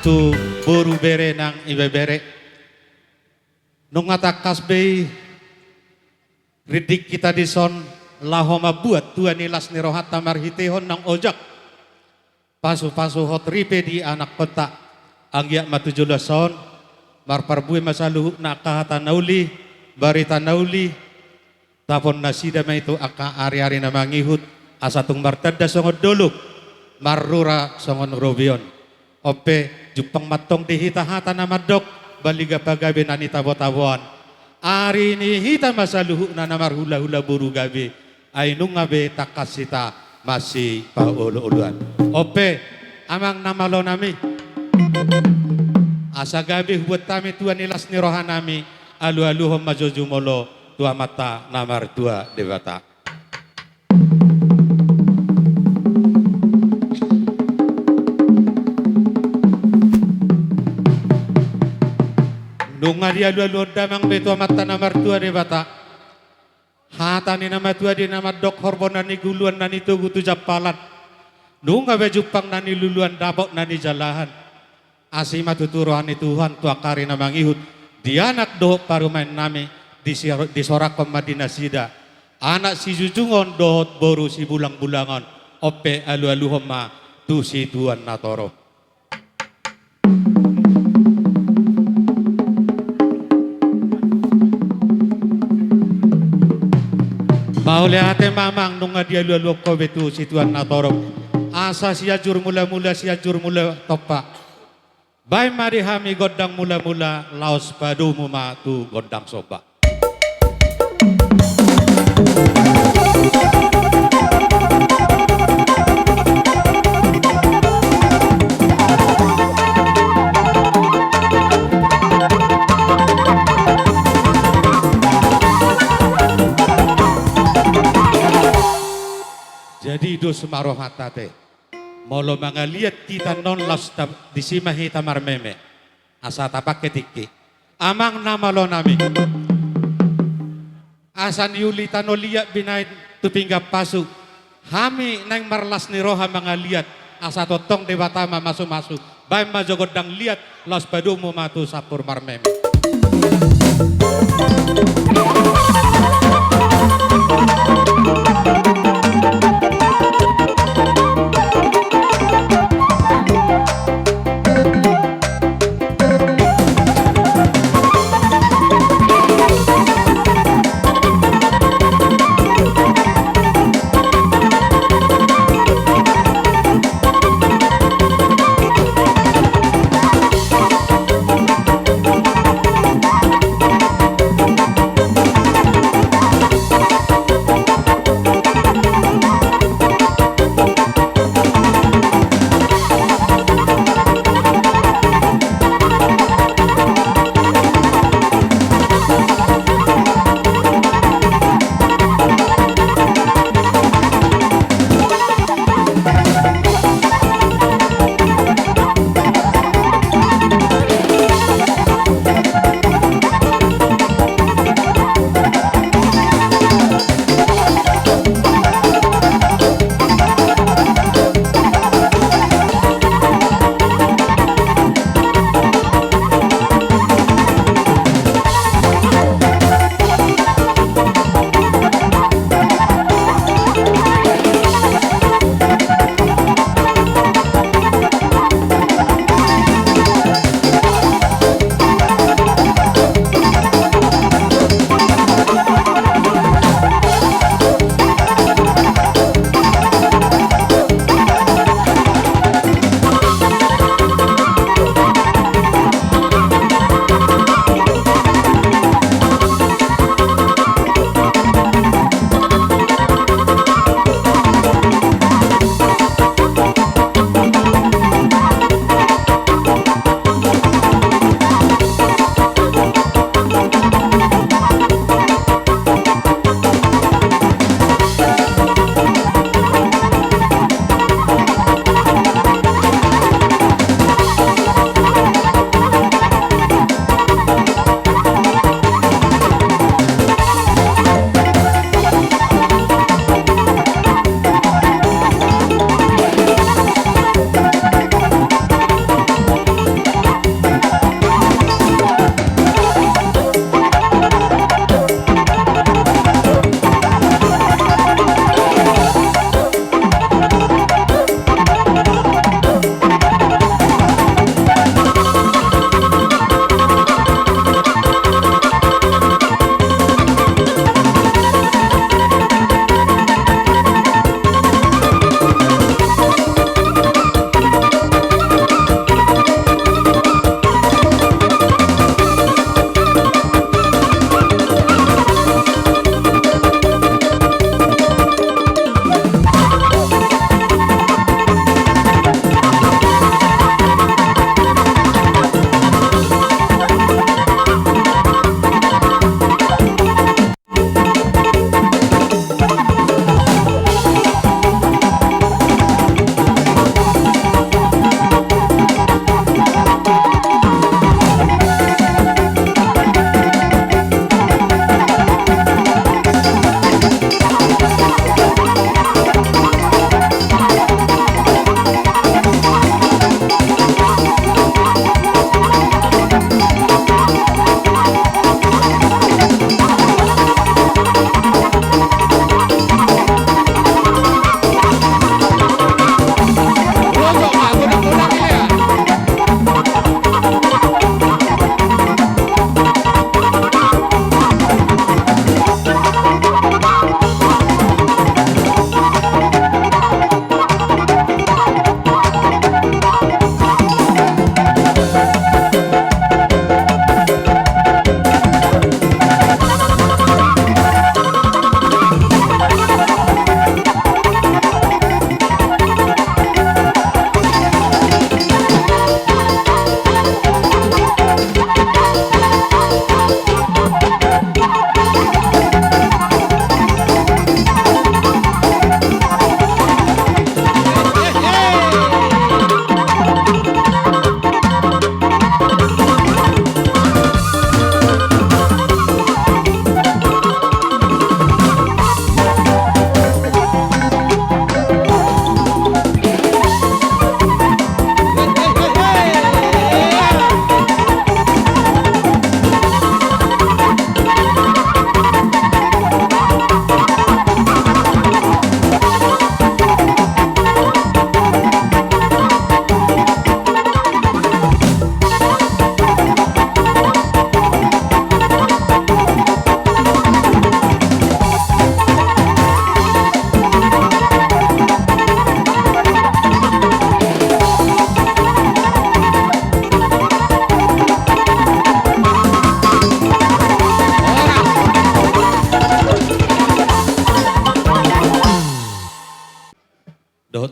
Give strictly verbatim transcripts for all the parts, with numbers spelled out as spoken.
tu boru bere nang ibebere. Nunga tangkas be i rindik hita dison laho mambuat tua ni las ni rohanta marhitehon naung ojak pasupasuhon ripe di anakkonta. Anggiat ma tu joloan on marparbue ma saluhutna angka hata na uli, barita na uli, tapon nasida ma i tu angka ariari na mangihut, asa tung martanda songon dolok, marrura songon robeon. On pe jumpang ma antong di hita hata na mandok, baliga pagabe na nitabotaboan. Ari ni hita ma saluhutna na marhulahula boru gabe, ai nunga be tangkas hita masipaolooloan. On pe, amang na malo nami, asa gabe hubuat hami tua ni las ni roha nami, alualuhon ma jo jumolo tu Amanta na martua Debata. Nunga dialualuhon damang be tu Amanta na martua Debata hata ni na matua di na mandok: Horbo na niguluan na nitogu tu jampalan, nunga be jumpang na niluluan dapot na nijalahan. Asi ma tutu roha ni Tuhan tu angka ari na mangihut, di anak dohot parumaen nami, disi-, disorakhon ma di nasida anak sijujungon dohot boru sibulangbulangon. On pe alualuhon ma tu situan na torop. Mauliate ma amang, nunga dialualuhon ho be tu situan na torop. Asa Sianjur Mulamula, Sianjur Mula Tompa. Baen ma di hami gondang mulamula, laos padomu ma tu gondang somba. Jadi dos ma rohanta ate. Molo mangaliat hita annon, laos ta-, disi ma hita marmeme. Asa tapangke tingki. Amang na malo nami, asa niuli tano liat binaen tu pinggan pasu, hami naeng marlas ni roha mangaliat, asa tongtong Debata ma mamasumasu. Baen ma jo gondang liat, laos padomu ma tu sampur marmeme.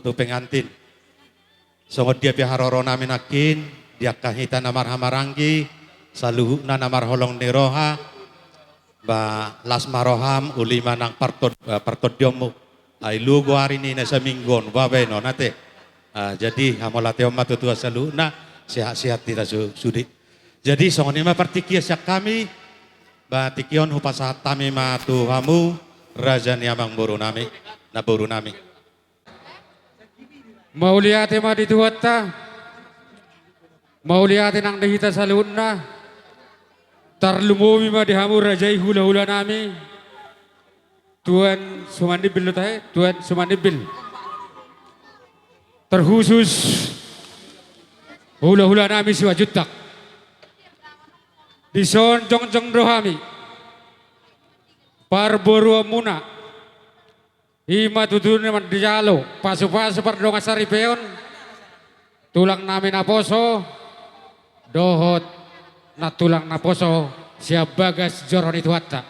tu pengantin. Songon dia pe haroronami nangkin, di angka hita na marhahamaranggi, saluhutna na marholong ni roha, ba las ma roham, uli ma nang parto-, eh, partondionmu. Ai luo goari ni na saminggu on, babaen on ate. Ah, jadi hamauliateon ma tu Tuhan saluhutna, sehat-sehat hita su-, sude. Jadi songon i ma partingkian sian hami, ba tingki on hupasahat hami ma tu hamu, raja ni amangborunami, namborunami. Mauliate ma di Tuhanta, mauliate nang di hita saluhutna, tarlumobi ma di hamu raja i hulahulanami, Tuan Sumanimbil do tahe, Tuan Sumanimbil. Terkhusus hulahulanami Simanjuntak. Dison jongjong do hami, parboruonmuna, i ma tutu na mandijalo pasupasu pardongansaripeon, tulangnami naposo, dohot nantulang naposo, sian bagas joro ni Tuhanta.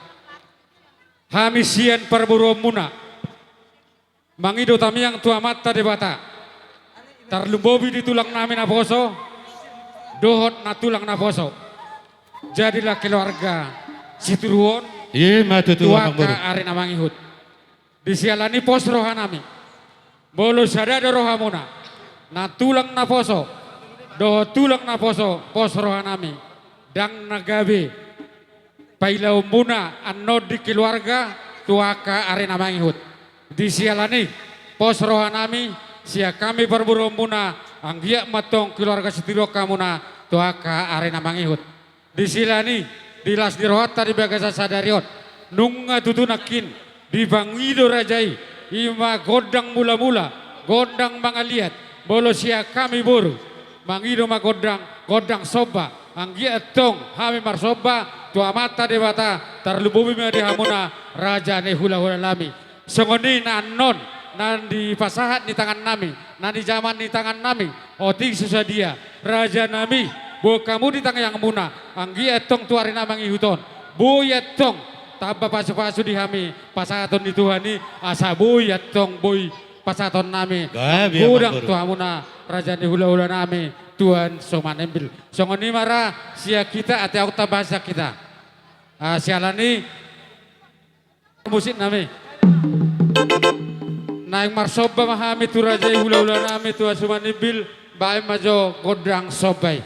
Hami sian parboruonmuna, mangido tamiang tu Amanta Debata, tarlumobi di tulangnami naposo, dohot nantulang naposo. Jadilah keluarga sitiruon, i ma tutu tu angka amangboru, ari na mangihut. Di siala ni i pos rohanami, molo sada do rohamuna, nantulang naposo, dohot tulang naposo, pos rohanami, ndang na gabe pailaonmuna annon di keluarga tu angka ari na mangihut. Di siala ni i, pos rohanami, sian hami parboruonmuna, anggiat ma antong keluarga sitiruon hamuna tu angka ari na mangihut. Di siala ni i, di las ni rohanta di bagasan sadari on, nunga tutu nangkin dipangido raja i, i ma gondang mulamula, gondang mangaliat, molo sian hami boru, mangido ma gondang, gondang somba, anggiat antong hami marsomba tu Amanta Debata, tarlumobi ma di hamuna raja ni hulahulanami. Songon i na annon, na dipasahat ni tangannami, na nijaman ni tangannami, otik so sadia, rajanami, boan hamu di tangiangmuna, anggiat antong tu ari na mangihut on, boi antong tamba pasupasu di hami pasahaton ni Tuhan i, asa boi antong boi pasahatonnami. Gabe, godang amangboru. Tu hamuna raja ni hulahulanami, Tuan Sumanimbil. Songon i ma ra sian hita, ate ahu tambahan sian hita. Ah, siala ni i, musiknami. Naeng marsomba ma hami tu raja i hulahulanami, Tuan Sumanimbil, baen ma jo gondang somba i.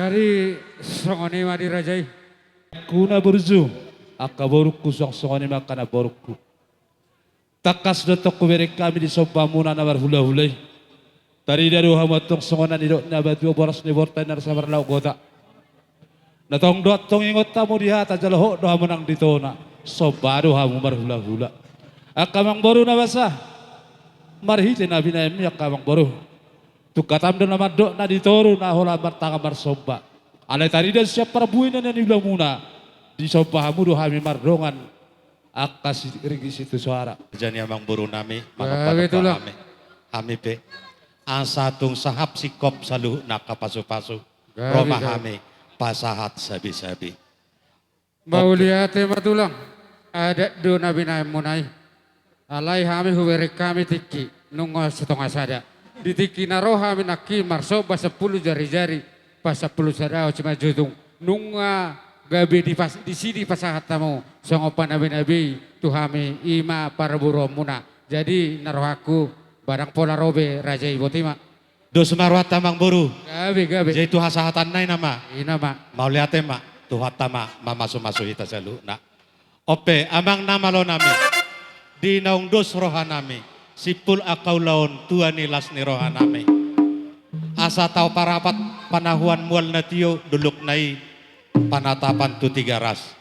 Jadi songon i ma di raja i. Kuna burju, angka borungku, suang songon i ma angka namborungku. Tangkas do antong hubereng hami di sombamuna na marhulahula i. Tarida do hamu antong songon na nidok ni natua-tua, boras ni borta i na sabar lauk gota. Na tong do antong ingot hamu di hata, jala hot do hamu nang di tona, somba do hamu marhulahula. Angka amangboru na basa, marhite na binahenmi angka amangboru, tungkatam do na mandok na di toru na holan martangan marsomba. Alai tarida sian parbuena na niulamuna, disomba hamu do hami mardongan angka siringgit sitio soara. Jadi amangborunami, gabe manopatop tulang. Hami, hami pe, asa tung sahap singkop saluhutna angka pasupasu. Gabe, ro ma gabe. Hami pasahat sabisabi. Mauliate ma tulang, adat do na binahenmuna i. Alai hami hubereng hami tingki, nunga satonga sada. Di tingki na ro hami nangkin marsomba sampulu jarijari, pasampulu sada Simanjuntak. Nunga gabe dipas-, disi dipasahat hamu songon panabenabe i tu hami, i ma parboruonmuna. Jadi na rohangku, ba ndang pola ro be raja i, boti ma. Dos ma rohanta amangboru. Gabe, gabe. Jadi tu hasahatanna i nama. I nama. Mauliate ma, Tuhanta ma mamasumasu hita saluhutna. On pe, amang na malonami, di naung dos rohanami, simpul angka ulaon tua ni las ni rohanami. Asa taparsahat panahuan mual na tio, dolokna i panatapan tu Tigaras.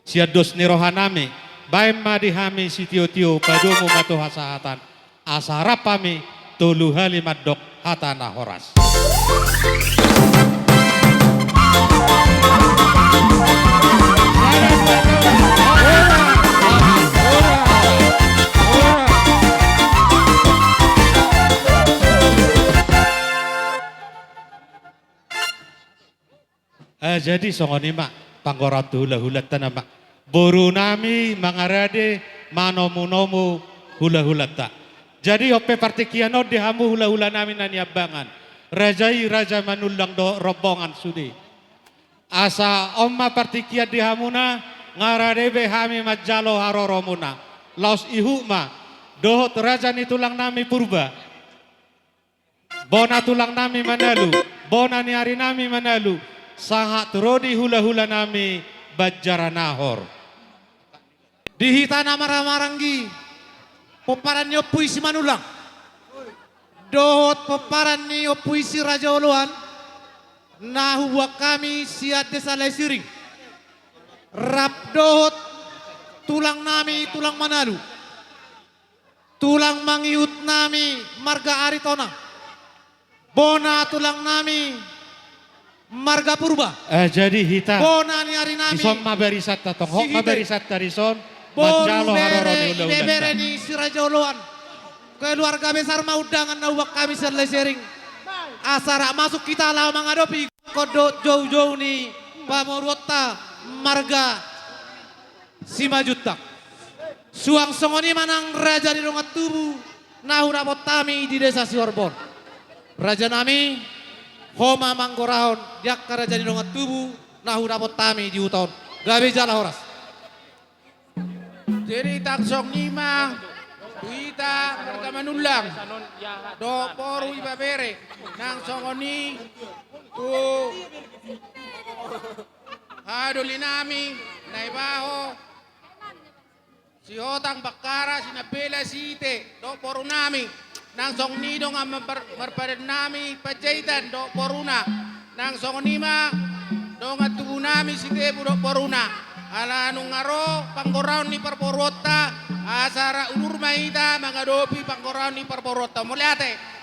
Sian dos ni rohanami, baen ma di hami sitiotio, padomu ma tu hasahatan, asa rap hami tolu hali mandok hata na horas. Eh, jadi songon i ma panggoraon tu hulahulanta nama. Borunami mangarade manomunomu hulahulanta. Jadi on pe partingkian on di hamu hulahulanami na niambangan. Raja i Raja Manullang dohot rombongan sude. Asa on ma partingkian di hamuna, ngarade be hami manjalo haroromuna. Laos ihut ma, dohot raja ni tulangnami Purba. Bona tulangnami Manalu, bona ni arinami Manalu, sahat ro di hulahulanami Banjar Nahor. Di hita na marhahamaranggi, pomparan ni Ompu i Simanullang dohot pomparan ni Ompu i Si Raja Oloan, na hubuan hami sian desa Laisiring, rap dohot tulangnami tulang Manalu. Tulang mangihutnami marga Aritonang. Bona tulangnami marga Purba. Eh, jadi hita. Bona ni arinami. Dison ma barisanta tong. Hot ma barisanta dison. Boru manjalo haroro ni bere, hulahulanta. Ibebere ni Si Raja Oloan. Keluarga besar ma undangan na hubuan hami sian Laisiring. Asa rap masuk hita laho mangadopi gondang dohot joujou ni pamoruonta marga Simanjuntak. Suang songon i ma nang raja ni dongan tubu na hudapot hami di desa Sihorbon. Rajanami, ho ma manggorahon di angka raja ni dongan tubu na hudapot hami di huta on. Gabe jala horas. Jadi ndang songon i ma tu hita marga Manullang dohot boru ibebere, ndang songon i tu haha dolinami Naibaho, Sihotang Bakkara, Sinambela, Sihite dohot borunami. Ndang songon i dongan mar-, marpadannami Panjaitan dohot boruna. Ndang songon i ma dongan tubunami Sitepu dohot boruna. Ala nunga ro panggoraon ni parboruonta, asa rap udur ma hita mangadopi panggoraon ni parboruonta. Mauliate.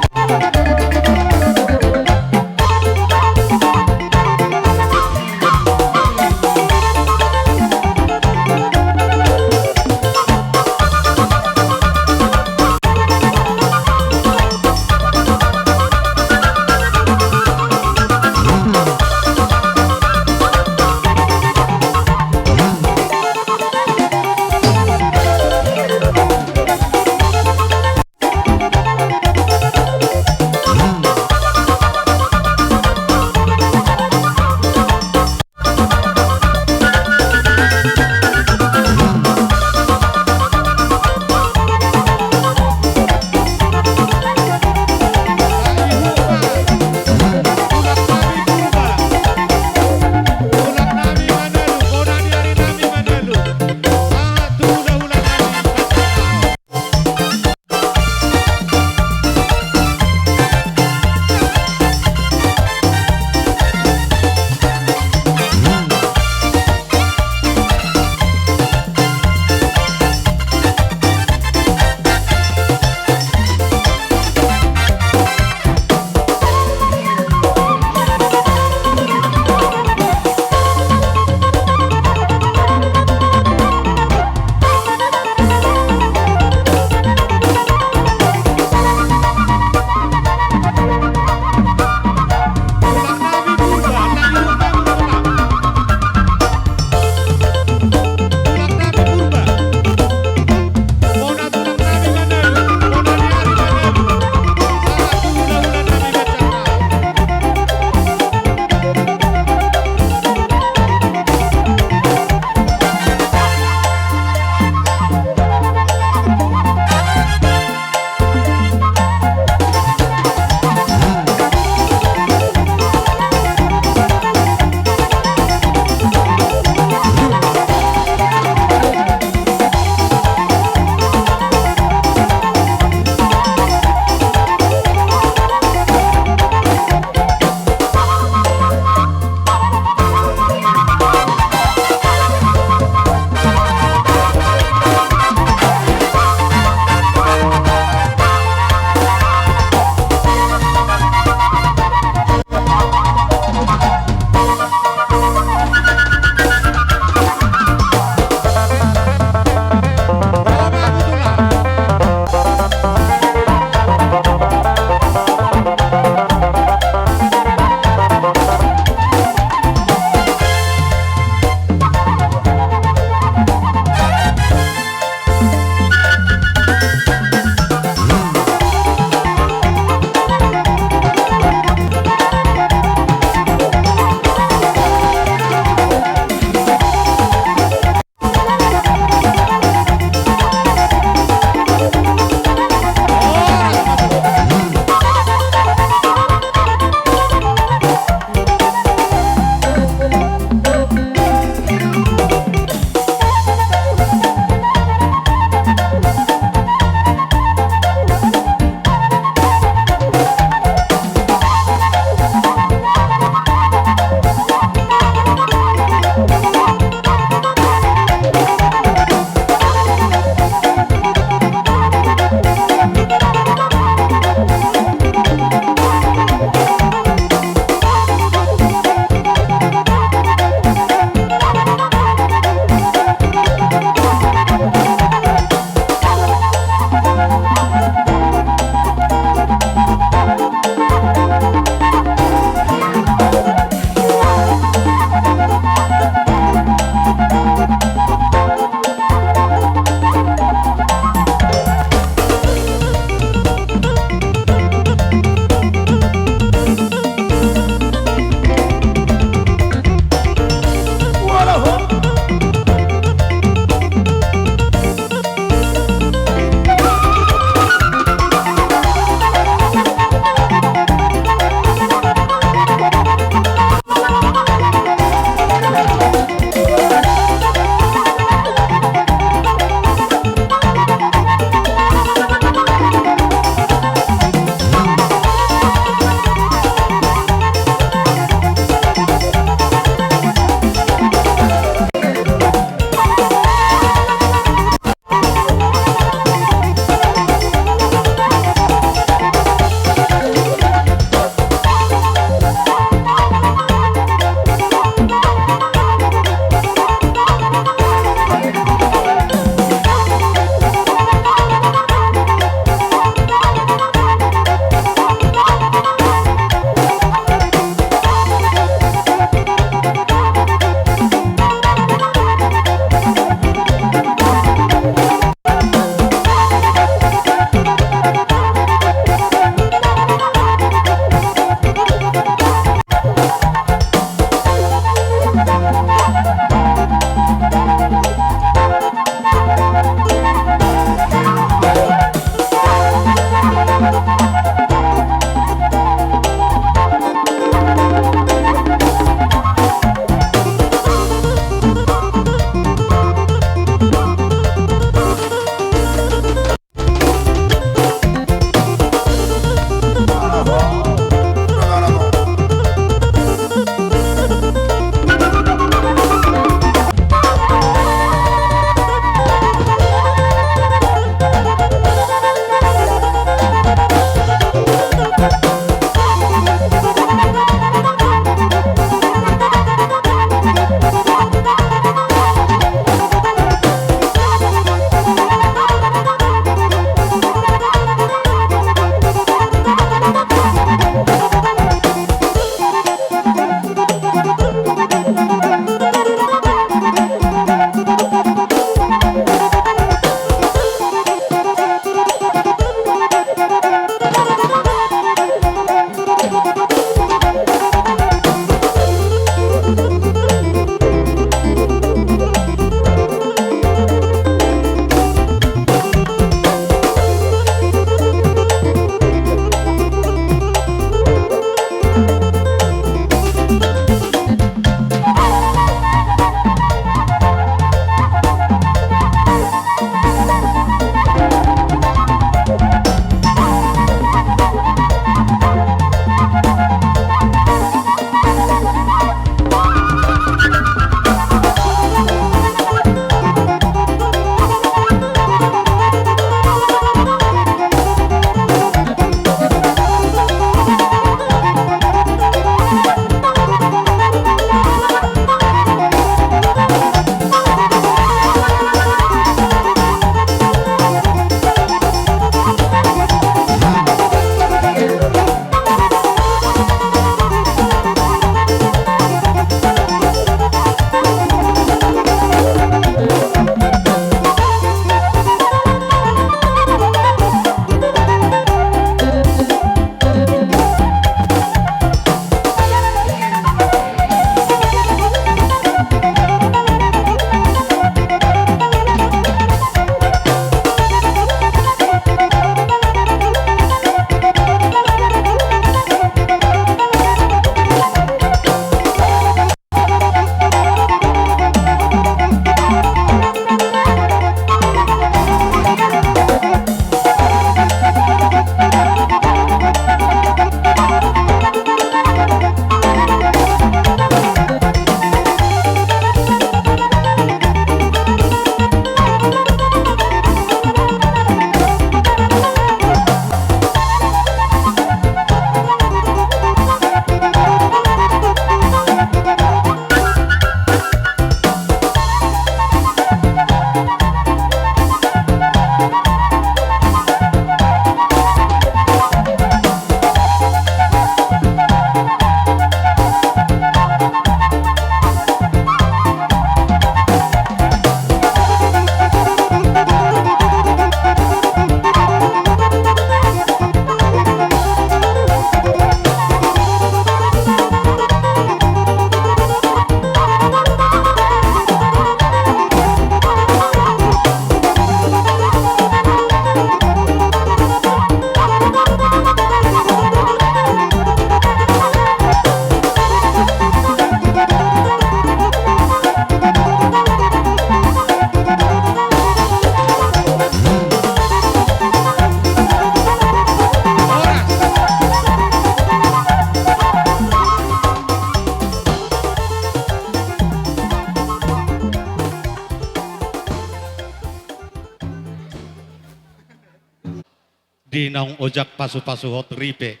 Di naung ojak pasu-pasuhon ripe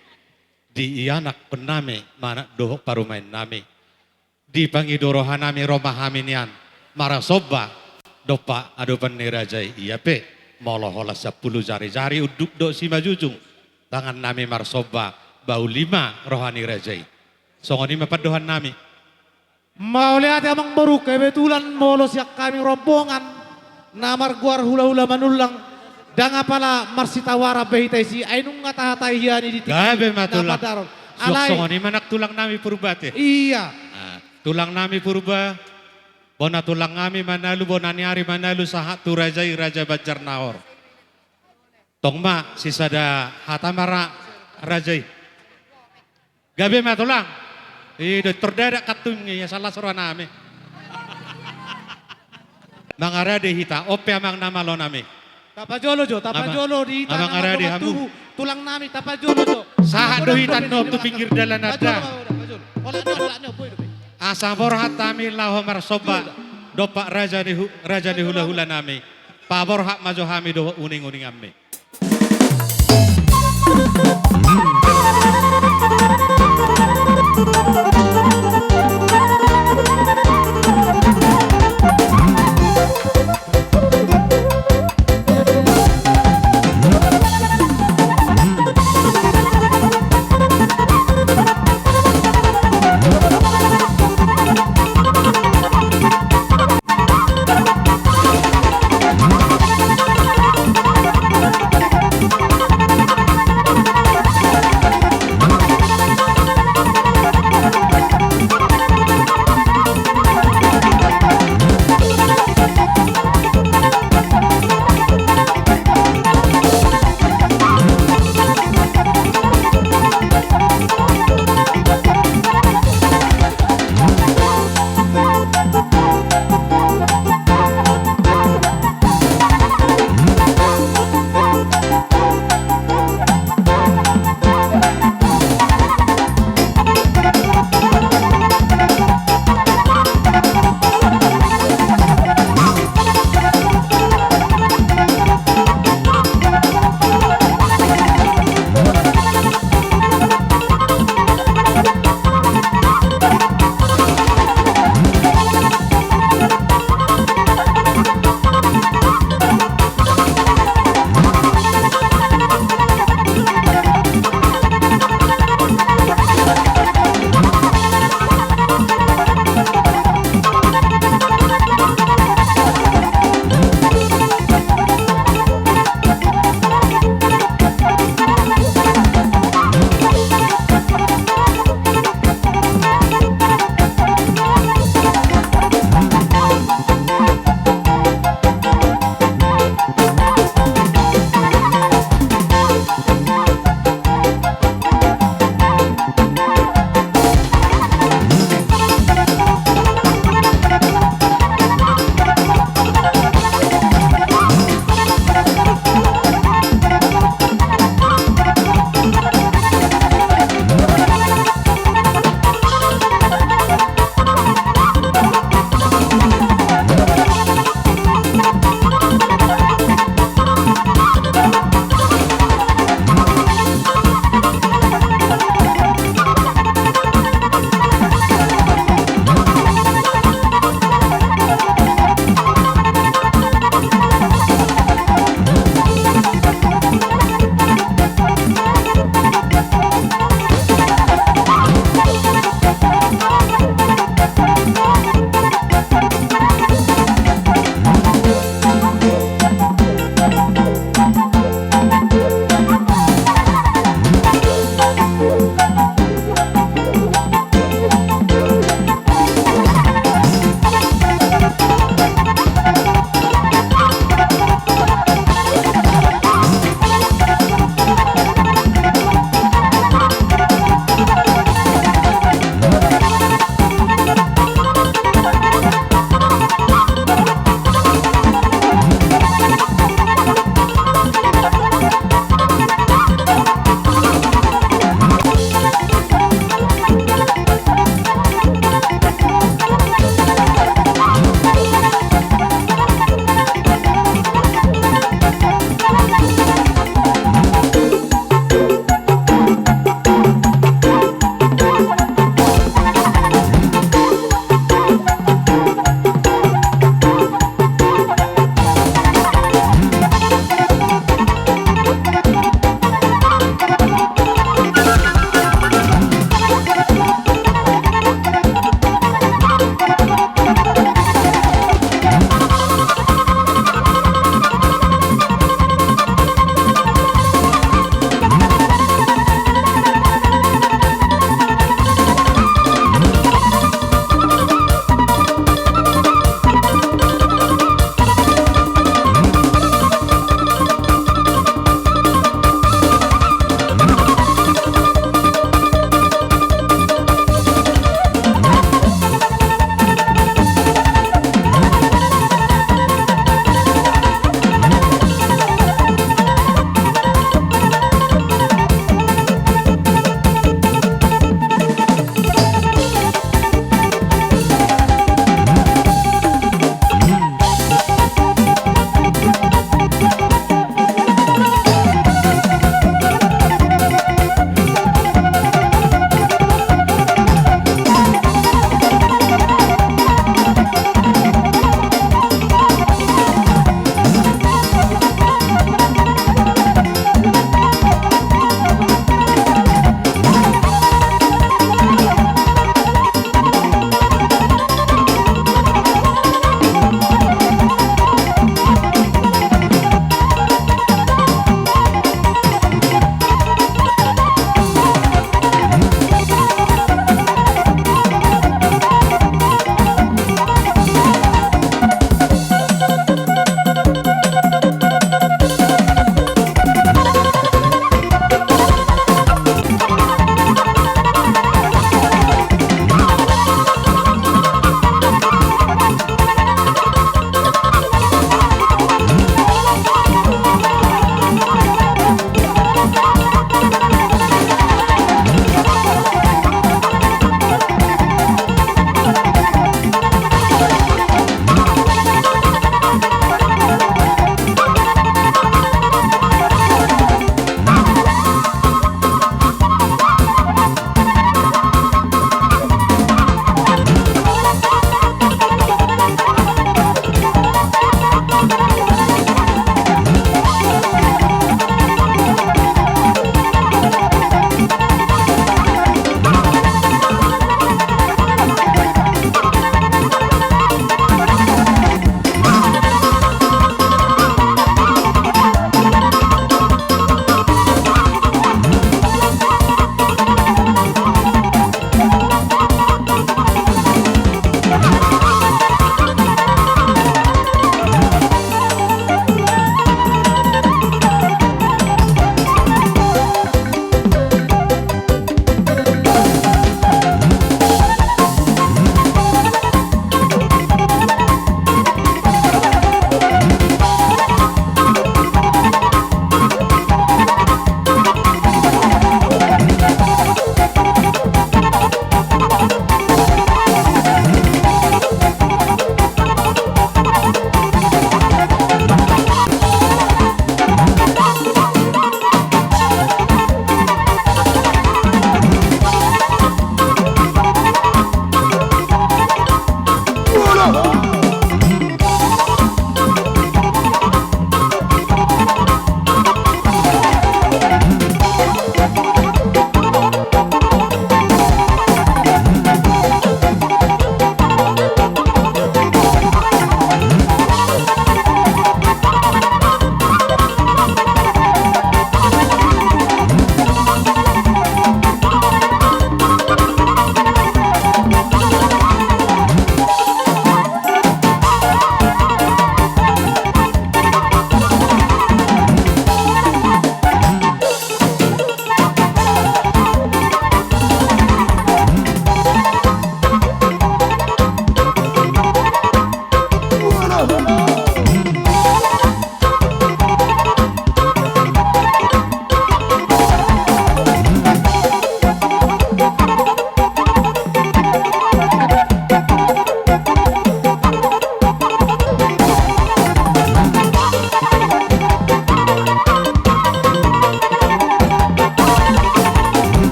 di ianakhonnami manang dohot parumaennami. Dipangido rohanami ro ma hami nian marsomba dompak adopan ni raja i. Ia pe molo holan sampulu jari-jari unduk dohot simanjujung tangannami marsomba, bauli ma roha ni raja i. Songon i ma pandohannami. Mauliate amang boru, kebetulan molo sian hami rombongan na margoar hulahula Manullang, ndang apala marsitawaran be hita disi, ai nunga tahatai hian i di tingki na pandaron. Gabe ma tulang. Alai songon i ma nang tulangnami Purba ate. Ia. Ah, tulangnami Purba, bona tulangnami Manalu, bona ni ari Manalu, sahat tu raja i, Raja Banjarnahor. Tong ma sisada hata ma ra, raja i. Gabe ma tulang. I do, tor dadak kantung i, asa las rohanami. Mangarade hita, on pe amang na malonami. Tapajolo jo, tapajolo di hita na mardohot tubu, tulangnami, tapajolo jo. Sahat do hita annon tu pinggir dalan, tapajolo, asa borhat hami laho marsomba dompak raja ni hu-, raja ni hulahulanami. Paborhat ma jo hami dohot uninguninganmi.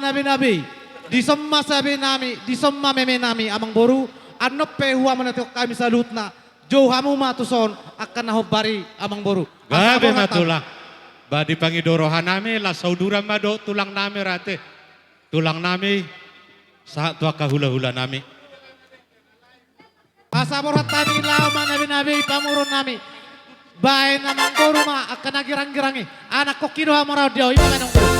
Nabi-nabi, dison ma sabe nami, dison ma meme nami, amang boru, annon pe huamanatihon hami saluhutna, jou hamu ma tuson, angka na hombar i, amang boru. Gabe ma tulang. Ba di pangido roha nami, las hauduran ma dohot tulang nami rate. Tulang nami, sahat tu angka hula-hula nami. Asa borhat hami laho ma nabi-nabi pamoruon nami. Baen amang boru ma angka na girang-girang i. Anakkon hidop hamu raut di au i ma baen amang boru.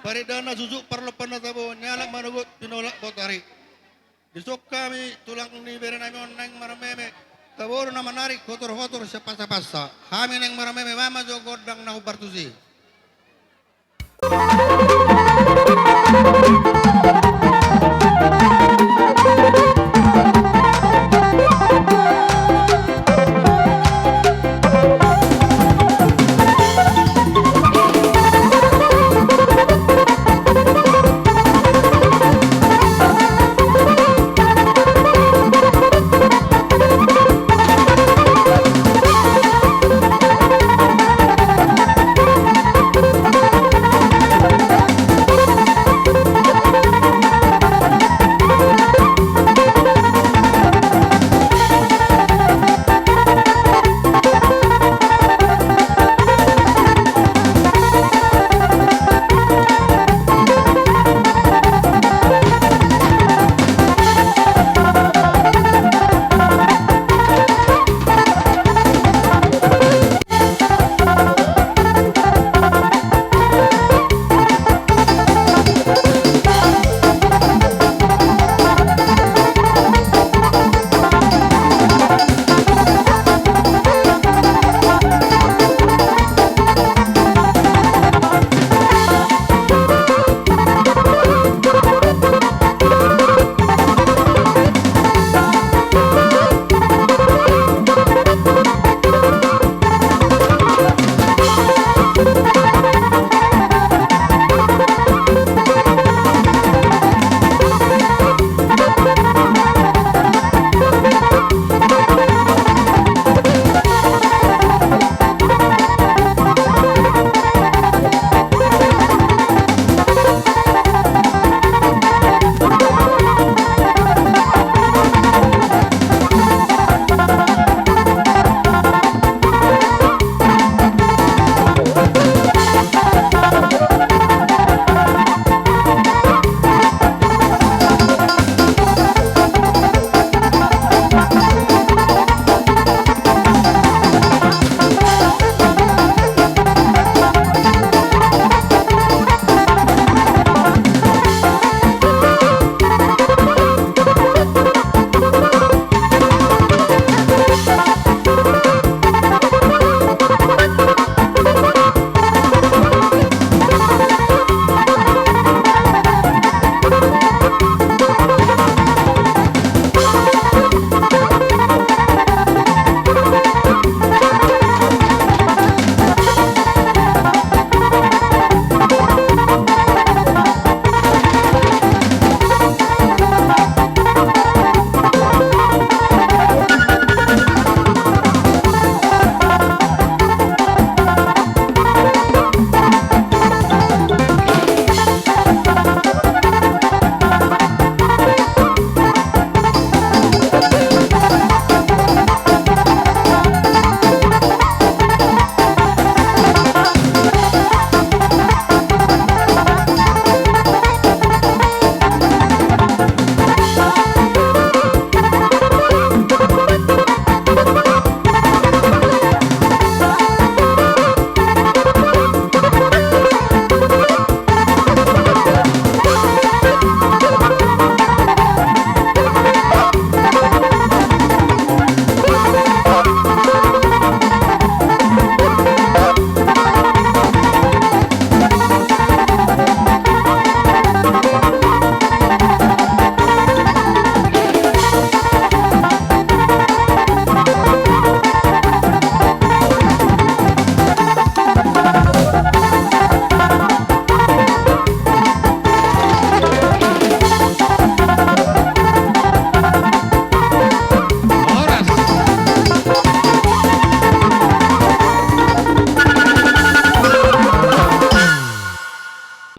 Parida na susuk parlompan na tabo, nialap manogot pinolak botari. Dison hami tulang ni bere nami on naeng marmeme. Tabo do na manarik hotor-hotor sian pansa-pansa. Hami naeng marmeme, bahen ma jo gondang na hombar tusi.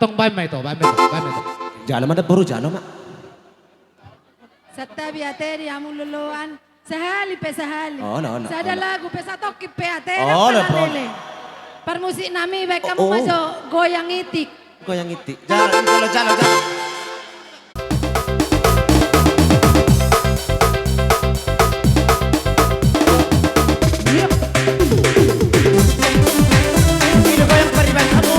Tong, baen ma ito, baen ma ito, baen ma ito. Jalo ma da boru, jalo ma. Santabi ate di hamu loloan. Sahali pe sahali. Olo, olo, olo. Sada lagu pe, satongkin pe ate. Olo, olo. Parmusik nami, baen hamu ma jo goyang itik. Goyang itik. Jalo, jalo, jalo, jalo. Goyang pariban hamu.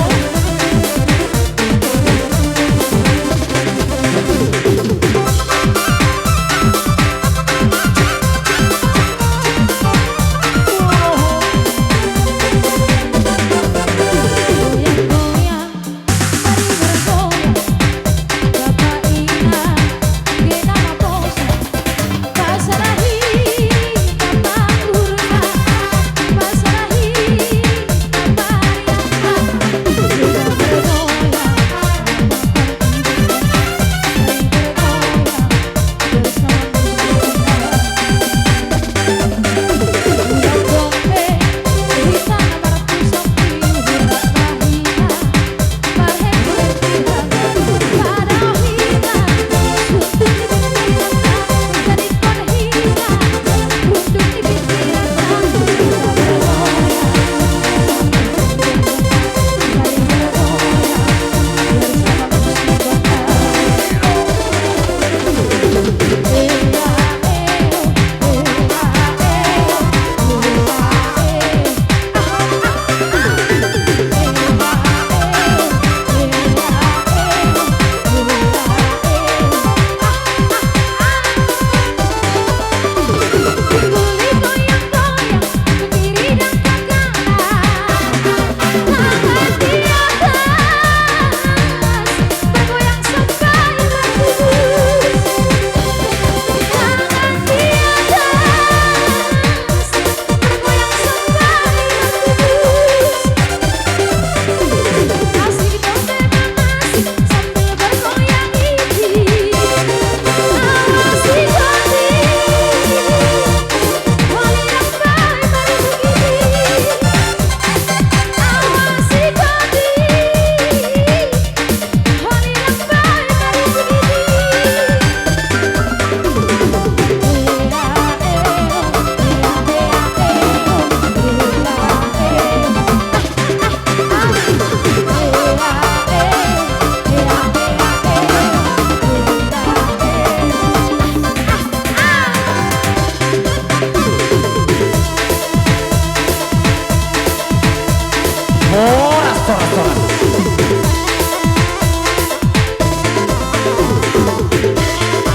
Soras, soras.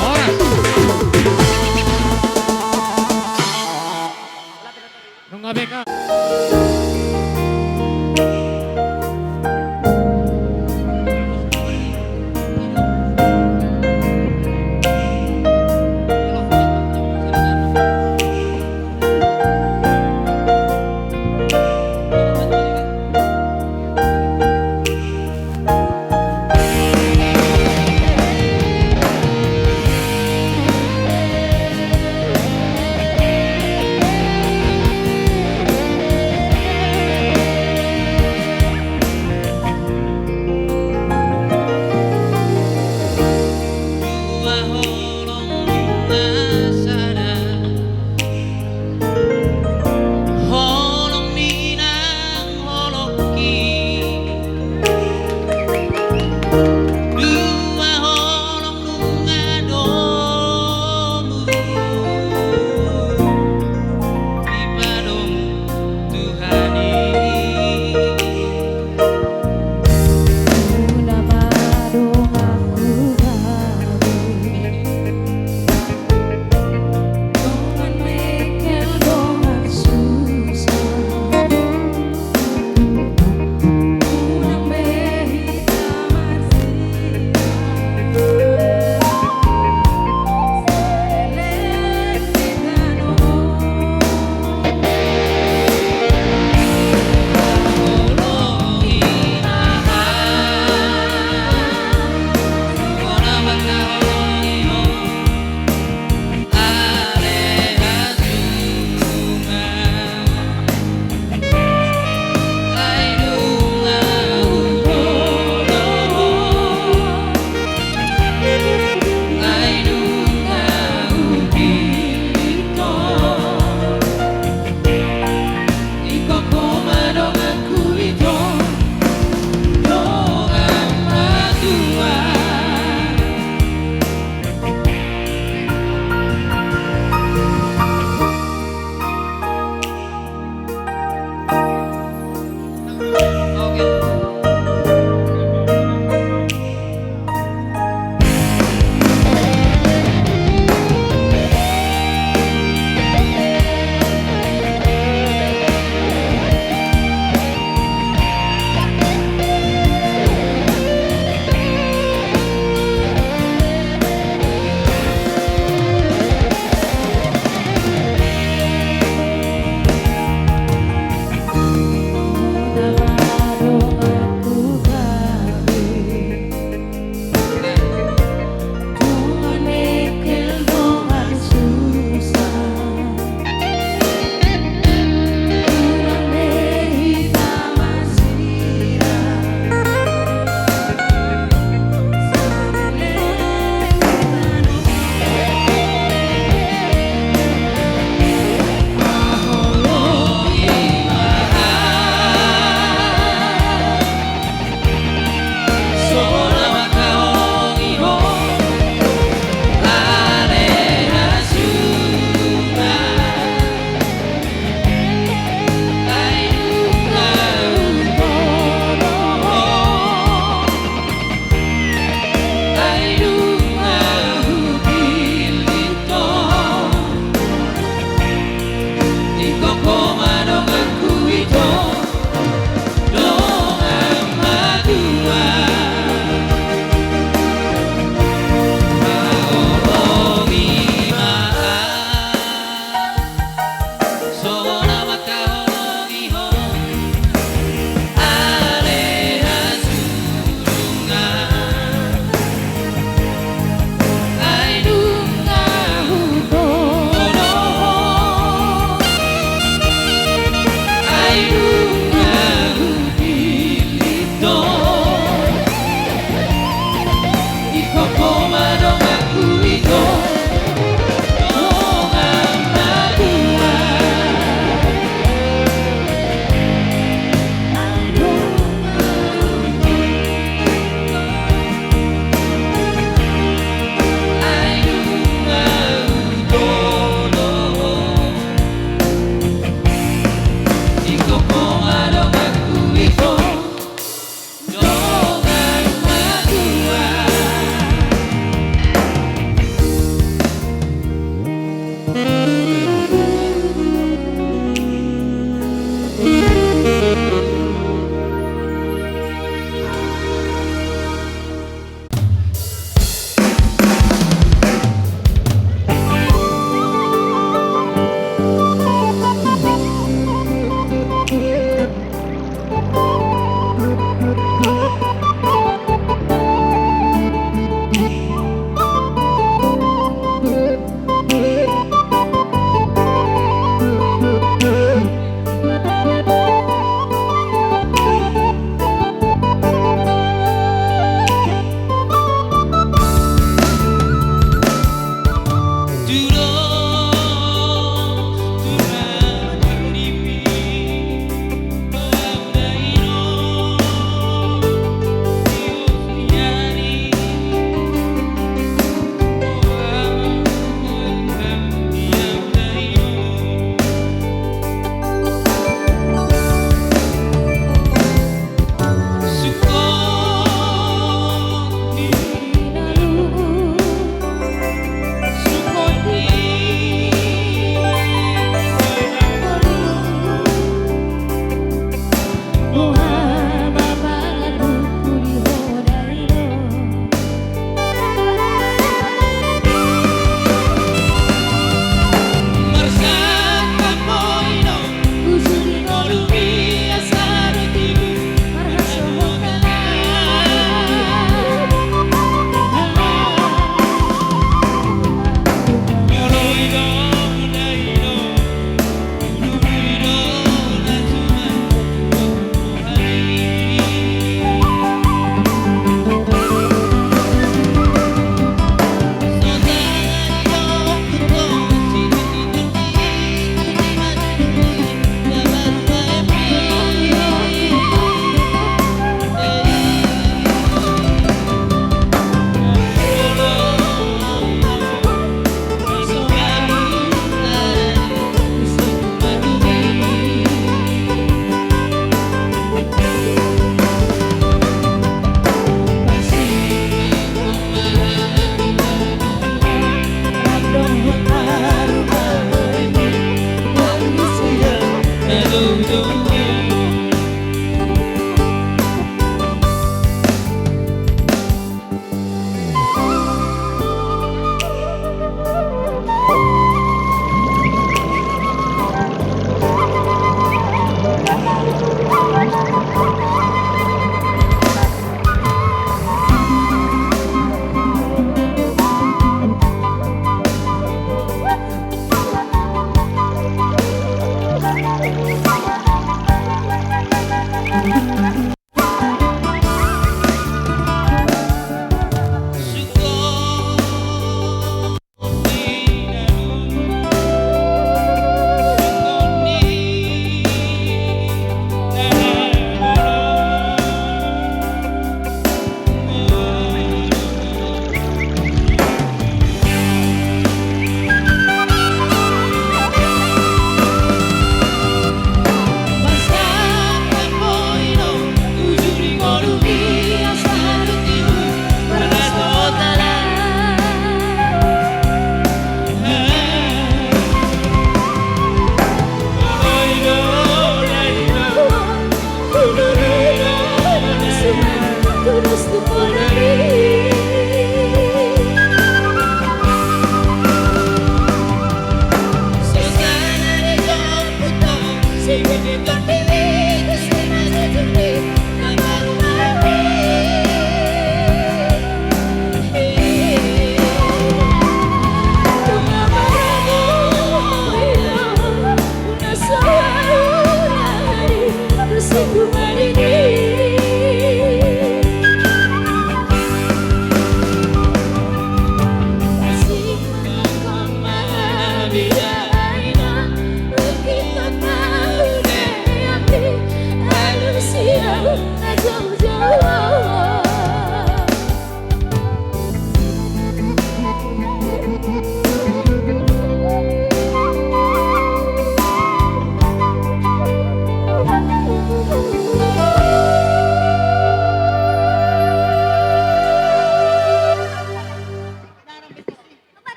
Horas. Nunga beka. Dua holong nunga sada, holong ni nang holongki. Dua holong nunga domu dipadomu Tuhan i. Muna ma donganku gabe, dongan mengkel dongan susah. Unang be hita marsirang. Seleng di tano.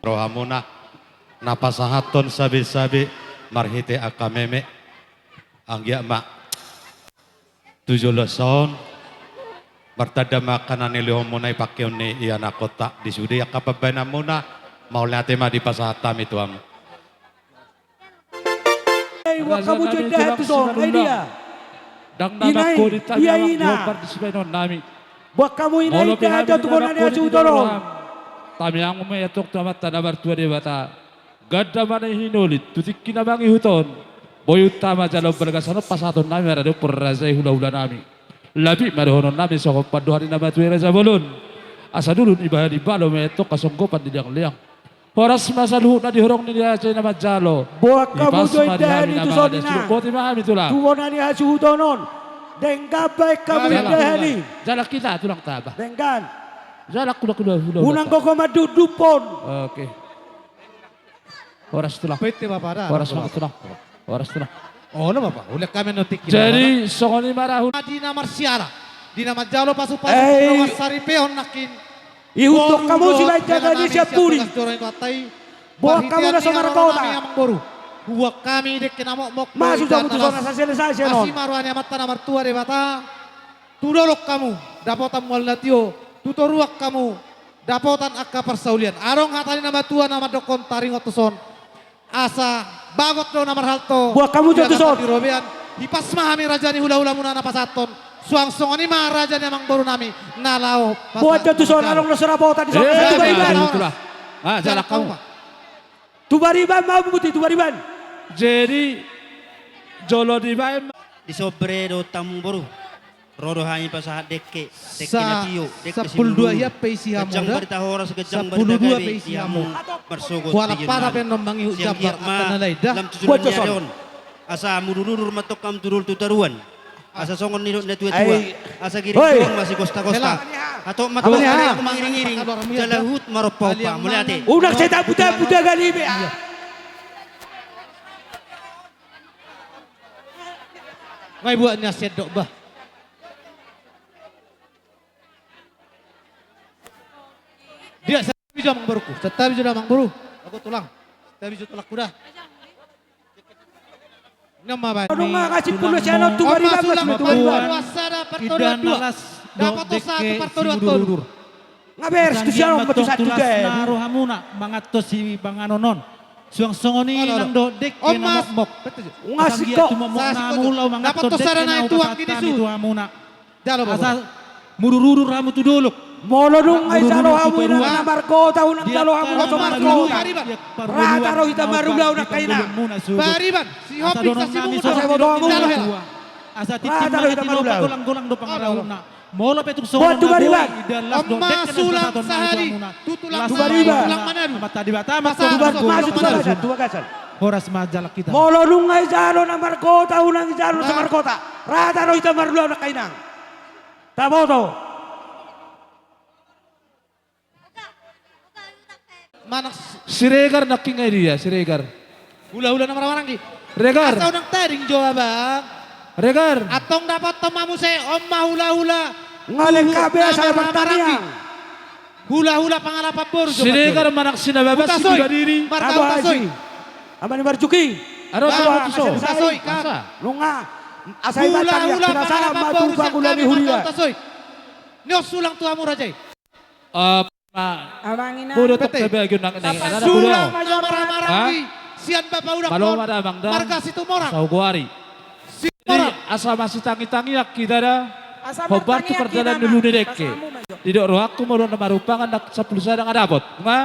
Rohamuna na pasahathon sabe-sabe marhite angka meme. Anggiat ma tu joloan on martanda ma angka na nilehonmuna i pangkeon ni ianakhonta di sude angka pambahenanmuna. Mauliate ma dipasahat hami tu hamu. Ei, buat hamu jo indahan tu son, ai dia. Ndang na mangkoni hami ia ina. Buat hamu ina indahan tu bona ni hasuhuton on. Tamiang ma i antong tu Amanta na martua Debata. Ganda ma na hinolin tu tingki na mangihut on. Boi unta ma jalo balga songon pasahaton nami ma raja i hula-hula nami. Labit ma dohonon nami songon pandohan ni na matua i raja bolon. Asa dulu ni bahen i balo ma i antong hasonggopan ni liang-liang. Horas ma saluhutna di horong ni raja i na manjalo. Boan hamu jo indahan i tu son, ina. Boti ma hami tulang. Tu bona ni hasuhuton on. Denggan bahen hamu indahan i. Jalang hita tulang taba. Denggan. Jalang hula-hula. Unang gogo mandup-duphon. Oke. Horas tulang. Horas ma tulang. Horas tulang. Olo bapa, uli hami annon tingki. Jadi songon i ma ra hula. Di na marsiara, di na manjalo pasu-pasu, eh, saripeon nangkin. Ihuthon hamu sibaen jaga ni siampuri. Boan hamu na so marbota. Amangboru. Boan hami dengke na mokmok. Masuk hamu tu son asa selesai sian on. Asi ma roha ni Amanta na martua Debata. Tu dolok hamu dapotan mual na tio. Tu toruan hamu dapotan angka parsaulian. Adong hata ni na matua na mandokkon taringot tu son. Asa bagot do na marhalto. Boan hamu jo tu son. Di robean. Hipas ma hami raja ni hula-hulamuna na pasahathon. Suang songon i ma raja ni amangboru nami na laho pasahat. Boan jo tu son, adong na so ra bota di son. Eh, tu bariban. Jalang hamu. Tu bariban ma, Boti, tu bariban. Jadi jolo dibaen ma. Di son bere dohot hamu boru. Ro do hami pasahat dengke, dengke na tio, dengke sinuhur. Ganjang barita horas, ganjang barita gabe di hamu marsogot di Giri. Sian Giri ma lam tu joloan ni ari on. Asa mudur-udur ma antong hamu tu dolok tu toruan. Asa songon nidok na tua-tua. Asa giring-giring ma sigosta-gosta. Hatop ma tu hamu mangiring-iring. Jala huhut ma rompa-ompa. Mauliate. Unang sai tabu-tabu taga ni be. Ngai buat ni asi endok bah. Dia sa- Santabi jo amangboru. Santabi jo da amangboru. Ago tulang. Santabi jo tulangku da. Nunga kasih puluh sian on tu bariba. Dapot osa tu partoruan tolu. Nga beres tu sian on ma tu satu jam. Rohamuna mangan tu sipanganon on. Suang songon i nang dohot dengke na mokmok. Nga singkop. Dapot osa da na i tuang gini su. Asa mudur-udur hamu tu dolok. Molo nunga ijalo hamu inang na margota, unang jalo hamu na so margota. Rata do hita marulaon angka inang. Bariban, si Hopik, sa si Bungu do. Asa iboto hamu. Asa tintin mangatina, golang-golang do pangarahutna. Molo pe tung songon on, Bariban. Idalas do dengke na suang sahali tu tulang Manado. Tulang Manado. Horas ma jala hita. Molo nunga ijalo na margota, unang ijalo na so margota. Rata do hita marulaon angka inang. Taboto. Manang Siregar nangkin, nga dia Siregar. Hula-hula na marhahamaranggi. Regar. Asa unang tading jo abang. Regar. Antong dapothon ma muse, on ma hula-hula. Nga lengkap be asa marhahamaranggi. Hula-hula pangalapan boru jo. Siregar manang Sinababas. Huta Soy. Marga Huta Soy. Ama ni marjuki. Aro tu Huta Soy kan. Nunga asa i batang ia pinasahat ma tu pangula ni huria. Ni on sulang tu hamu raja i. Bodo tok tebe agion nang nang. Sulang na marhahamaranggi sian Bapa Uda. Marga Situmorang. Saugoari. Situmorang. Asa masitangi-tangian hita da. Hombar tu pardalan ni ulu ni dengke. Didok rohangku molo na marumpangan nang sampulu sada nga dapot. Nga?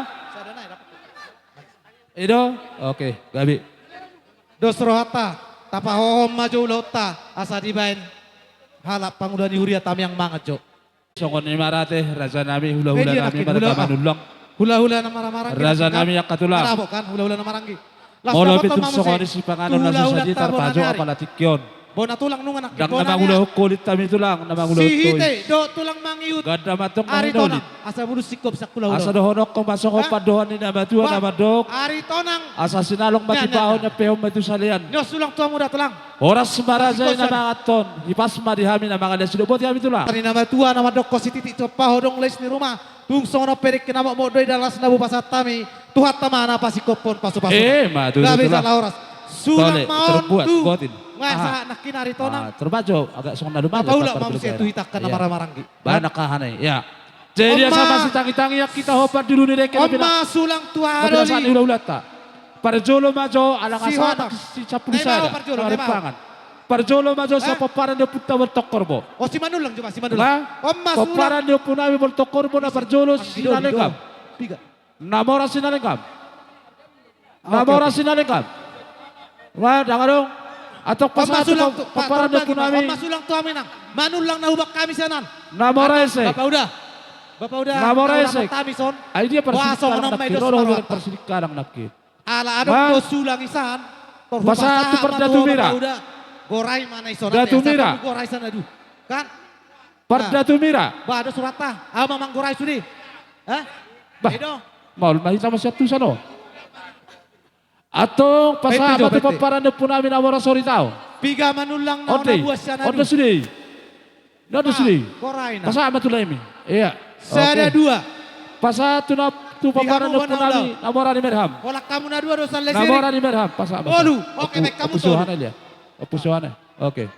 I do? Oke, gabe. Dos rohanta, tapahohom ma jo ulaonta asa dibaen halak pangula ni huria tamiang mangan jo. Songon i ma rade, raja nami, hula-hula nami, marga Manullang. Hula-hula na marhahamaranggi. Raja nami angka tulang. Molo pe tung songon i sipanganon na so sadia tarpajo apala tingki on. Bona tulang nunga nangkin. Ndang na mangulahon holit hami tulang, na mangulahon tois. Sihite dohot tulang mangihut. Ganda mantong na hinolit. Asa bulu singkop sian hula-hula. Asa dohononhon ma songon pandohan ni na matua na mandok. Asa sinalong ma timbahon, niampehon ma tu salean. Ni on sulang tu hamu da tulang. Horas ma raja i na manganhon, hipas ma di hami na mangalehon, sidok boti hami tulang. Ni na matua na mandokkon sititik sompa ho dong lais ni ruma, tung songon on pe dengke na mokmok do i, dalasna boi pasahat hami, Tuhanta ma na pasingkophon pasu-pasuna. Ima tutu tulang. Gabe jala horas. Sulang ma on tu. Nga sahat nangkin Aritonang. Tarbajo agak songon na lumayan. Paulak ma muse tu hita angka na marhahamaranggi. Bahen angka aha na i, ya. Jadi asa masitangi-tangian hita hombar di ulu ni dengke. On ma sulang tu hahadoli. Hula-hulanta. Parjolo ma jo, ala nga sahat si sampulu sada na marumpangan. Parjolo ma jo sian pomparan ni ompunta Boltok Horbo. O, si Manullang jo ma, si Manullang. On ma sulang. Pomparan ni ompunami Boltok Horbo na parjolo Sinalengam. Na mora Sinalengam. Na mora Sinalengam. Wah, ndang adong. Antong pasahat tu pomparan ni ompunami. On ma sulang tu hami nang. Manullang na hubak hami sian an. Na mora ese. Bapa Uda. Bapa Uda. Na mora ese. Ai dia parsidik kalang nangkin. Ala adong do sulang i san. Pasahat tu Pardatu Mira. Gorai ma na i son. Datu Mira. Gorai san adu. Kan? Pardatu Mira. Bah, dos rohanta. Ama manggorai sude. Hah? Bah. Maol ma hita masiantusan on. Antong pasahat ma tu pomparan ni ompunami na mora Soritao. Piga Manullang na on na buas sian adu. On do sude i. Na on do sude i. Pasahat ma tu laemi. Iya. Sada dua. Pasahat tu na, tu pomparan ni ompunami na mora Nimerham. Holan hamu na dua do sale siri. Na mora Nimerham, pasahat ma. Bolu. Oke, baik, hamu tolu. Ompus Yohana. Oke.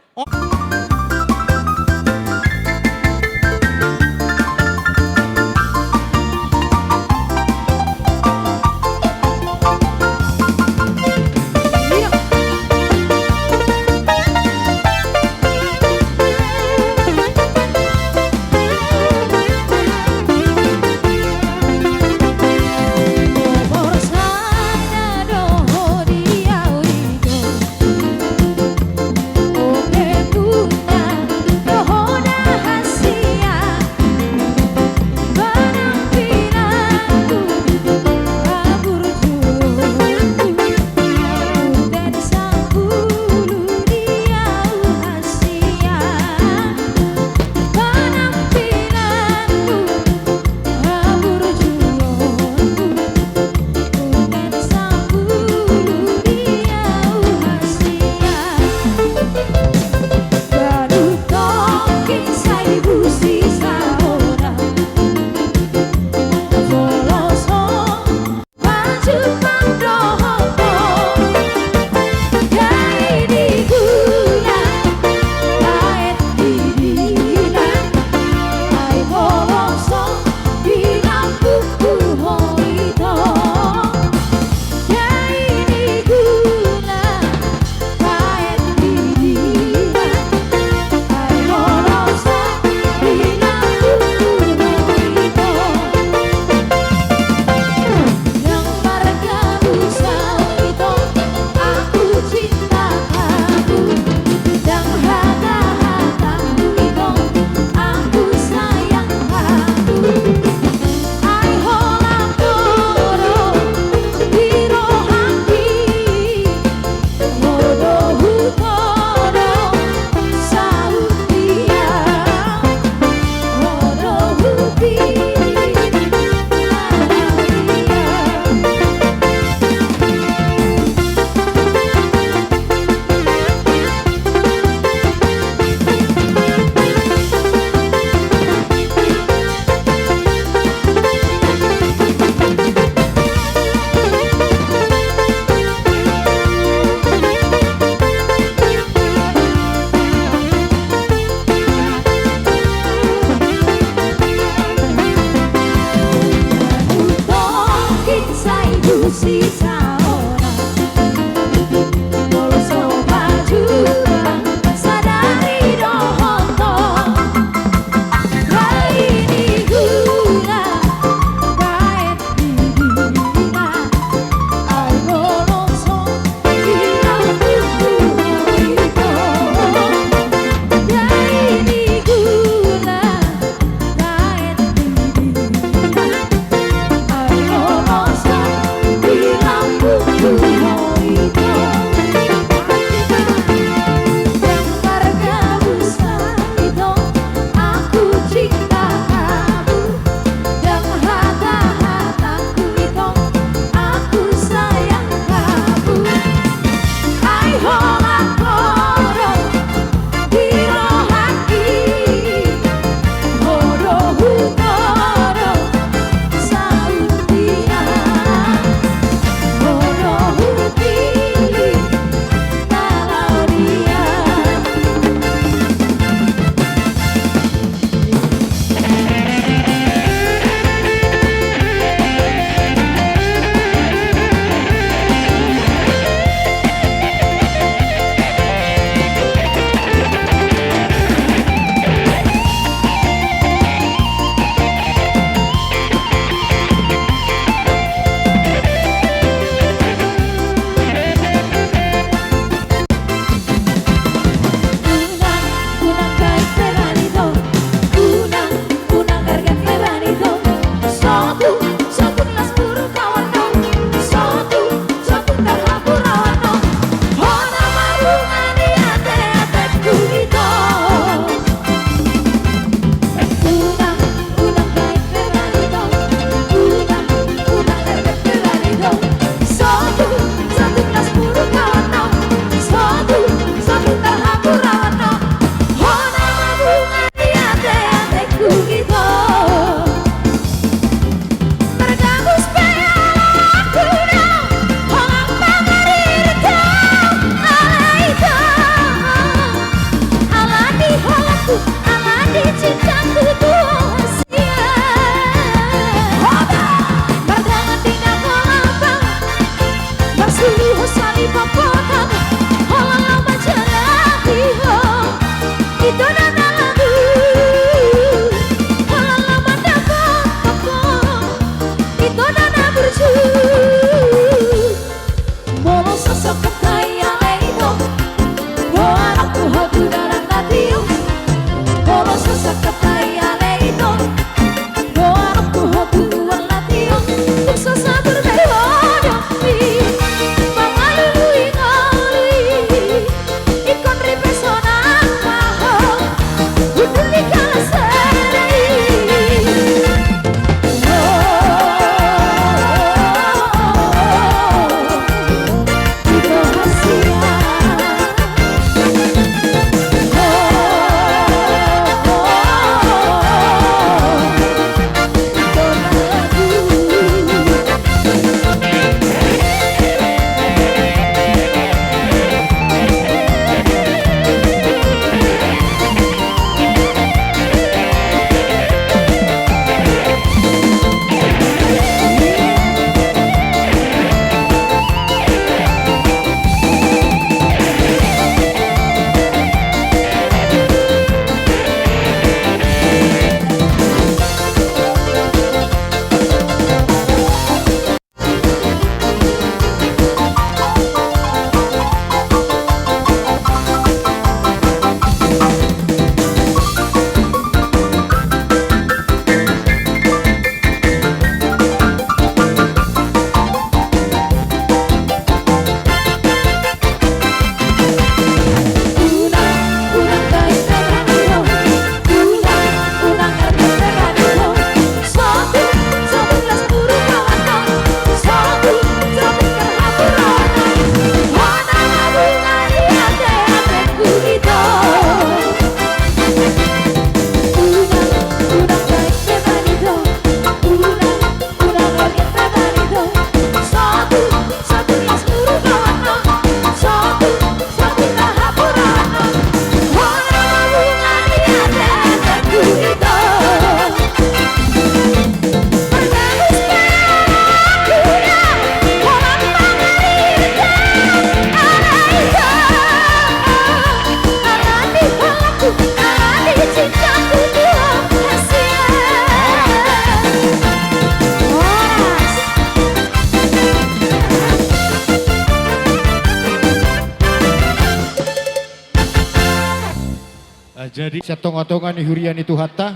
Jadi sian tonga-tonga ni huria ni Tuhanta,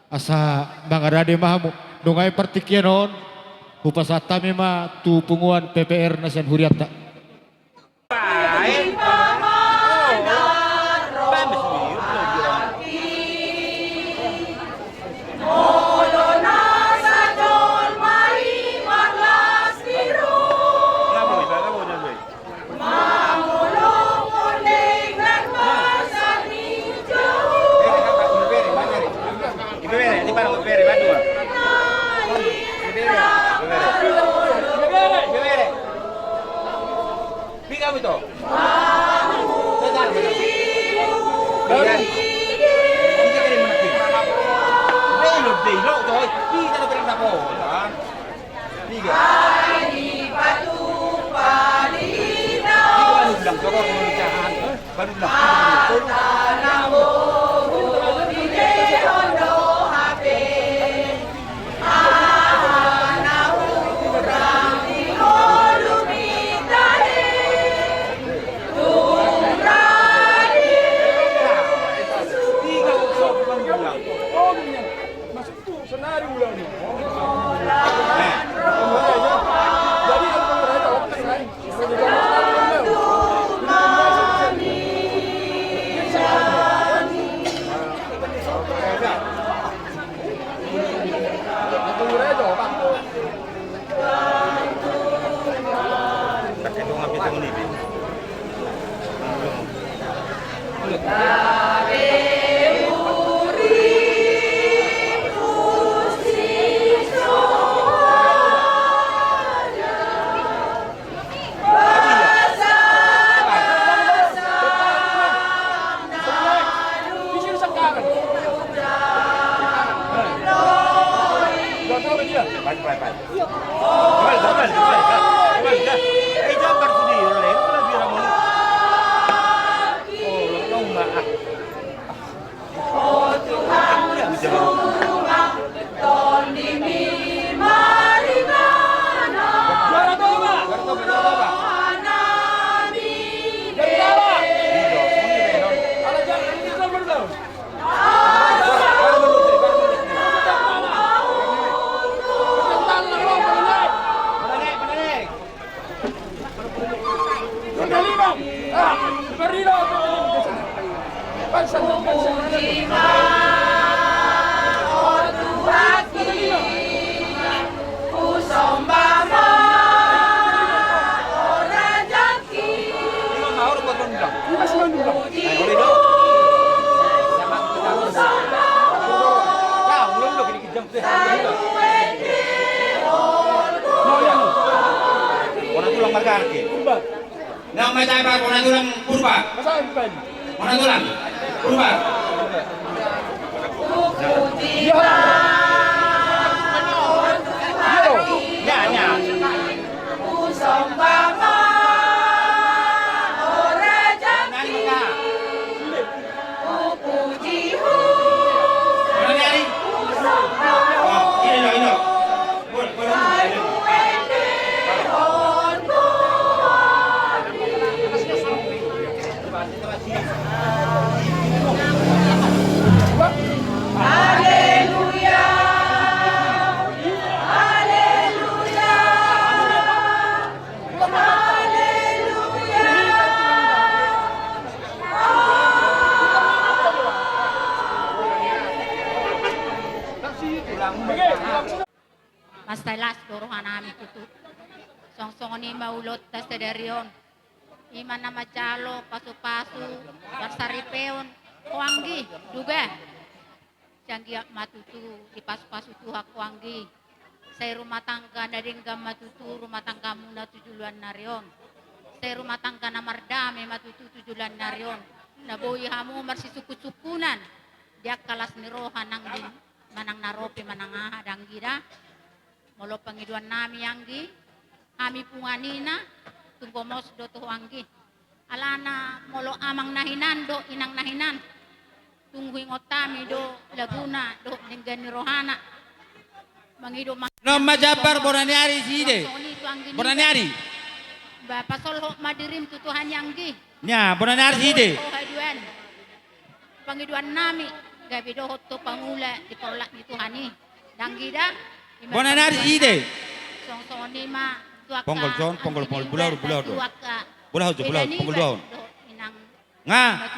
asa mangarade ma hamu. Nunga i partingkian on, hupasahat hami ma tu punguan P P R na sian hurianta. Bona tulang marga Arke. Nang mai tahe ba bona tulang Purba. Bona tulang Purba. Ya, ya. Mansai las do rohanami tutu. Songon songon i ma ulaonta sadari on. I ma na manjalo pasupasu, parsaripeon, ho anggi, Duga. Sai anggiat ma tutu dipasupasu Tuhan ho anggi. Sai rumah tangga na denggan ma tutu rumah tanggamuna tu joloan ni ari on. Sai rumah tangga na mardame ma tutu tu joloan ni ari on. Na boi hamu marsisungkun-sungkunan di angka las ni roha nang di manang na ro pe manang aha da anggi da. Molo pangidoannami anggi, hami punguan ina, tung gomos do tu ho anggi. Alana molo amang na hinan dohot inang na hinan, tung huingot hami do laguna dohot denggan ni rohana. Mangido ma. Naung manjambar bona ni ari side. Songon i tu anggi. Bona ni ari. Ba pasolhot ma dirim tu Tuhan i anggi. Nya, bona ni ari side. Ho haduan. Pangidoan nami, gabe dohot tu pangula di porlak ni Tuhan i. Danggi da. Bona nari ide. Songon songon i ma tu angka. Ponggol John, ponggol, ponggol, bula, bula, bula. Bula, bula, ponggol dua on. Nga.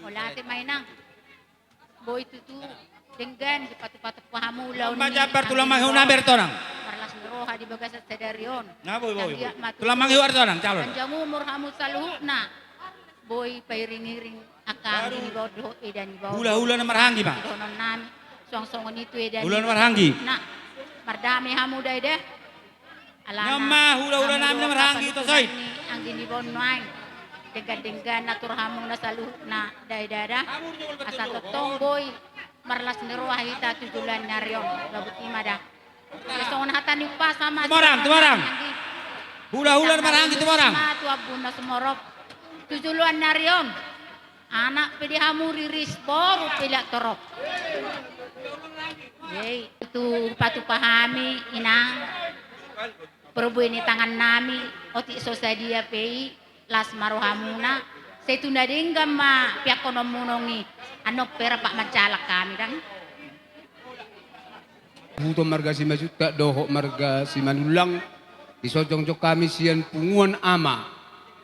Mauliate ma inang. Boi tutu denggan dipatupa-tupa hamu ulaon ni. Tulang Mangihut na ber tonang. Marlas ni roha di bagasan sadari on. Nga boi, boi. Tulang Mangihut ber tonang calon. Panjang umur hamu saluhutna. Boi pairing-iring angka anggi ni baon dohot eda ni baon. Hula-hula na marhahaanggi ma. Dohonon nami songon songon i tu eda ni baon. Hula na marhahaanggi. Na mardame hamu da eda. Alana. Nga ma hula-hula nami na marhahaanggi tu son i. Anggi ni baon nuaeng. Denggan-denggan na tu rohamuna saluhutna da eda da. Asa tongtong boi marlas ni roha hita tu joloan ni ari on. Babut i ma da. Songon hata ni umpasa ma. Tumorang, tumorang. Hula-hula na marhahaanggi tumorang. Tu ambun na sumorop tu joloan ni ari on. Anak pe di hamu riris, boru pe laho torop. Jadi tu patupa hami inang, parbue ni tangan nami, otik so sadia pe i, las ma rohamuna. Sai tu na denggan ma piangkonon muna i. Annon pe rap manjalang hami dang. Huton marga Simanjuntak dohot marga Simanullang, disonjong-jong hami sian punguan ama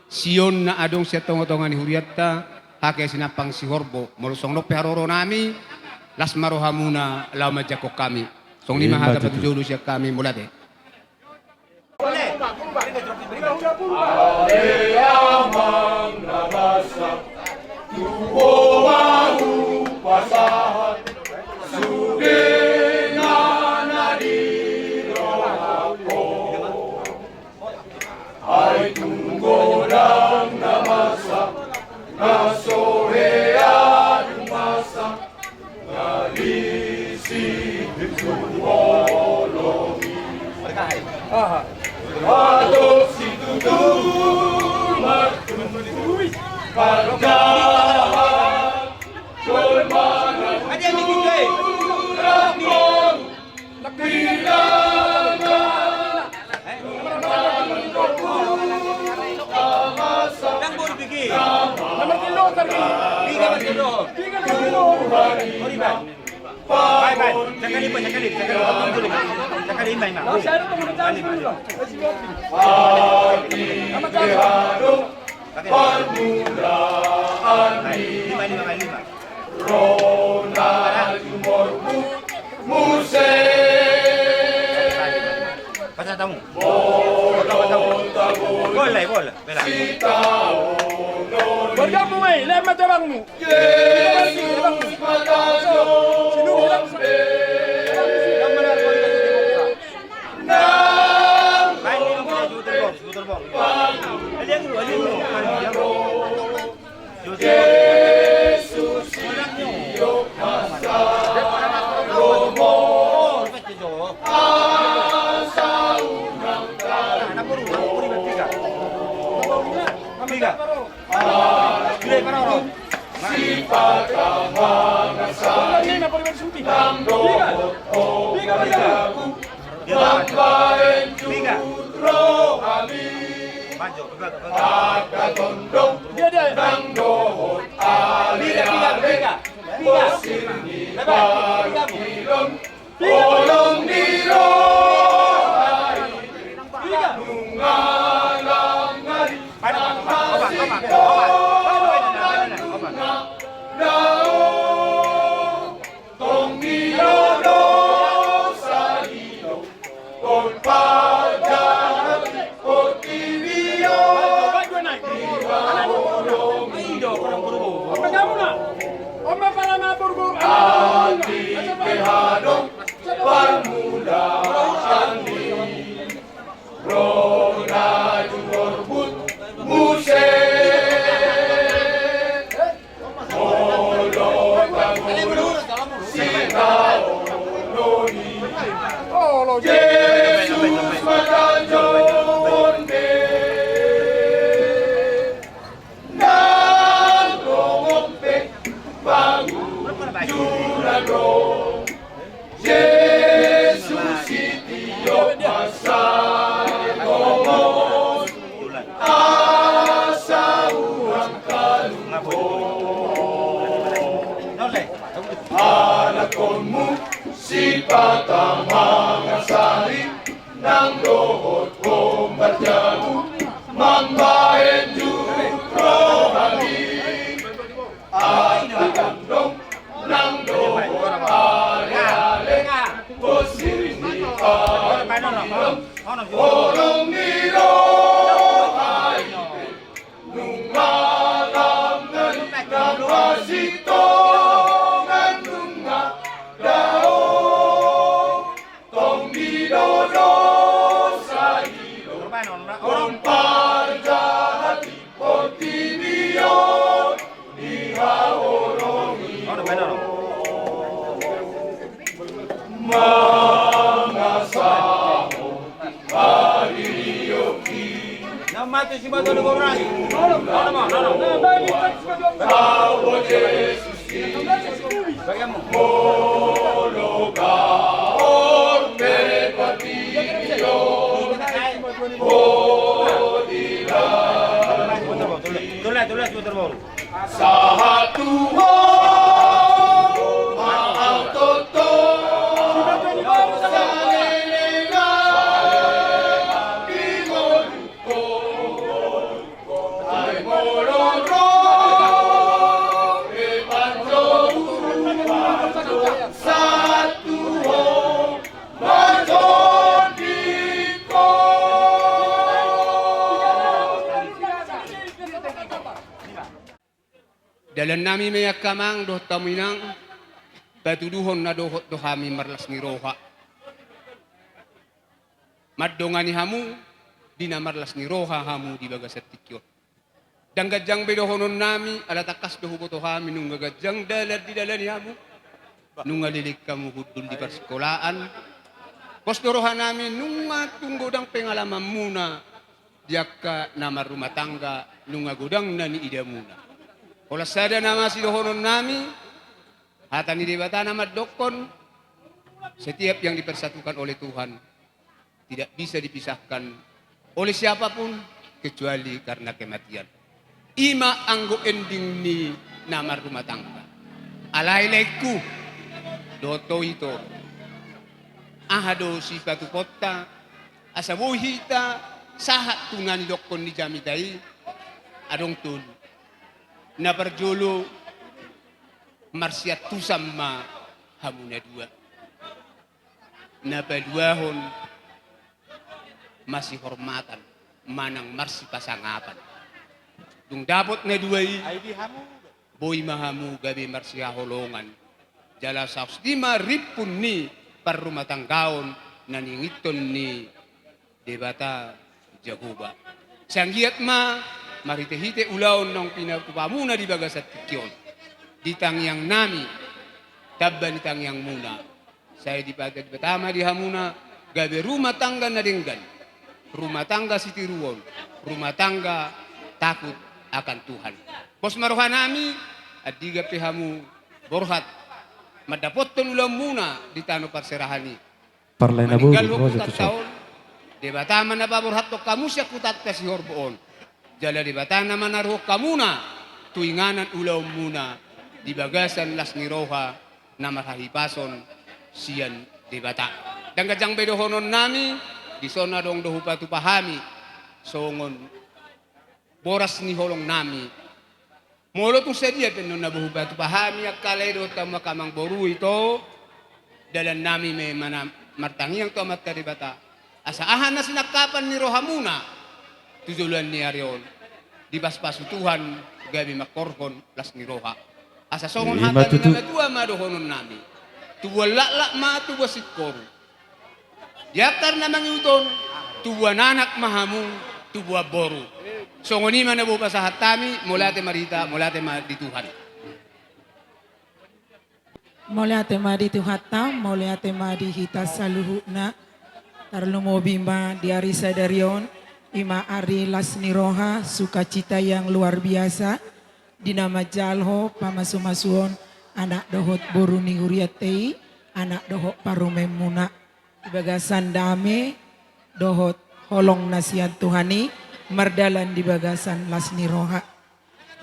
Sion na adong sian tonga-tonga ni hurianta, hake sinampang sihorbo, molo songon on pe haroro nami, las ma rohamuna laho manjangkon hami. Songon i ma hata patujolo sian hami, mauliate. Ai tung godang na masa, na so hea dung masa, na disi tu holong i. Aha. Ados situtu martumpu, parjahat jolma na tutu rangkon. Ndang boi bigi. Nomor tiga, Sergi. Tiga, nomor tiga. Tiga, nomor tiga. Baik, baik. Cakali, Pak, cakali, cakali. Cakali, Pak, Pak. Parmulaan ni ro na tu morbuk muse. Pasa tamu. Bola, bola. Bela. Wargamu mai, lema jabangmu. Jesus matajo. Sinung, sinung, sinung. Nang. Main di rumah, putar box, putar box. Aliang dulu, aliang dulu. Jesus, iyo, masa, romo. Asa unang. Tiga. Tiga. Tiga, paroro. Sipata mangasari. Tiga. Tiga. Tiga. Tiga. Maju, maju, maju. Angka tondong. Dia, dia. Nang dohot ale, ale. Tiga, tiga, tiga. Bosir ni Babilon. Holong ni roha i. Tiga. Nunga langali. Maju, maju, maju, maju. Nunga dao. Tong ni rodo salido. Porpajati portibi on. Hata mangasari nang dohot hombar jabu, mambahen jujur rohani. Angka gondong nang dohot ale-ale, bosir ni panurirang, holong ni roha i pe. Nunga lam nari na pasintongan nunga dao. Tong di dosa i do, tong parjahat i portibi on dihaholongi. Mangasahon Naung mate si Batu Deboran. Nono, nono. Au Jesus. Bagianmu. Molo gaor pe portibi on. Tulas, tulas, tulas, tulas. Sahat tu ho ma au toto, saleleng na di ngolungkon. Ai molo ro pe panjouon, sahat tu ho ma tondingkon. Dalannami ma i angka amang dohot hamu inang, patuduhon na dohot do hami marlas ni roha mandongani hamu di na marlas ni roha hamu di bagasan tingki on. Ndang ganjang be dohononnami, ala tangkas do huboto hami nunga ganjang dalan didalani hamu, nunga leleng hamu hundul di parsikolaan. Pos do rohanami nunga tung godang pengalamanmuna di angka na marrumah tangga, nunga godang na niidamuna. Holan sada nama sidohononnami, hata ni Debata na mandokkon, setiap yang dipersatukan oleh Tuhan tidak bisa dipisahkan oleh siapapun kecuali karena kematian. I ma anggo ending ni na marrumah tangga. Alai laengku dohot ho ito, aha do sipatupaonta asa boi hita sahat tu na nidokkon ni jamita i? Adong tolu. Na parjolo, marsiantusan ma hamu na dua. Na paduahon, masihormatan manang marsipasangapan. Dung dapot na dua i, boi ma hamu gabe marsihaholongan. Jala saosnima rimpun ni parrumatanggaon na niingothon ni Debata Jahowa. Sai anggiat ma marhitehite ulaon naung pinatupamuna di bagasan tingki on, di tangiangnami, tamba ni tangiangmuna, sai dipatupa Debata ma di hamuna gabe rumah tangga na denggan, rumah tangga sitiruon, rumah tangga takut akan Tuhan. Pos ma rohanami, andigan pe hamu borhat mandapothon ulaonmuna di tano parserahan i. Parlai na boru, maninggalhon hutanta on, Debata ma na paborhathon hamu sian hutanta sihorbo on. Jala Debata na manaruhon hamuna tu inganan ulaonmuna di bagasan las ni roha na marhahipason sian Debata. Ndang ganjang be dohononnami, dison adong do hupatupa hami songon boras ni holongnami. Molo tung sadia pe annon na boi hupatupa hami angka lae dohot hamu angka amangboru, ito, dalannami ma i, ma na martangiang tu Amanta Debata asa aha na sinangkapan ni rohamuna tu joloan ni ari on, dipaspasu Tuhan gabe manghorhon las ni roha. Asa songon hata ni na matua ma dohononnami: Tubuan laklak ma tubuan singkoru. Di angka ari na mangihut on, tubuan anak ma hamu, tubuan boru. Songon i ma na boi pasahat hami, mauliate ma di hita, mauliate ma di Tuhan. Mauliate ma di Tuhanta, mauliate ma di hita saluhutna. Tarlumobi ma di ari sadari on, i ma ari las ni roha, sukacita yang luar biasa, di na manjalo pamasumasuon anak dohot boru ni hurianta i, anak dohot parumaenmuna. Di bagasan dame dohot holong na sian Tuhan i, mardalan di bagasan las ni roha.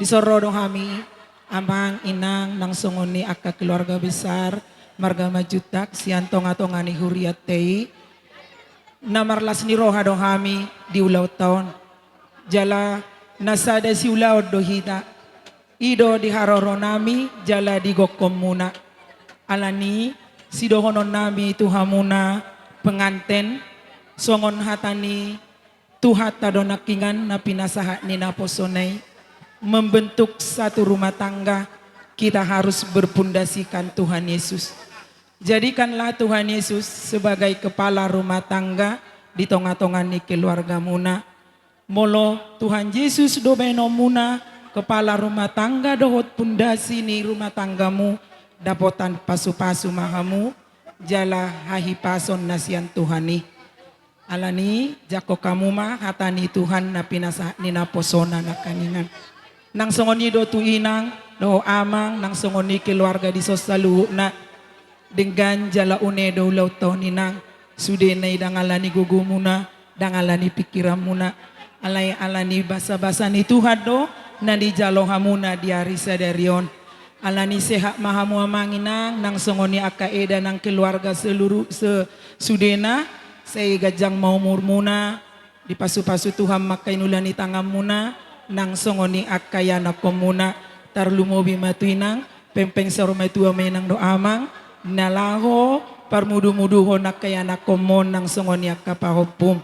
Dison ro do hami, amang, inang, nang songon i angka keluarga besar Marga Manjuntak sian tonga-tonga ni hurianta i. Na marlas ni roha do hami di ulaonta on. Jala na sada siulaon do hita. I do di haroronami jala di gokhonmuna. Alani sidohononnami tu hamuna penganten, songon hata ni Tuhanta do nangkiningan na pinasahat ni naposona i, membentuk satu rumah tangga, kita harus berpondasikan Tuhan Yesus. Jadikanlah Tuhan Yesus sebagai kepala rumah tangga di tonga-tonga ni keluargamuna. Molo Tuhan Jesus do baenonmuna kepala rumah tangga dohot pondasi ni rumah tanggamu, dapotan pasu-pasu ma hamu jala hahipason na sian Tuhan i. Alani jangkon hamu ma hata ni Tuhan na pinasahat ni naposona nangkiningan. Nang songon i do tu inang dohot amang, nang songon i keluarga dison saluhutna. Denggan jala une do ulaonta on inang. Sudena i ndang alani gogomuna, ndang alani pingkiranmuna. Alai alani basa-basa ni Tuhan do na nijalo hamuna di ari sadari on. Alani sehat ma hamu amang inang, nang songon i angka eda nang keluarga seluruh se-, sudena, sai ganjang ma umurmuna, dipasu-pasu Tuhan ma angka inulan ni tanganmuna, nang songon i angka ianakhonmuna, tarlumobi ma tu inang, pengpeng saur matua ma inang dohot amang, na laho parmudu-muduhon angka ianakhonmuna nang songon i angka pahompum.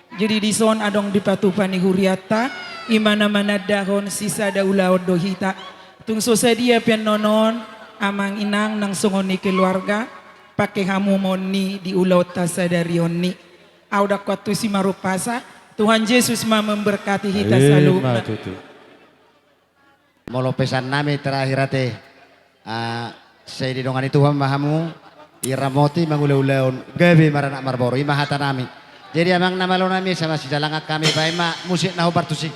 Jadi dison adong di patupa ni hurianta, i ma na manandahon sisada ulaon do hita. Tung so sadia pe annon on, amang inang nang songon i keluarga, pangke hamu ma on i di ulaonta sadari on i. Au ndang kuantusi ma rumpasa, Tuhan Jesus ma memberkati hita saluhutna. Ima tutu. Molo pesannami terakhir ate, ah, sai didongani Tuhan ma hamu, diramoti mangula ulaon gabe maranak marboru, i ma hatanami. Jadi amang na malonami, asa masijalangan hami, baen ma musik na hombar tusi.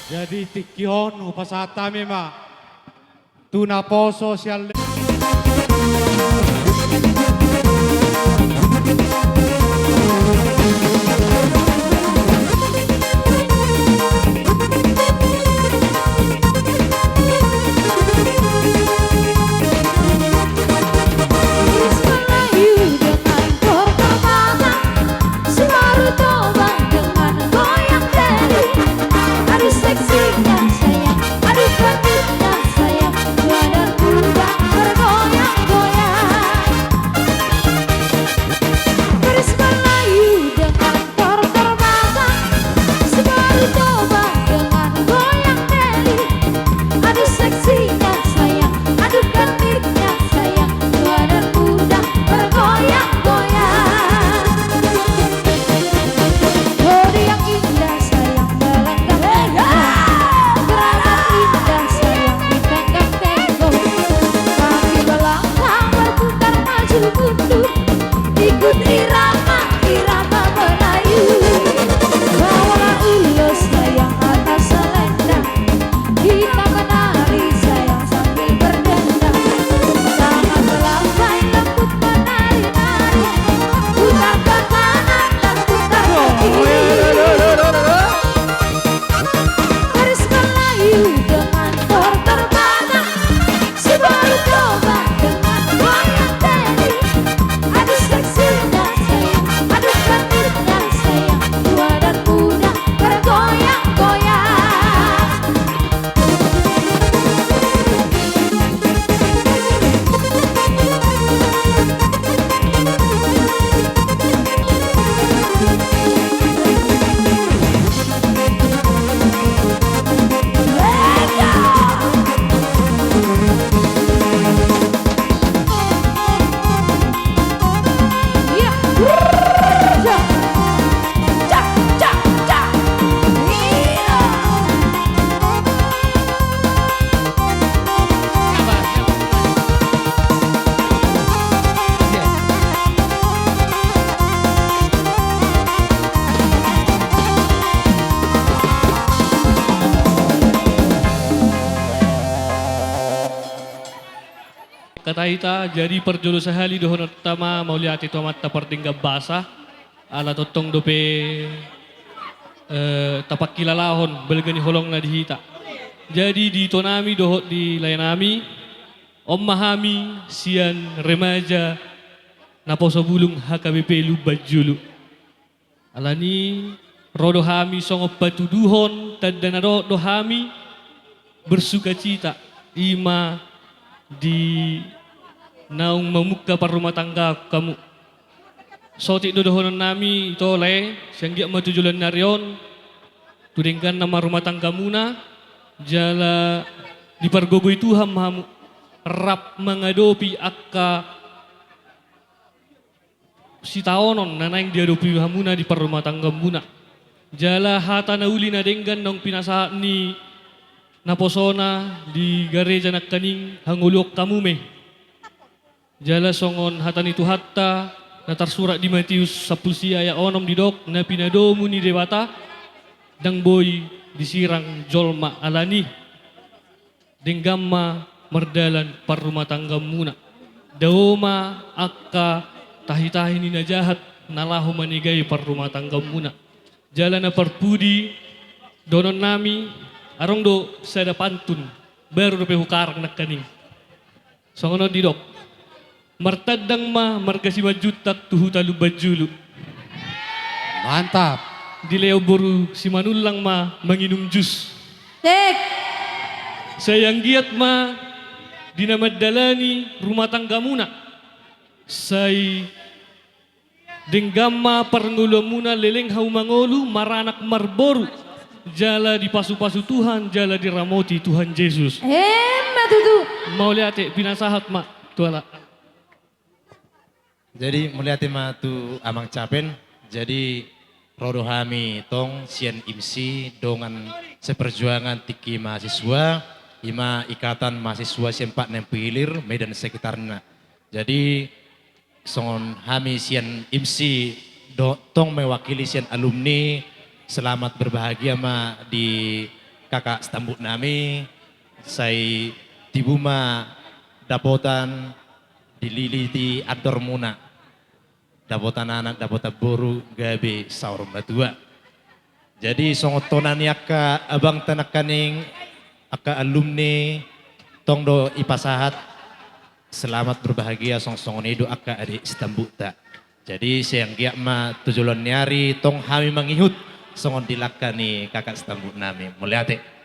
Jadi tingki on hupasahat hami ma tu naposo sian le- Angka hita, jadi parjolo sahali dohononta ma mauliate tu Amanta Pardenggan Basa, ala tongtong dope, eh, tapangkilalahon balga ni holongna di hita. Jadi di itonami dohot di laenami, on ma hami sian remaja naposo bulung H K B P Lumban Julu. Alani ro do hami songon patuduhon tanda na dohot do hami bersukacita, i ma di naung mamungka parrumatanggaon hamu. Saotik do dohononnami, ito lae, sai anggiat ma tu joloan ni ari on tu dengganna ma rumatanggamuna, jala dipargogoi Tuhan ma hamu rap mangadopi angka sitaonon na naeng diadopi hamuna di parrumatanggaonmuna. Jala hata na uli na denggan naung pinasahat ni naposona di gareja nangkaning, hangoluhon hamu ma i. Jala songon hata ni Tuhanta na tarsurat di Matius sampulu sia ayat onom didok, na pinadomu ni Debata ndang boi disirang jolma. Alani denggan ma mardalan parrumatanggaonmuna. Dao ma angka tahitahi ni na jahat na laho manegai parrumatanggaonmuna. Jala na parpudi dohononnami, adong do sada pantun, baru dope hukarang nangkaning. Songon on didok. Martandang ma marga Simanjuntak tu huta Lumban Julu. Mantap. Dilehon boru Simanullang ma manginum jus. Cek. Sai anggiat ma di na mandalani rumatanggamuna. Sai denggan ma parngoluanmuna, leleng hamu mangolu, maranak marboru. Jala dipasupasu Tuhan, jala diramoti Tuhan Jesus. Emma tutu. Mauliate, pinasahat ma tu halak. Jadi, mauliate ma tu Amang Capen. Jadi, ro do hami tong sian IMSI, dongan seperjuangan tingki mahasiswa, i ma Ikatan Mahasiswa Sian Pat Nang Pilir, Medan sekitarna. Jadi, songon hami sian IMSI do tong mewakili sian alumni, selamat berbahagia ma di kakak stambuk nami, sai tibu ma dapotan dililiti andormuna, dapotan anak, dapotan boru, gabe saur matua. Jadi, songon tona ni angka abangta nangkaning, angka alumni, tong do ipasahat, selamat berbahagia, song-, songon i do angka adik stambukta. Jadi, sai anggiat ma tu joloan ni ari, tong hami mangihut, songon di langka ni kakak stambuk nami. Mauliate.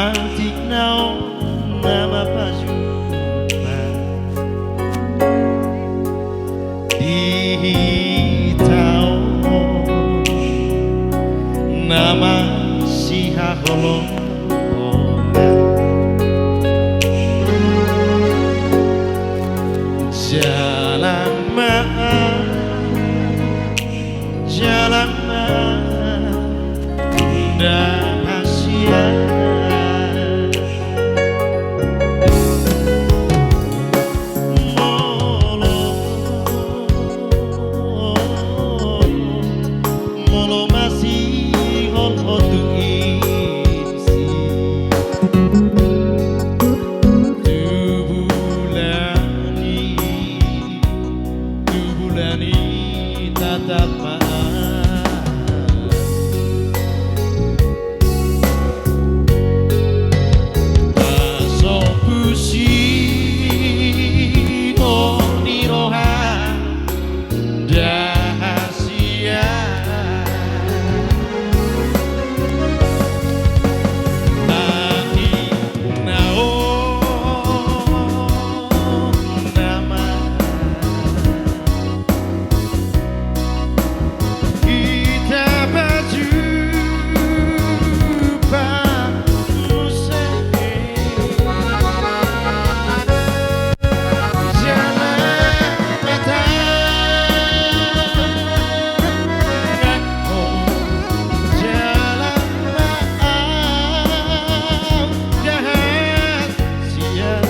Atik na on nama pajumpang di hita on nama sihaholongan. Jala ma, jala ma, nda hasian. Molo, molo masihol ho tu insi. Tu bulan i, tu bulan i tatap ma. Pasombu sihol ni roha, nda hasian. Atik na on nama hita pajumpang muse. Jala ma tangan ho, jala ma au dahan sian.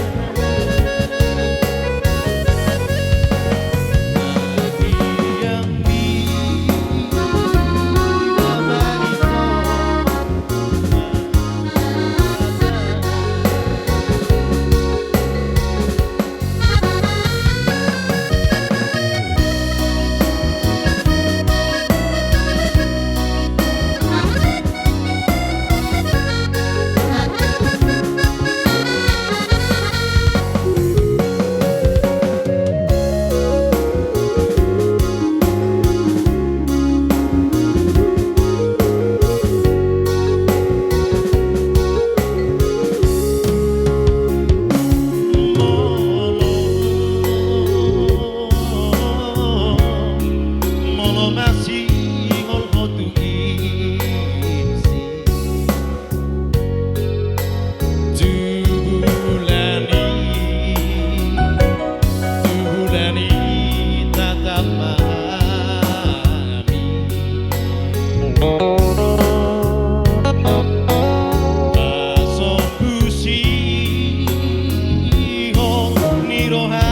Molo, molo masihol ho tu insi. Tu bulan i, tu bulan i tatap ma hami. Pasombu sihol ni roha.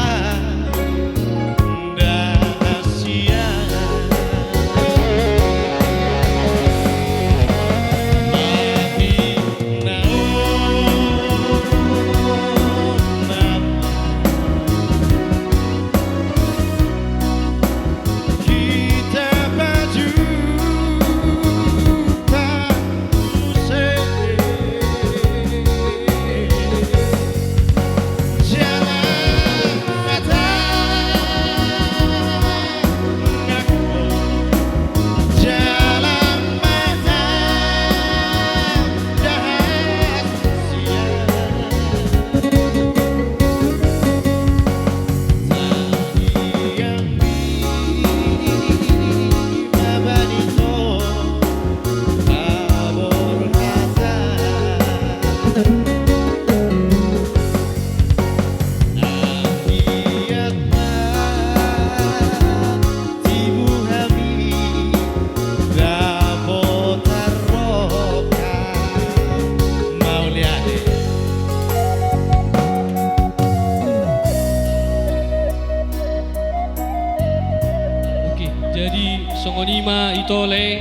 Oke, jadi songon i ma ito lae,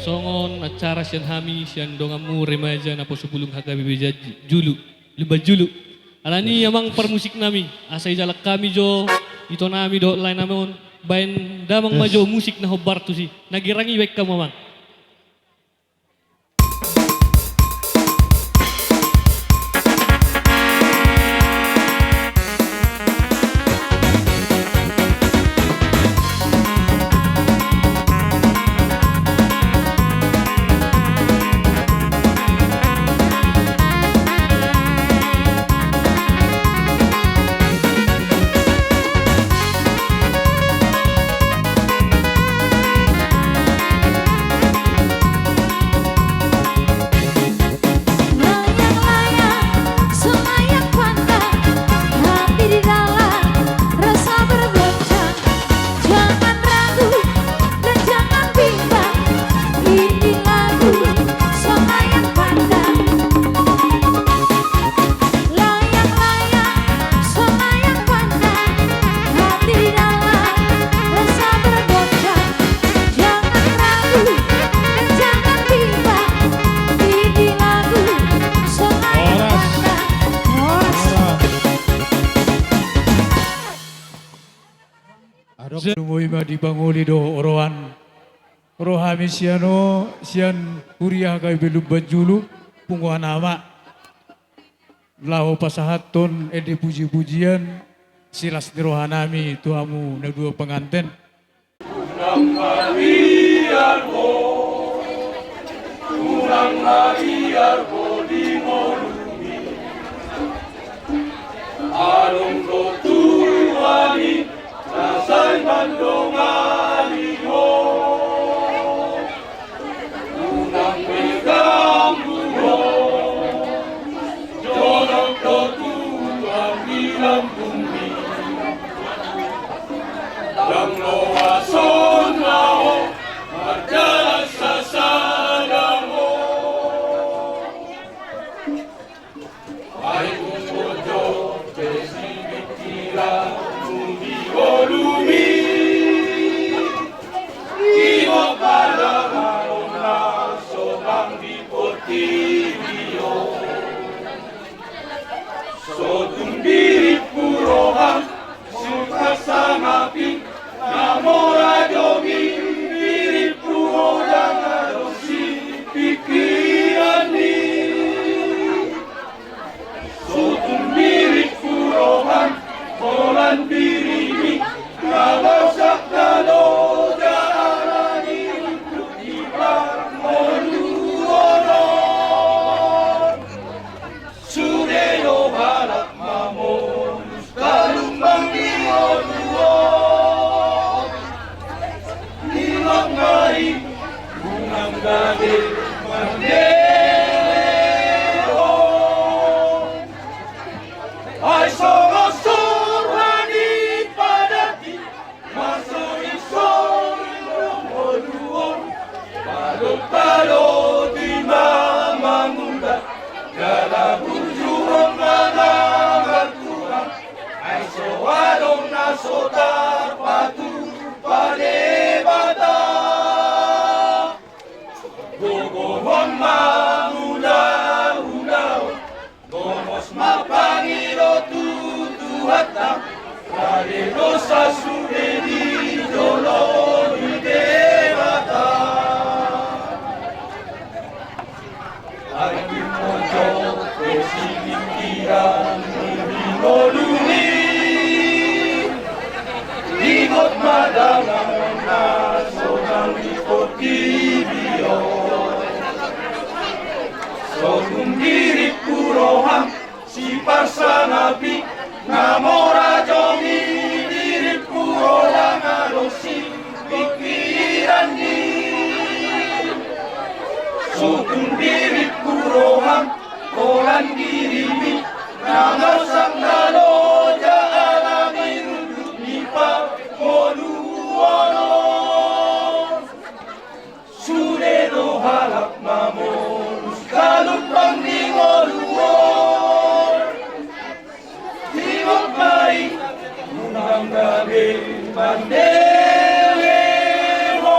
songon acara sian hami, sian donganmu remaja naposo bulung H K B P Julu, Lumban Julu. Alani amang parmusik nami, asa ijalang hami jo ito nami dohot lae nami on, baen damang ma jo musik na hombar tusi, na girang i baen hamu amang. Dung i ma dipangoli do oroan. Ro hami sian on, sian huria H K B P Lumban Julu, punguan ama. Laho pasahathon ende puji-pujian, silas ni roha nami tu hamu na dua penganten. Unang mabiar ho, unang mabiar ho di ngolumi. Adong do Tuhan i na sai mandongani ho. Unang pe ganggu ho, jonok do Tuhan di lambungmi. Ndang loas hona ho mardalan sasada ho. Ai tung bojor pe sipingkiranmu di ngolumi. Ingot ma da na so bang di portibi on. So tung dirimpu roham, sipasangapi na mora jo mi, dirimpu roham na dosi pikiranmi. So tung dirimpu roham, holan dirimi, na bosak na loja alani unduk ni parngoluon on. Sude do halak mamolus galumbang di ngolu on. Ingot ma i, unang gabe mandele ho. Ai songon sorhan i padati, masori-sori do ngolu on. Padot-padoti ma mangula, jala burju ma na martuhan. Ai so adong na so tarpatupa Debata. Gogohon ma hulahula on. Gomos ma pangido tu Tuhanta, rade dosa sude di jolo ni Debata. Ai tung bojor pe sipingkiranmu di ngolumi. Ingot ma da na so bang di portibi on. So tung dirimpu roham, sipasangapi na mora jo mi, dirimpu roham na dosi pikiranmi. So tung dirimpu roham, holan dirimi, na bosak na loja alani unduk ni parngoluon on. Sude do halak mamolus galumbang di ngolu on. Ingot ma i, unang gabe mandele ho.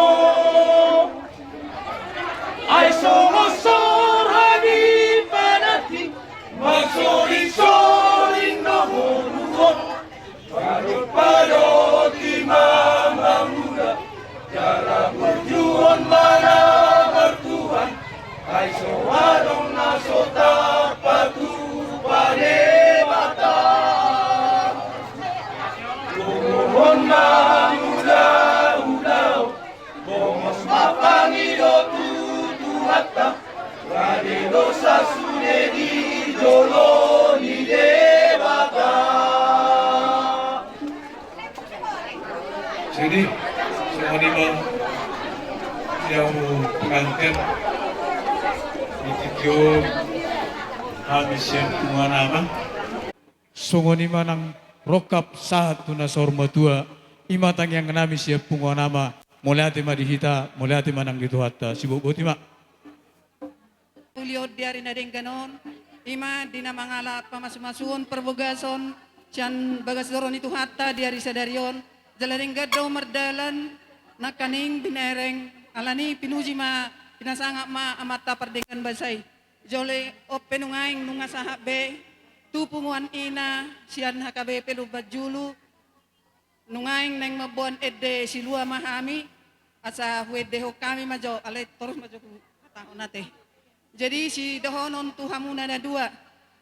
Ai songon sorhan i padati, masori-sori do ngolu on. Padot-padoti ma mangula, jala burjuhon ma na martuhan, ai so adong na so tarpatupa Debata. Gogohon ma hulahula on, gomos ma pangido tu Tuhanta, rade dosa sude di jolo ni Debata. Jadi, songon i ma sian penganten di tingki on, hami sian punguan ama. Songon i ma nang rongkap sahat tu na saur matua, i ma tangiang nami sian punguan ama, mauliate ma di hita, mauliate ma nang di Tuhanta, sibobotima. Uli on di ari na denggan on, i ma di na mangalap pamasumasuon parbagason, sian bagas joro ni Tuhanta di ari sadari on, jala denggan do mardalan, nangkaning binereng, alani pinuji ma, pinasangap ma amanta pardenggan basa i. Jolo i on pe nunga aek nunga sahat be, tu punguan ina, sian H K B P Lumban Julu, Nunga naeng mamboan ende silua ma hami, asa huendehon hami ma jo, alai torus ma jo huhatahon ate. Jadi sidohonon tu hamuna na dua.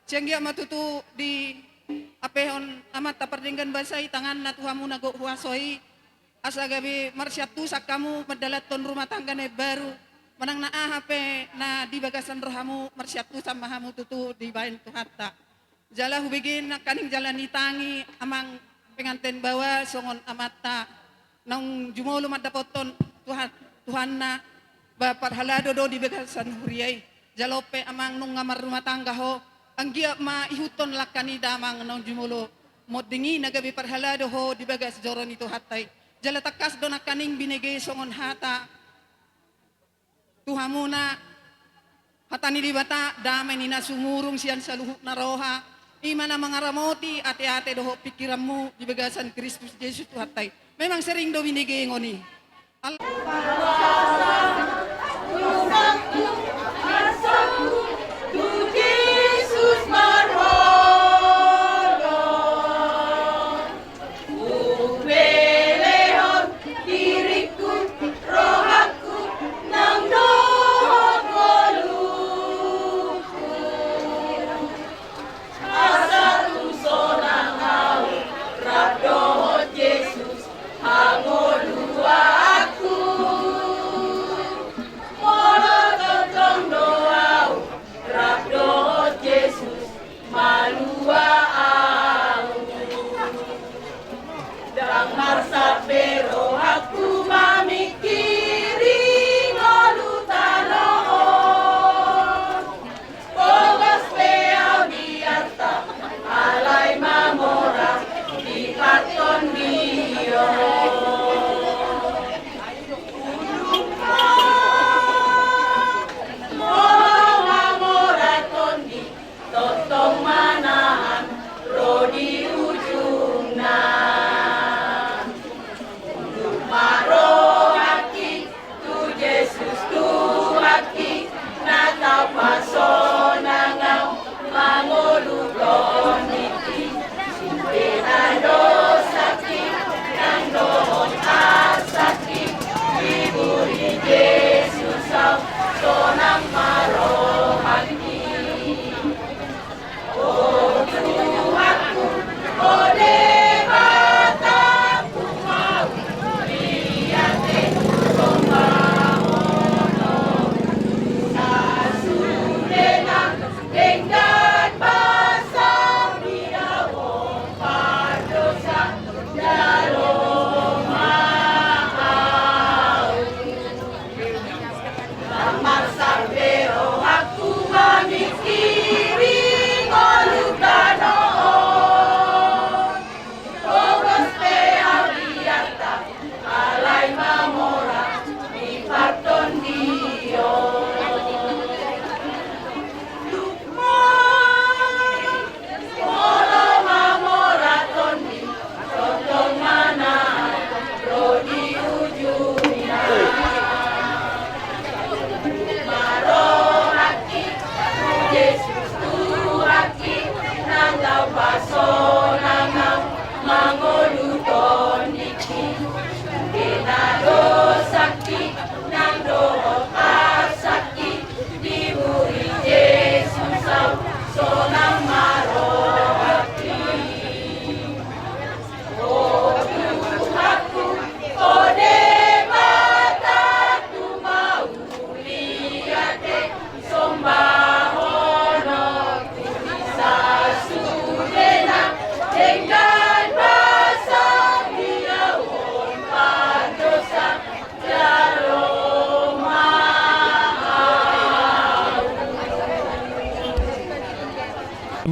Sai anggiat ma tutu diapehon Amanta pardenggan basa i tanganna tu hamuna gok huaso i, asa gabe marsiantusan hamu mandalanhon rumah tangga na imbaru, manang na aha pe na di bagasan rohamu, marsiantusan ma hamu tutu dibahen Tuhanta. Jala hubege nangkaning jala nitangi amang penganten baoa songon amanta naung jumolo mandapothon Tuhan, Tuhanna, ba parhalado do di bagasan huria i. Jala on pe amang nunga marrumah tangga ho, anggiat ma ihuthon langka ni damang naung jumolo monding i na gabe parhalado ho di bagas joro ni Tuhanta i. Jala tangkas do nangkaning binege songon hata tu hamuna, hata ni Debata, dame ni na sumurung sian saluhut na roha, i ma na mangaramoti ateate dohot pingkiranmu di bagasan Kristus Jesus Tuhanta i. Memang sering do binegengon i. Al-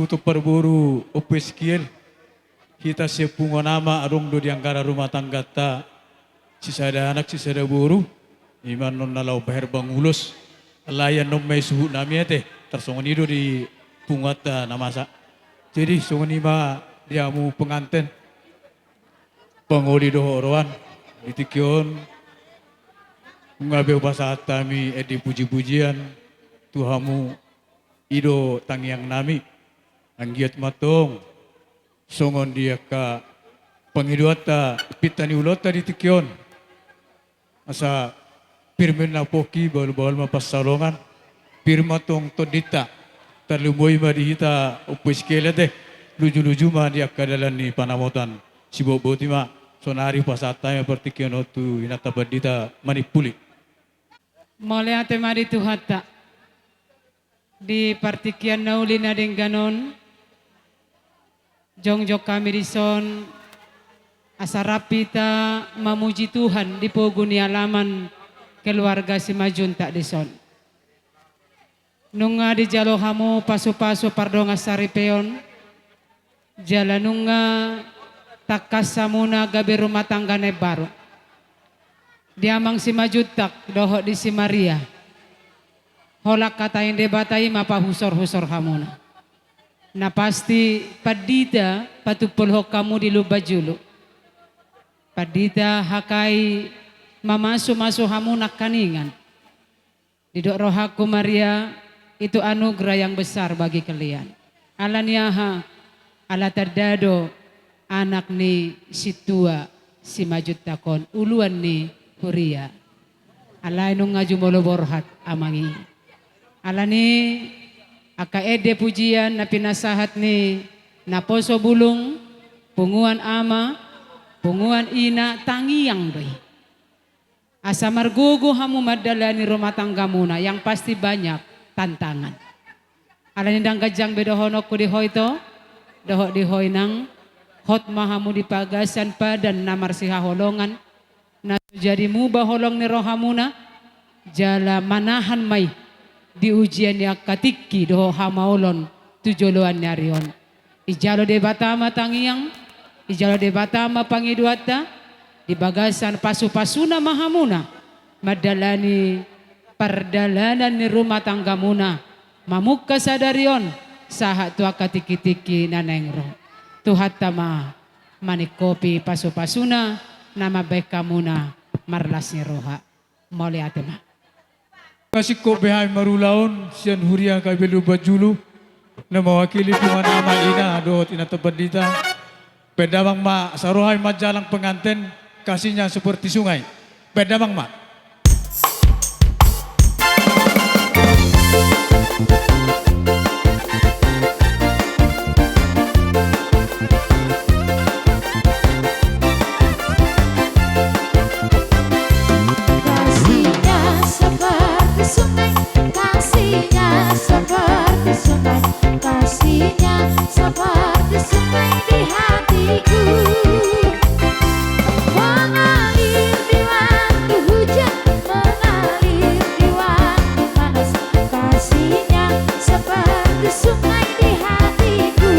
Tutu parboru Ompu Eskiel. Hita sian punguan ama adong do di anggara rumah tangganta sisada anak sisada boru, ima annon na laho paherbang ulos. Alai annon ma i suhut nami ate, tarsongon i do di punguanta na masa. Jadi songon i ma di hamu penganten, pangoli dohot oroan, di tingki on nunga be hupasahat hami ende pujipujian tu hamu, i do tangiang nami. Anggiat ma antong songon di angka pangidoanta, pinta ni ulaonta di tingki on. Asa pir ma na pongki, bahulbahul ma pansalongan, pir ma tong tondinta. Tarlumobi ma di hita Ompu Iskele ate, lujuluju ma di angka dalan ni panamotan. Sibotboti ma, saonari pasahat hami ma partingkian on tu inanta pandita manimpuli. Mauliate ma di Tuhanta. Di partingkian na uli na denggan on, jongjong hami dison asa rap hita mamuji Tuhan di pogu ni alaman keluarga Simanjuntak dison. Nunga dijalo hamu pasupasu pardongan saripeon, jala nunga tangkas hamuna gabe rumah tangga na imbaru. Di Amang Simanjuntak dohot di si Maria, holan hata ni Debata i ma pahusorhusor hamuna. Na pasti pandita patumpolhon hamu di Lumbanjulu. Pandita, hakai mamasumasu hamu nangkiningan. Didok rohangku, Maria, itu anugerah yang besar bagi kalian. Ala ni aha? Ala tanda do anak ni sintua Simanjuntak on, uluan ni huria. Alai nunga jumolo borhat amang i. Ala ni angka ende pujian na pinasahat ni naposo bulung, punguan ama, punguan ina, tangiang do i. Asa margogo hamu mandalani rumah tanggamuna yang pasti banyak tantangan. Ala ni ndang ganjang be dohononku di ho ito, dohot di ho inang, hot ma hamu di bagasan padan na marsihaholongan, na so jadi muba holong ni rohamuna, jala manahan ma i di ujian ni angka tingki dohot hamaolon tu joloan ni ari on. Dijalo Debata ma tangiang, dijalo Debata ma pangidoanta, di bagasan pasupasuna ma hamuna mandalani pardalanan ni rumah tanggamuna, mamungka sadari on sahat tu angka tingkitingki na naeng ro. Tuhanta ma maningkopi pasupasuna na mambahen hamuna marlas ni roha. Mauliate ma. Nga singkop be hami marulaon sian huria K B Lumbanjulu, na mewakili punguan ama, ina dohot inanta pandita. Bahen damang ma, asa ro hami manjalang penganten, kasihnya seperti sungai. Bahen damang ma. Kasihnya seperti sungai, kasihnya seperti sungai, kasihnya seperti sungai di hatiku. Mengalir di waktu hujan, mengalir di waktu panas, kasihnya seperti sungai di hatiku.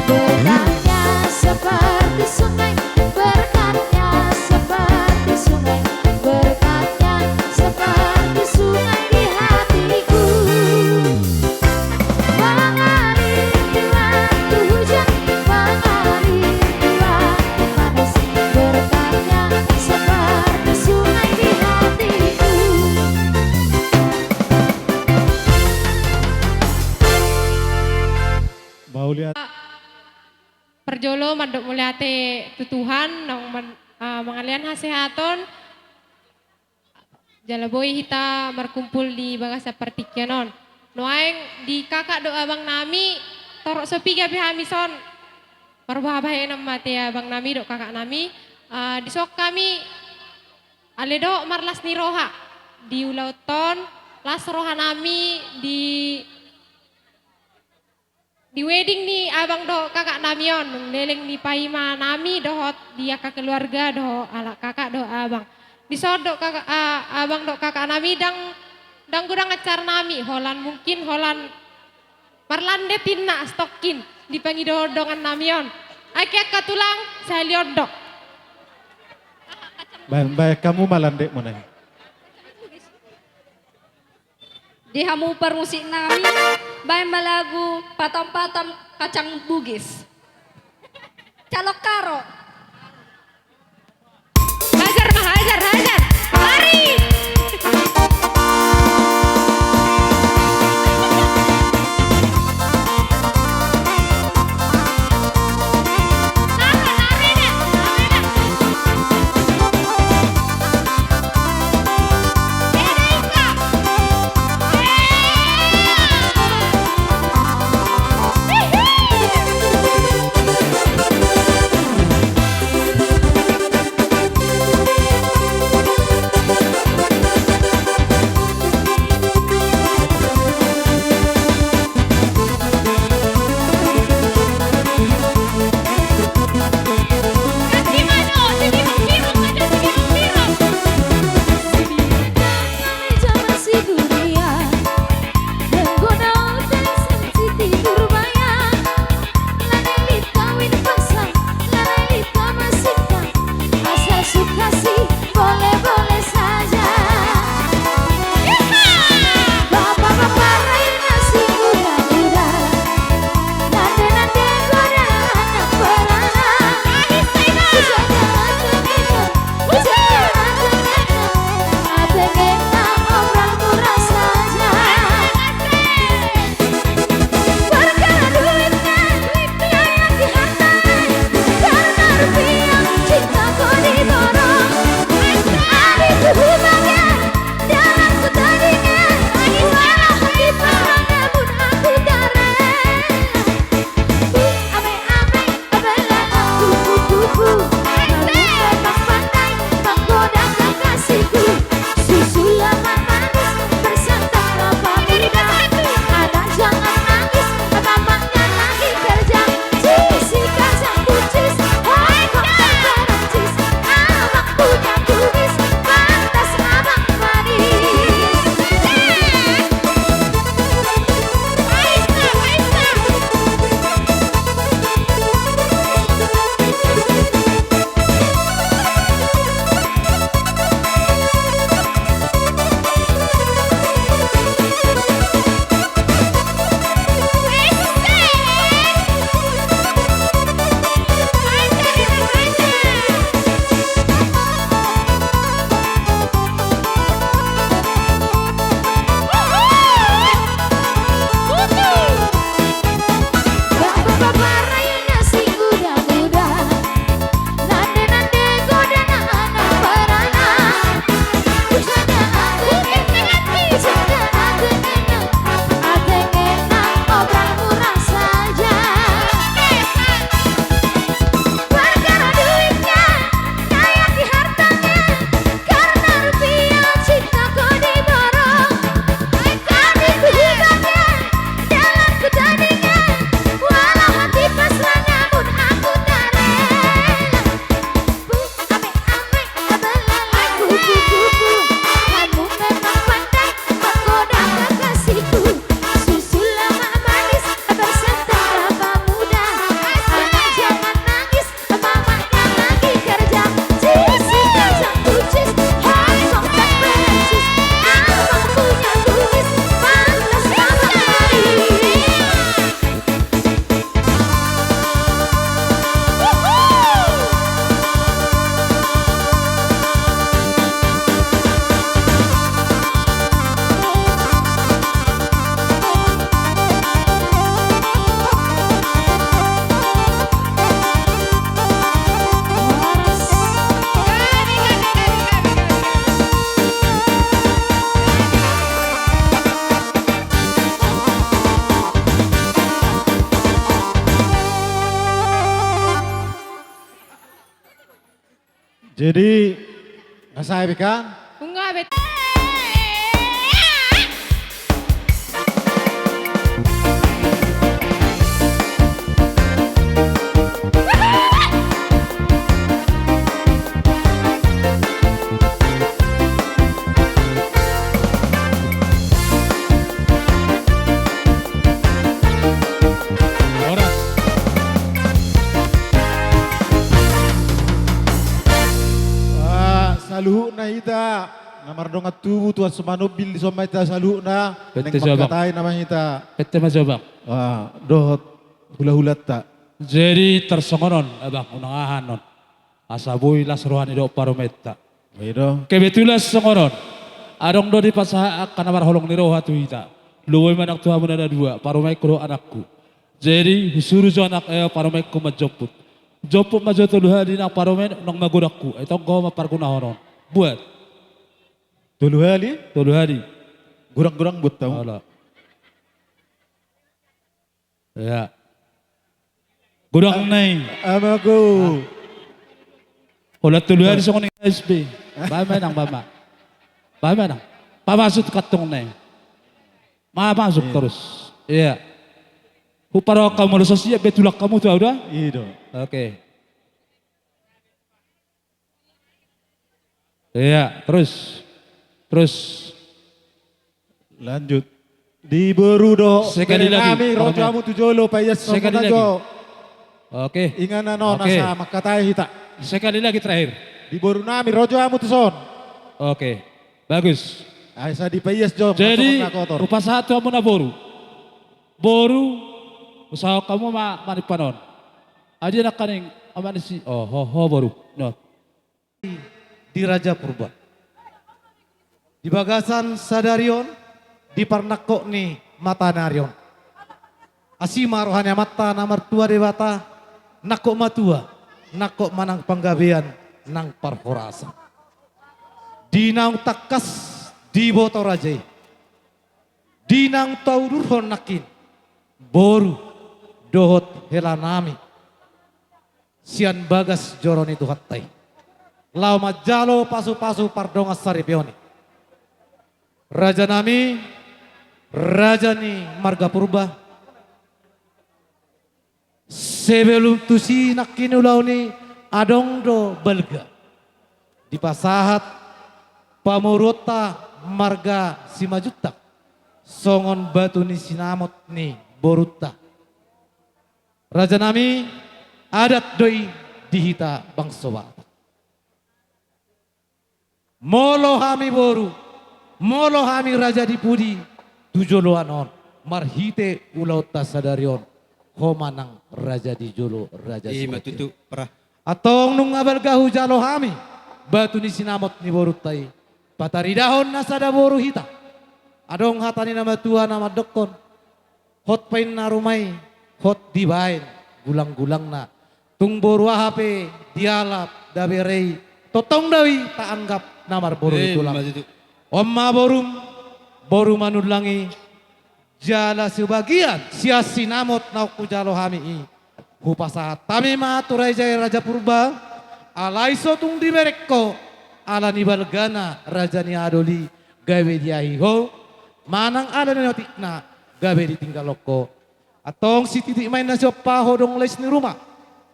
Berkatnya seperti sungai, berkatnya seperti sungai, berkatnya seperti sungai di hatiku. Mengalir di waktu hujan, mengalir di waktu panas, berkatnya seperti sungai di hatiku. Mauliate. Parjolo mandok mauliate tu Tuhan naung man-, ah, mangalean hasehaton. Jala boi hita markumpul di bagasan partingkian on. Nuaeng di kakak dohot abang nami, torop so piga pe hami son. Marboha bahenon ma ate abang nami dohot kakak nami. Ah, dison hami ale dohot marlas ni roha di ulaonta on, las roha nami di di wedding ni abang dohot kakak nami on, leleng ni paima nami dohot di angka keluarga dohot halak kakak dohot abang. Dison dohot kakak, ah, abang dohot kakak nami ndang, ndang godang acara nami, holan mungkin, holan marlandet ninna stokkin di pangidoan dongan nami on. Ai ke angka tulang, sahali on do. Baen, baen hamu ma landetmuna i. Di hamu parmusik nami, baen ma lagu Patam-patam Kacang Bugis. Calok Karo. Hajar ma, hajar, hajar. Mari. Jadi, nga sae be kan? Nga bet. Horas. Ah, saluhutna hita na mardongan tubu, Tuhan so manombil, dison ma hita saluhutna. Pette nang jabang. Mangkatai nama hita. Pette ma jabang. Ah, dohot hulahulanta. Jadi tarsongon on, abang, unang aha annon. Asa boi las roha ni dohot parumaenta. I do. Kebetulan songon on. Adong do dipasahat angka na marholong ni roha tu hita. Lobi ma nang tu hamu na dua, parumaenku dohot anakku. Jadi, husuru jo anak, eh, parumaenku manjomput. Jomput ma jo tolu hali nang parumaen, nang magodangku. Eh, tonggo ma pargunahonon. Buat. Tolu hali? Tolu hali. Godang-godang buat tau. Ala. Ya. Godang nai. Amago. Holan tolu hali songon i S B. Baen ma nang, baen ma. Baen ma nang. Pamasuk kantong nai. Ma masuk terus. Iya. Huparohak hamu molo so siap be, tulak hamu tu au da. I do. Oke. Iya, terus. Terus. Lanjut. Di boru dohot bere nami, rojo hamu tu jolo, paiashon ma jo. Oke. Inganan on asa mangkatai hita. Sekali lagi terakhir. Di boru nami, rojo hamu tu son. Oke. Bagus. Asa dipaias jo. Jadi, hupasahat tu hamu na boru. Boru, usaha hamu ma manimpan on. Adia nangkaning, amani si, oh, ho, ho, boru. No. Di Raja Purba. Di bagasan sadari on, di parnangkok ni mataniari on. Asi ma roha ni Amanta na martua Debata, nangkok matua, nangkok ma nang panggabean nang parhorasan. Di naung tangkas diboto raja i. Di naung taudurhon nangkin, boru, dohot hela nami. Sian bagas joro ni Tuhanta i. Laho manjalo pasu-pasu pardongan saripeon i. Raja nami, raja ni marga Purba. Sebelum tusi nangkin ulaon i adong do balga. Dipasahat pamoruonta marga Simanjuntak. Songon batu ni sinamot ni borunta. Raja nami, adat do i di hita bangso Batak. Molo hami boru, molo hami raja di pudi, tu joloan on, marhite ulaonta sadari on, ho ma nang raja di jolo, raja. Ima tutu, pra. Antong nunga balga hujalo hami, batu ni sinamot ni borunta i, pataridahon na sada boru hita. Adong hata ni na matua na mandokkon, hot painna ruma i, hot dibaen gulang-gulangna. Tung boru aha pe dialap da bere i, tongtong do i taanggap na marboru ni tulang. Ima tutu. On ma borum, boru Manullang i, jala sebagian sian sinamot naung hujalo hami i. Hupasahat hami ma tu raja i, Raja Purba, alai so tung dibereng ho, ala ni balgana raja ni aha do i, gabe diahi ho, manang ala ni otikna, gabe ditinggalhon ho. Antong sititik ma inna siompa, hodong lais ni ruma.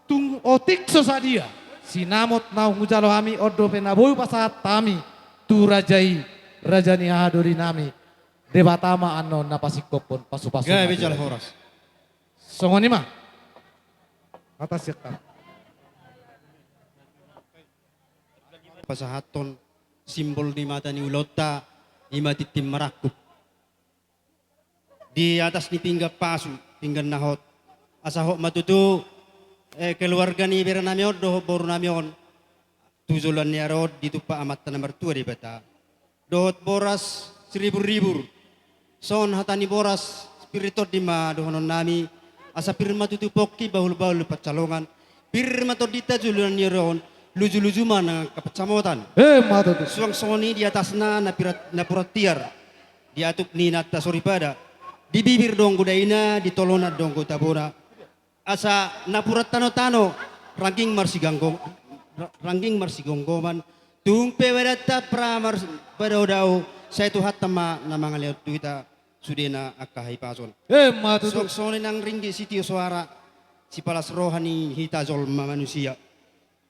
Tung otik so sadia sinamot naung hujalo hami, on dope na boi hupasahat hami tu raja i, raja ni aha do i nami. Debata ma annon na pasingkophon pasu-pasu. Gabe jala horas. Songon i ma. Atas sekta. Pasahathon simbol ni mata ni ulaonta, ima tintin marangkup. Di atas ni pinggan pasu, pinggan na hot. Asa hot ma tutu, eh, keluarga ni bere nami on dohot boru nami on, tu joloan ni ari on ditumpak Amanta na martua Debata. Dohot boras siribur-ribur. Songon hata ni boras, pir ni tondi ma dohonon nami, asa pir ma tutu pongki, bahul-bahul pansalongan. Pir ma tondinta joloan ni ari on, luju-luju ma nang angka pansamotan. Ima tutu. Suang songon i di atasna na pirat-, napuran tiar. Di atup ni inanta soripada. Di bibir do anggo daina, di tolonan do anggo tabona. Asa napuran tano-tano, rangging marsiganggo-, ra-, rangging marsigomgoman, tung pe badanta pra mars-, padaodao, sai Tuhanta ma na mangalehon tu hita sudena angka hahipason. Emma tutu. Suang songon i nang ringgit sitio soara, sipalas roha ni hita jolma manusia.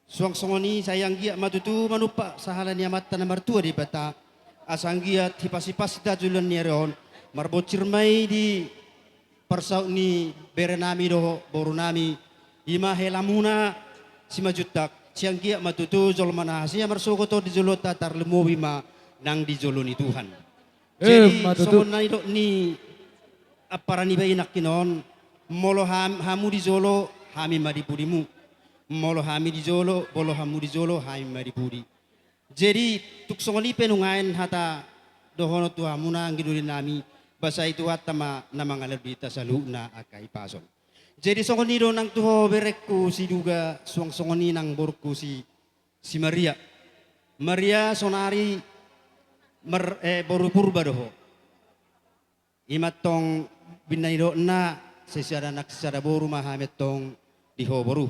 Suang songon i sai anggiat ma tutu manumpak sahala ni Amanta na martua Debata, asa anggiat hipashipas hita joloan ni ari on, marbonsir ma i di parsaut ni berenami dohot borunami, i ma helamuna Simanjuntak, sai anggiat ma tutu jolma na hasea marsogot on di joloanta, tarlumobi ma nang di jolo ni Tuhan. Jadi, emma tutu. Songon na nidok ni ampara niba i nangkin on, molo ham-, hamu di jolo, hami ma di pudimu. Molo hami di jolo, molo hamu di jolo, hami ma di pudi. Jadi, tung songon i pe nuaeng hata dohonon tu hamuna anggi doli nami, ba sai Tuhanta ma na mangalehon di hita saluhutna angka hahipason. Jadi, songon i do nang tu ho berengku si Duga, suang songon i nang borungku si, si Maria. Maria, sonari mar-, eh, boru Purba do ho. I ma antong binna nidokna, sisada anak sisada boru ma hami antong di ho boru.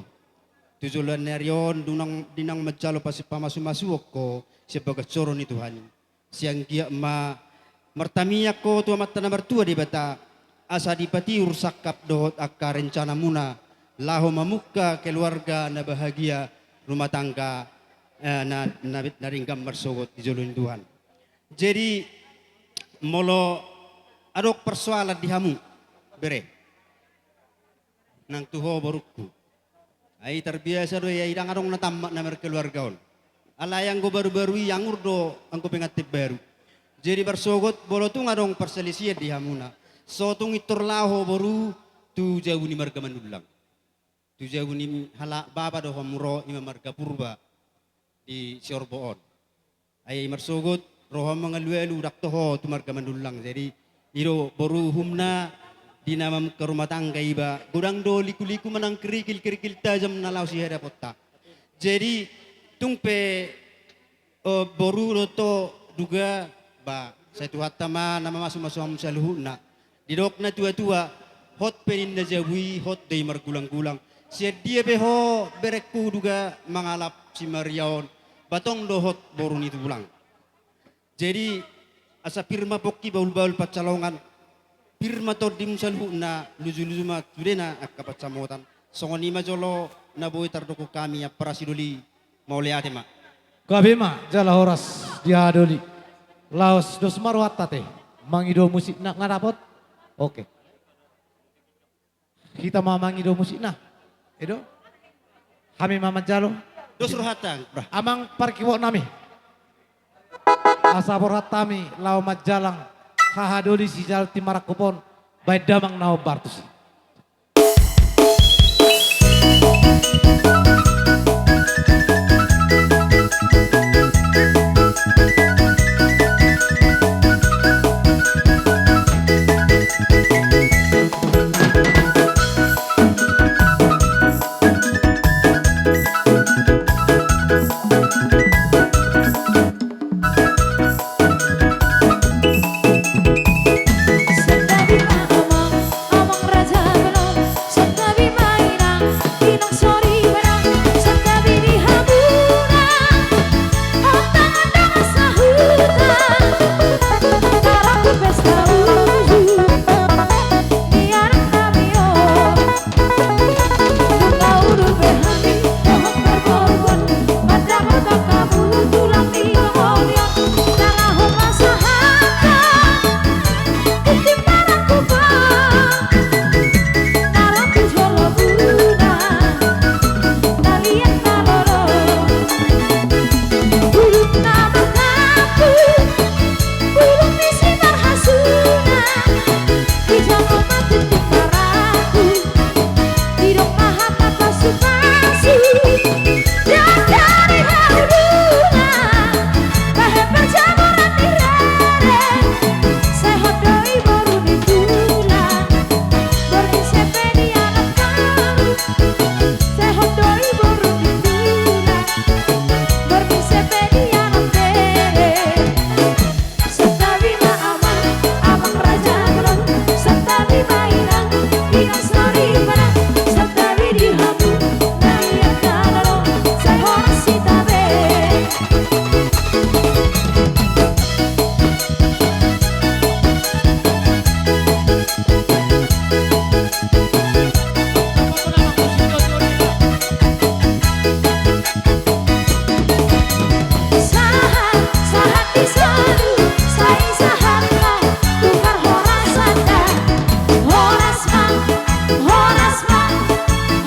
Tu joloan ni ari on, dung, dung manjalo pasi-, pamasumasuon ho sian bagas joro ni Tuhan i, sai anggiat ma martamiang ho tu Amanta na martua Debata, asa dipatiur sangkap dohot angka rencanamuna, laho mamungka keluarga na bahagia, rumah tangga, eh, na, na, na denggan marsogot di jolo ni Tuhan. Jadi, molo adong persoalan di hamu, bere, nang tu ho borungku. Ai tarbiasa do i, ai ndang adong na tammat na markeluarga on. Alai anggo barubaru i, anggur do anggo pengantin baru. Jadi marsogot, molo tung adong perselisihan di hamuna, so tung intor laho boru tu jabu ni marga Manullang. Tu jabu ni halak bapa do hamu ro, i ma marga Purba di Siorbo on. Ai marsogot, ro ho mangalualu, ndang toho tu marga Manullang. Jadi, i do boru uhumna, di na mamungka rumah tangga iba, godang do likuliku manang kerikil, kerikil tajam na laho sihadaponta. Jadi, tung pe, eh, boru dohot ho Duga, ba, sai Tuhanta ma na mamasumasu hamu saluhutna. Didok natuatua, hot pe ninna jabu i, hot do i margulanggulang. Sian dia pe ho berengku Duga mangalap si Maria on, ba tong do hot boru ni tulang. Jadi, asa pir ma pongki bahulbahul pansalongan, pir ma tondimu saluhutna, lujuluju ma sudena angka pansamotan. Songon i ma jolo na boi tardok hami, ampara sidoli. Mauliate ma. Gabe ma jala horas di haha doli. Laos dos ma rohanta ate. Mangido musikna, nga dapot? Oke. Hita ma mangido musikna. Edo? Hami ma manjalo. Dos rohanta, bra. Amang parkiwok nami. Asa borhat hami laho manjalang haha doli sijalti marangkup on, baen damang na hombar tusi. Sandadi ma amang, amang raja Sahat, sahat di saluhut, sai sahat ma, tukar horas anda. Horas ma, horas ma,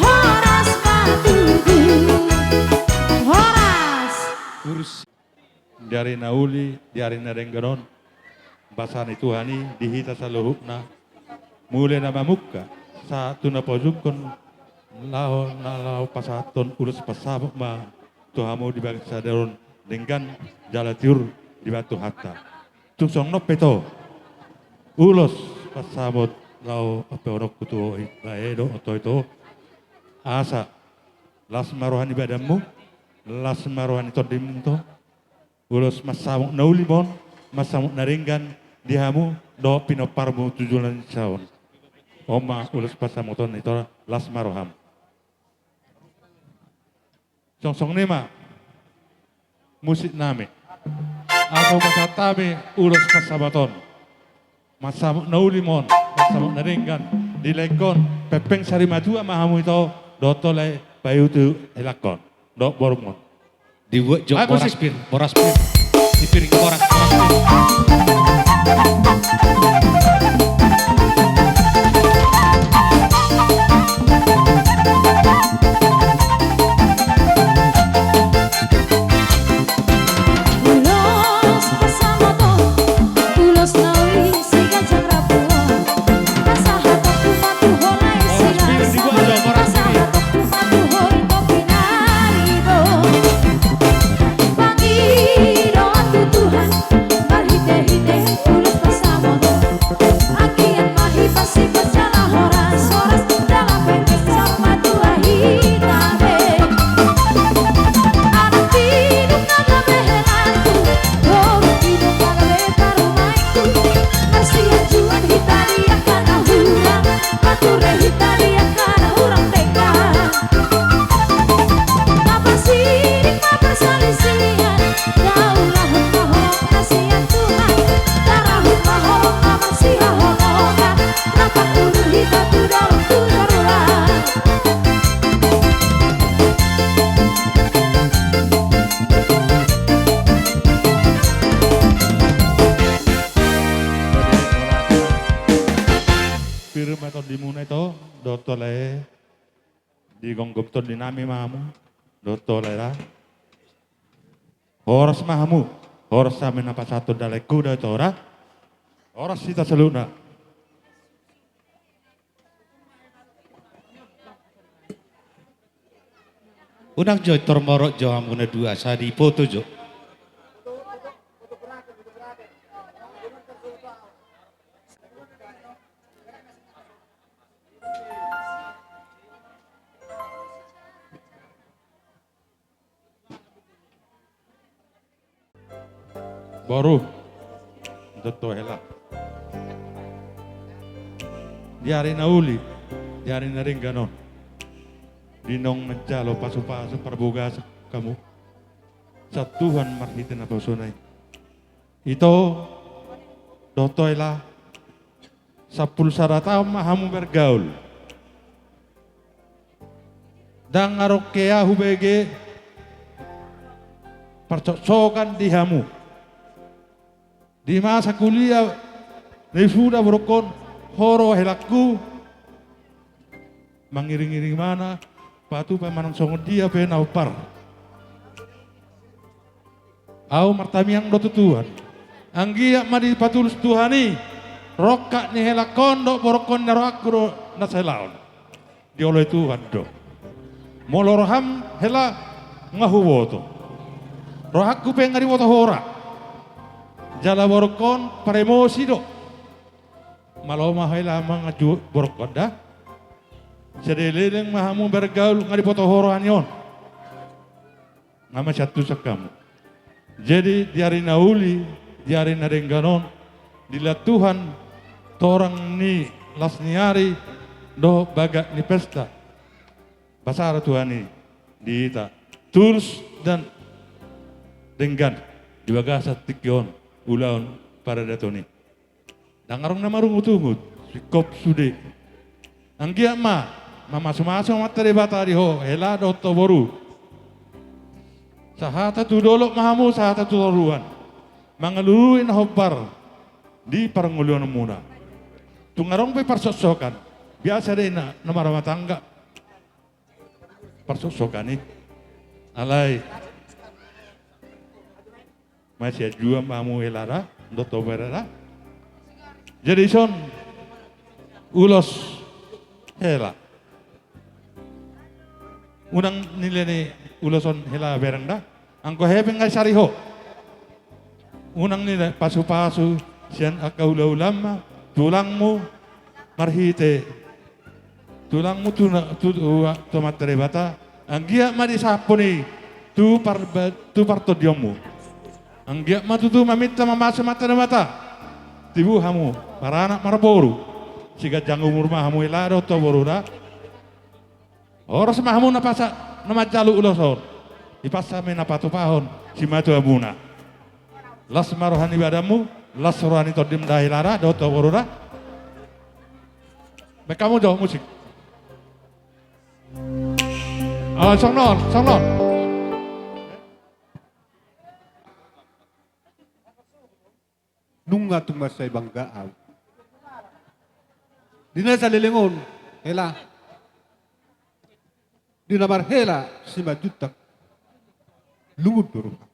horas ma tutu. Horas. Di ari na uli, di ari na denggan on, basa ni Tuhan i di hita saluhutna, mule na mamungka sahat tu na paujungkon, laho na laho pasahathon ulos pansamot ma tu hamu di bagasan sadari on, denggan jala tiur dibahen Tuhanta. Tung songon on pe ito, ulos pansamot laho pampehononku tu ho i, lae dohot ho ito, asa las ma roha ni badanmu, las ma roha ni tondimmu ito. Ulos pansamot na uli ma on, pansamot na denggan di hamu dohot pinomparmu tu joloan ni saon. On ma ulos pansamot on, ito, las ma roham. Songon i ma musik nami. Ahu pasahat hami ulos pansamot on. Pansamot na uli ma on, pansamot na denggan, di laengkon, pengpeng sari matua ma hamu ito, dohot ho lae, paihuthon helangkon dohot borungkon. Dibuat jo. Ai, boras musik. Pir, boras pir. Di piring boras, boras pir. Ulos pansamot on, ulos na uli siganjang rambu on. Pasahatonku ma tu ho lae, silas ma. Pasahatonku ma tu ho ito pinaribo. Pangidoan tu Tuhan marhitehite ulos pansamot on. Anggiat ma hipas-hipas jala horas-horas jala pengpeng saur matua hita be. Anak tintin na gabe helangku, boru tintin na gabe parumaenku. Marsianjuan hita di angka na hurang, marture hita di angka na hurang denggan. Taparsining ma parsalisian, taulahon ma holong na sian Tuhan, tarahut ma holong na marsihaholongan, rap mangulahon hita tu dolok tu toruan. Pir ma tondimuna ito, dohot ho lae. Digomgom tondinami ma hamu dohot ho lae da. Horas ma hamu, horas hami na pasahathon dalanku da ito da. Horas hita saluhutna. Unang jo, tor morot jo hamu na dua, asa dipoto jo. Boru, dohot ho hela. Di ari na uli, di ari na denggan on, di naung manjalo pasu-pasu parbagason hamu, sai Tuhan marhite naposona i. Ito, dohot ho hela, sampulu sada taon ma hamu margaul. Ndang adong hea hubege parsoksokan di hamu. Di masa kuliah ni suda borungkon, ho do helangku, mangiring-iring ibana, patupa manang songon dia pe na pompar. Ahu martamiang do tu Tuhan. Anggiat ma dipatulus Tuhan i rongkap ni helangkon dohot borungkon, na rohangku do na sahelaon. Dioloi Tuhan do. Molo roham hela, nga huboto. Rohangku pe nga diboto ho ra. Jala borungkon paremosi do. Malo ma hela manganju borungkon da. Sai leleng ma hamu margaul nga diboto ho roha ni on. Nga masiantusan hamu. Jadi di ari na uli, di ari na denggan on, dilehon Tuhan torang ni las ni ari dohot bagak ni pesta. Basa do Tuhan i di hita, tulus dan denggan di bagasan tingki on ulaon paradaton i. Ndang adong na marungut-ungut, singkop sude. Anggiat ma mamasumasu Amanta Debata di ho hela dohot ho boru. Sahata tu dolok ma hamu, sahata tu toruan, mangalului na hombar di parngoluonmuna. Tung adong pe parsoksokan, biasa do i na, na marumah tangga parsoksokan i. Alai masianjuan ma hamu hela da, dohot ho bere da. Jadi dison ulos hela. Unang nilehon ulos on hela bereng da. Anggo hepeng nga sari ho. Unang nilehon pasupasu sian angka hulahulam ma tulangmu marhite tulangmu tu na, tu, tu, tu Amanta Debata, anggiat ma disahaphon i tu par, tu partondionmu. Anggiat ma tutu maminta mamasu Amanta Debata, tibu hamu maranak marboru, siganjang umur ma hamu hela dohot ho boru da. Horas ma hamu na pasa, na manjalo ulos on, dipasahat ma i na patupahon simatuamuna. Las ma roha ni badanmu, las roha ni tondim da hela da dohot ho boru da. Baen hamu jo musik. Ah, song non, song non. Nunga tung mansai bangga au di na saleleng on hela, di na marhela Simanjuntak. Lungun do roha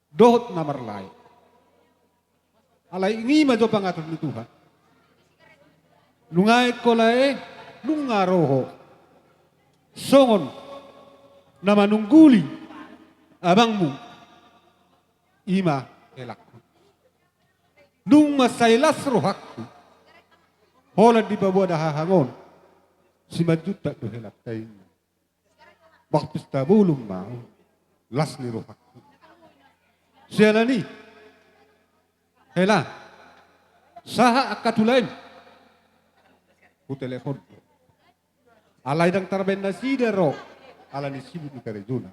dohot na marlae. Alai i ma jo pangatur ni Tuhan. Nunga ingkon lae, nunga ro ho songon na manungguli abangmu, i ma helangku. Nunga mansai las rohangku holan dipaboa da hahang on, Simanjuntak do helanta i. Baptis tabolon ma las ni rohangku. Siala ni i hela, sahat angka tulaim hutelehon do. Alai ndang tarbaen nasida ro ala ni sibuk ni karejona.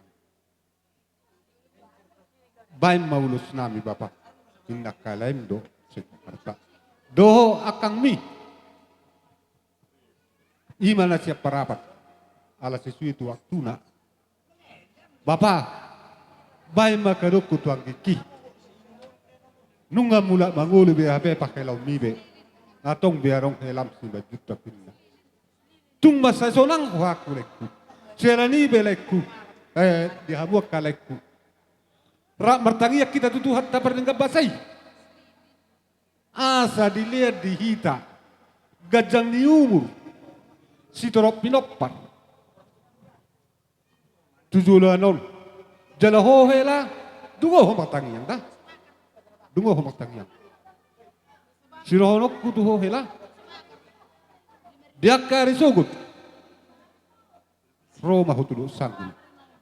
Baen ma ulosnami bapa, inna angka laem do se Jakarta dohot angkangmi. I ma na sian Parapat ala sesuai tu waktuna. Bapa, baen ma angka dohotku tu anggingki. Nunga mulak mangolu be aha be pangkelaonmi be, antong be adong helam Simanjuntak, inna. Tung mansai sonang rohangku laengku. Siala ni i be laengku, eh, di hamu angka laengku, rap martangiang hita tu Tuhanta pardenggan basa i. Asa dilean di hita ganjang ni umur sitorop pinompar tu joloan on. Jala ho hela, dungo ho martangiang da. Dungo ho martangiang. Sidohononku tu ho hela, di angka ari sogot ro ma ho tu Dohot Sanggul.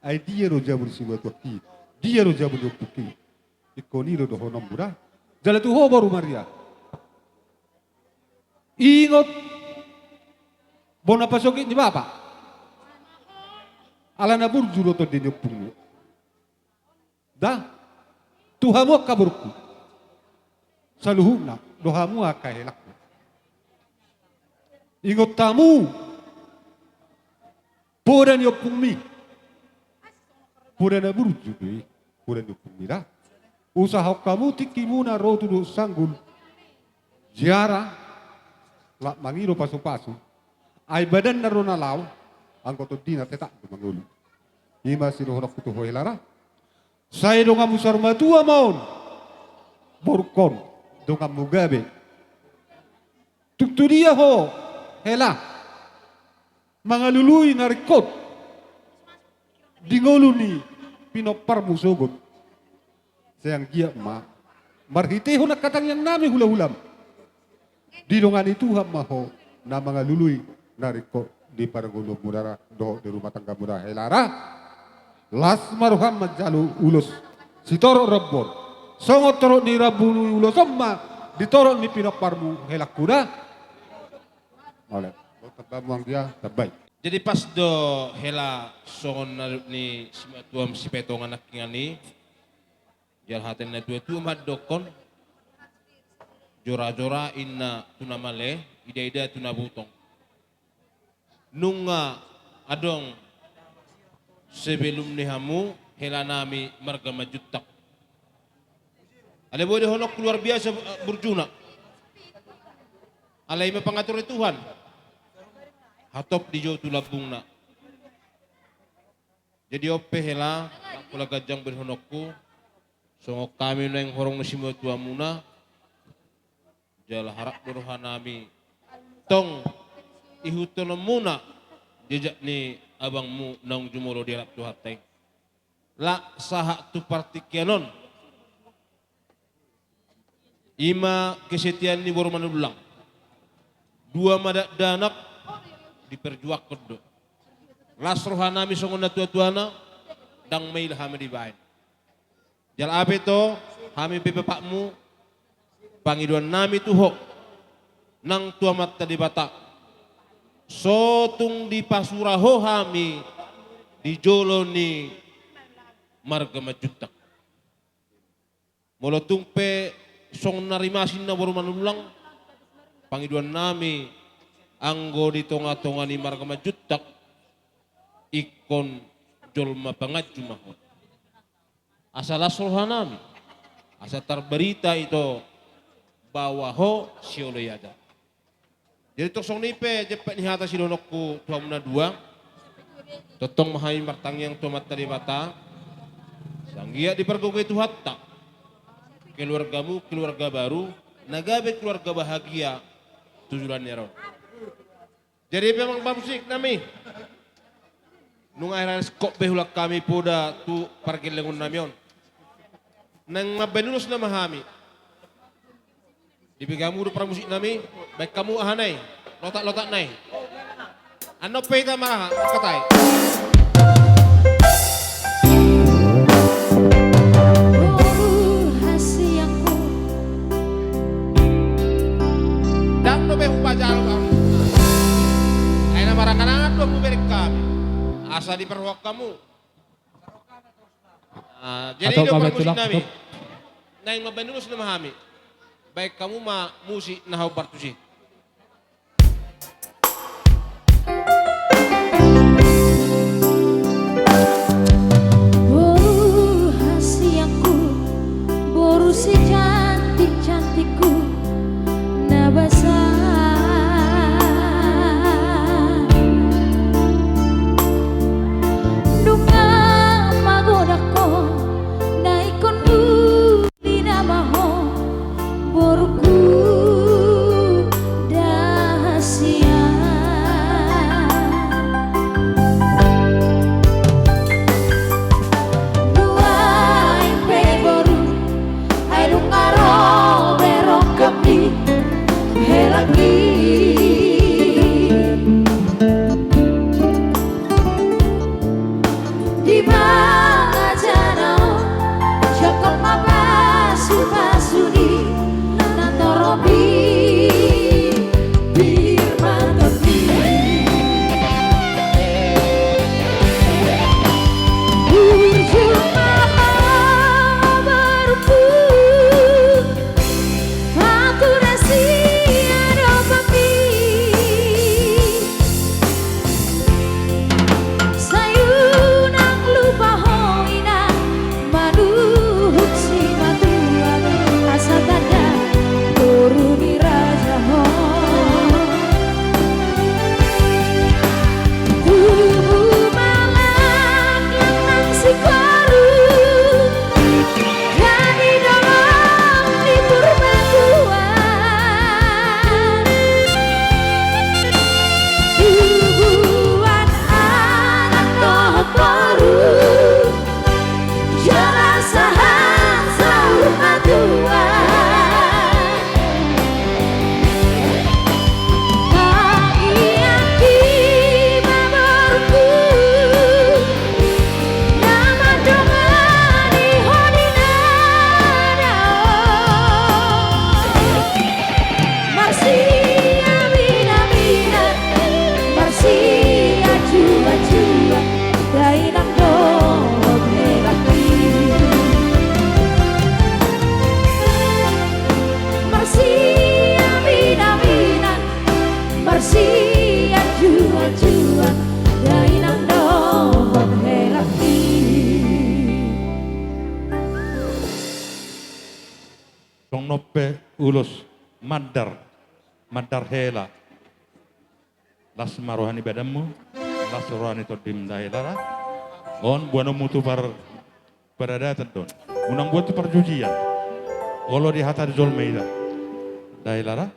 Ai dia do jabu ni simatuangki, dia do jabu ni ompungki. Ingkon i do dohononmu da. Jala tu ho boru Maria, ingot bona pasogit ni bapa, ala na burju do tondi ni ompungmu. Da, tu hamu angka borungku saluhutna dohot hamu angka helangku, ingot hamu poda ni ompungmi. Poda na burju do i, poda ni ompungmi da. Usahahon hamu tingkimuna ro tu Dohot Sanggul ziarah, laho mangido pasupasu. Ai badanna do na laho, anggo tondina tetap do mangolu. I ma sidohononku tu ho hela da. Sai donganmu saur matua ma on, borungkon donganmu gabe. Tung tu dia ho hela mangalului na ringkot di ngolu ni pinomparmu sogot, sai anggiat ma marhitehon angka tangiangnami hulahulam, didongani Tuhan ma ho na mangalului na ringkot di parngoluonmuna dohot di rumah tanggamuna hela da. Las ma roham manjalo ulos sitorop rambu on, songon torop ni rambu ni ulos on ma di torop ni pinomparmu helangku da. Mauliate. Tambai ma anggia, tambai. Jadi pas do hela songon na nidok ni simatuam Sipaetongan nangkiningan i. Jala hata ni natuatua mandokkon, jorajora inna tu na male, idaida tu na butong. Nunga adong sebelum ni hamu hela nami marga Manjuntak. Alai boi dohononku luar biasa, eh, burjuna. Alai ima pangatur ni Tuhan. Hatop dijou tu lambungna. Jadi on pe hela, hula ganjang boi dohononku. Songon hami naeng horong ni simatuamuna. Jala harap do roha nami tong ihuthononmuna jejak ni abangmu naung jumolo dialap Tuhanta i. Laos sahat tu partingkian on. Ima kesetiaan ni boru Manullang. Dua ma dakdanak diperjuangkon do. Las roha nami songon natuatuana, ndang maila hami dibaen. Jala ape ito, hami pe bapakmu, pangidoan nami tu ho, nang tu Amanta Debata. So tung dipasura ho hami di jolo ni marga Manjuntak. Molo tung pe songon na rimas inna boru Manullang, pangidoan nami anggo di tongatonga ni marga Manjuntak, ingkon jolma panganju ma ho. Asa las roha nami, asa tarbarita ito bahwa ho sioloi adat. Jadi tong songon i pe jempek ni hata sidohononku tu hamu na dua. Tongtong ma hami martangiang tu Amanta Debata. Sai anggiat dipargogoi Tuhanta keluargamu, keluarga baru, na gabe keluarga bahagia tu joloan ni ari on. Jadi pe amang pamusik nami. Nunga akhir-akhir skop be hulang hami poda tu pargellengon nami on. Naeng mambaen ulos nama hami. Di pe hamu do parmusik nami, baen hamu aha nai, lotak-lotak nai. Annon pe hita maraha, angkat ai. Boru hasianku. Ndang dope hupajalo hamu. Ai na marangan-angan do hamu bereng hami. Asa diparrohahon hamu. Ah, jadi do parmusik nami. Naeng mambaen ulos nama hami. Baen hamu ma musik na hombar tusi. Boru hasianku, boru secantik-cantikku, na basa nunga magodang ho, na ingkon uli nama ho, boruku. Pe ulos mandar, mandar hela. Las ma roha ni badanmu, las roha ni tondim da hela ra. On boanonmu tu par-, paradatan do on. Unang boan tu parjujian. Olo di hata di jolma i da. Da hela ra.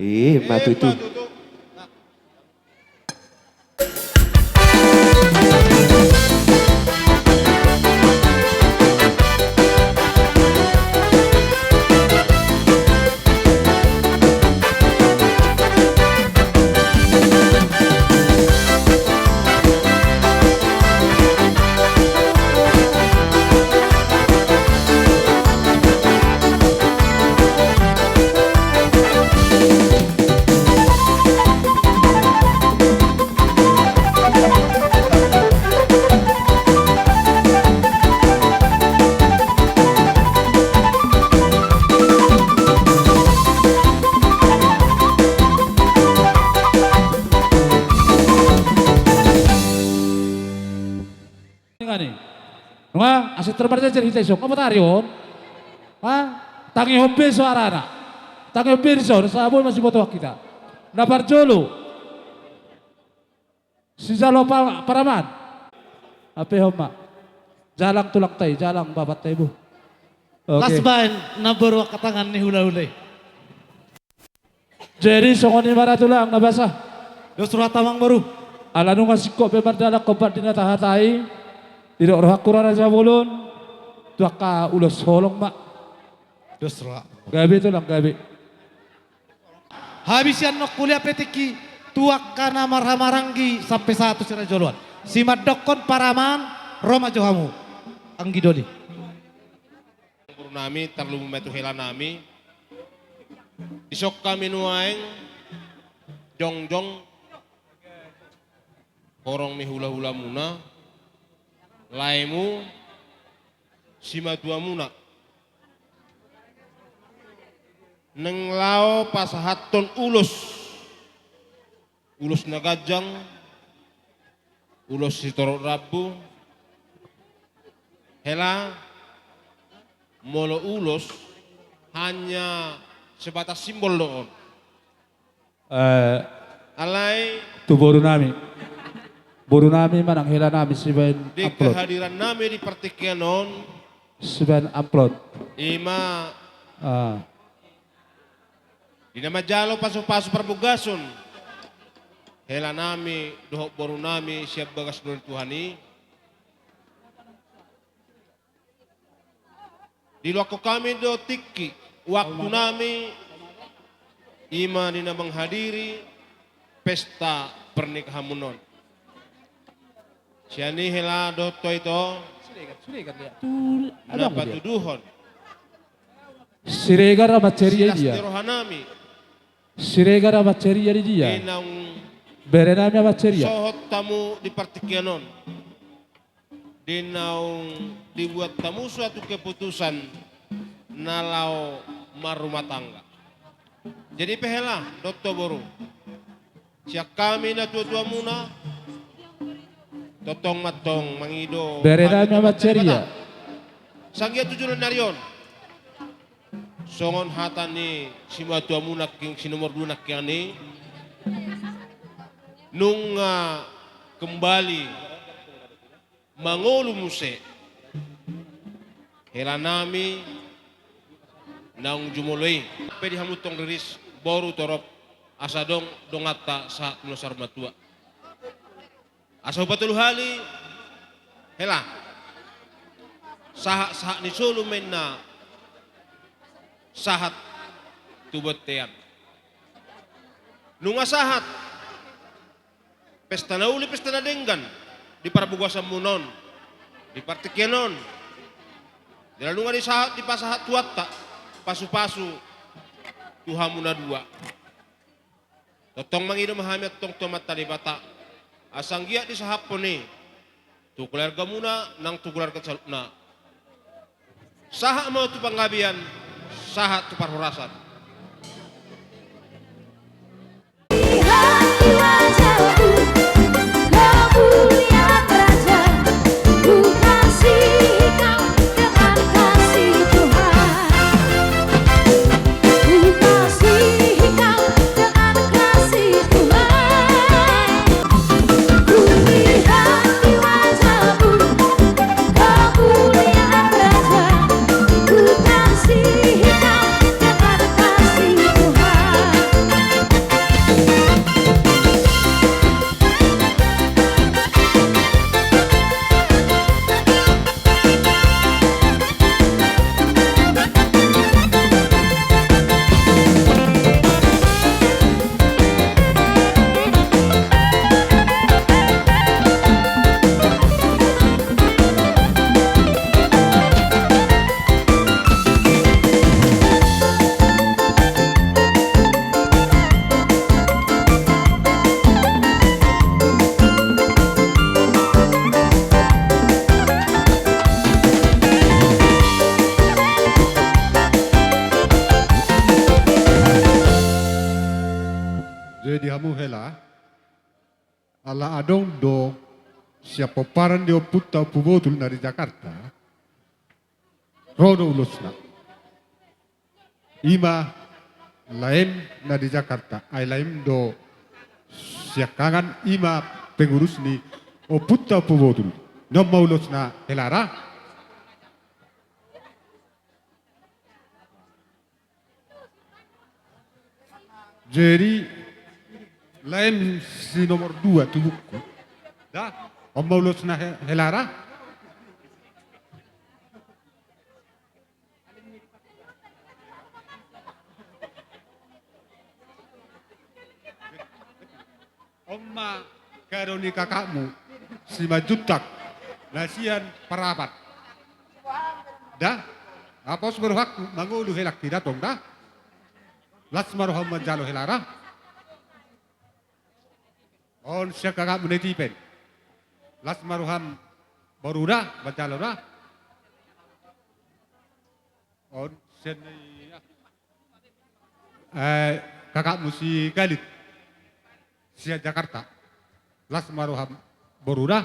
Ima tutu. Nunga asa termarjajar hita dison, nga matari on. Ha? Tangihon be soarana. Tangihon be dison, asa boi masibotoan hita. Na parjolo. Sijalo pa-, paraman. Hape homa. Jalang tulangta i, jalang bapanta i, bu. Oke. Las baen namboru angka tangan ni hulahula i. Jadi songon i ma ra tulang na basa. Dos roha ta amangboru. Ala nunga singkop pe mardalan hombar di na tahatai. Didok rohangku ra raja bolon. Tu angka ulos holong ma. Dos roha. Gabe tulang, gabe. Habis i annon kuliah pe tingki tu angka na marhahamaranggi sampe sahat tu si raja joloan. Simandokkon paraman ro ma jo hamu. Anggi doli. Boru nami, tarlumobi ma tu hela nami. Dison hami nuaeng jongjong horong ni hulahulamuna, laemu, simatuamuna. Naeng laho pasahathon ulos. Ulos na ganjang, ulos sitorop rambu, hela molo ulos hanya sebatas simbol do on. Eh, alai tu boru nami. Boru nami manang hela nami sibaen di amplop. Kehadiran nami di partingkian on. Sibaen amplop. Ima. Ah. Di na manjalo pasupasu parbagason hela nami dohot boru nami sian bagas ngolu ni Tuhan i. Diluangkon hami do tingki waktu nami ima di na manghadiri pesta pernikahanmuna on. Sian i hela dohot ito. Siregar, Siregar dia. Tu, na patuduhon. Siregar ama ceria dia. Silas ni roha nami. Siregar Amat Ceria di dia? Di naung, bere nami Amat Ceria, sohot hamu di partingkian on, di naung dibuat hamu suatu keputusan na laho marrumah tangga. Jadi pe hela, dohot ho boru, sian hami natuatuamuna, tongtong ma antong mangido, bere nami Amat Ceria, Debata. Sanggiat tu joloan ni ari on, songon hata ni simatuamu nangkin, si nomor dua nangkin i, nunga kembali mangolu muse hela nami naung jumolo i. Pe di hamu tong riris, boru, torop, asa adong donganta sahat muna saur matua. Asa hupatolu hali hela, sahat-sahat ni solu ma inna sahat tu bontean. Nunga sahat pesta na uli, pesta na denggan di parbagasanmuna on, di partingkian on. Jala nunga disahat, dipasahat Tuhanta pasupasu tu hamu na dua. Tongtong mangido ma hami antong tu Amanta Debata, asa anggiat disahaphon i tu keluargamuna nang tu keluarga saluhutna. Sahat ma tu panggabean, sahat tu parhorasan. Lihat di wajahmu, kemuliaan Raja, ku kasih kau dengan kasih Tuhan. Ku kasih kau dengan kasih Tuhan. Ku lihat di wajahmu, kemuliaan Raja, ku kasih kau dengan kasih Tuhan. Jadi hamu hela, ala adong do sian pomparan ni ompunta Ompu Botul na di Jakarta, ro do ulosna. Ima laem na di Jakarta, ai laem do siangkangan, ima pengurus ni ompunta Ompu Botul. On ma ulosna hela ra. Jadi laem si nomor dua tubungku. Da, on ma ulosna he-, hela ra. On ma kado ni kakakmu Simanjuntak na sian Parapat. Da, pos ma rohangku mangolu hela i da tong da. Las ma roham manjalo hela ra. On sian kakakmu Netipen. Las ma roham boru da manjalo da. On sian, eh, kakakmu si Galit sian Jakarta. Las ma roham boru da.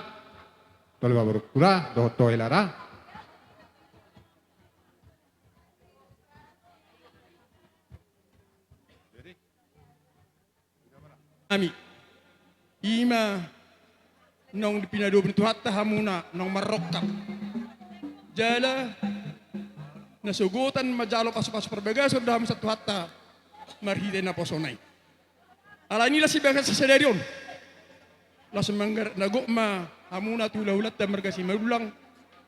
Tole ma borungku da, dohot ho hela ra. Nami. Ima naung dipinadua ni Tuhanta hamuna naung marrongkap. Jala na sogotan manjalo pasupasu parbagason do hamu sian Tuhanta marhite naposona i. Alani las i bagas sadari on. Las manggarat na gok ma hamuna tu hulahulanta marga Simanullang.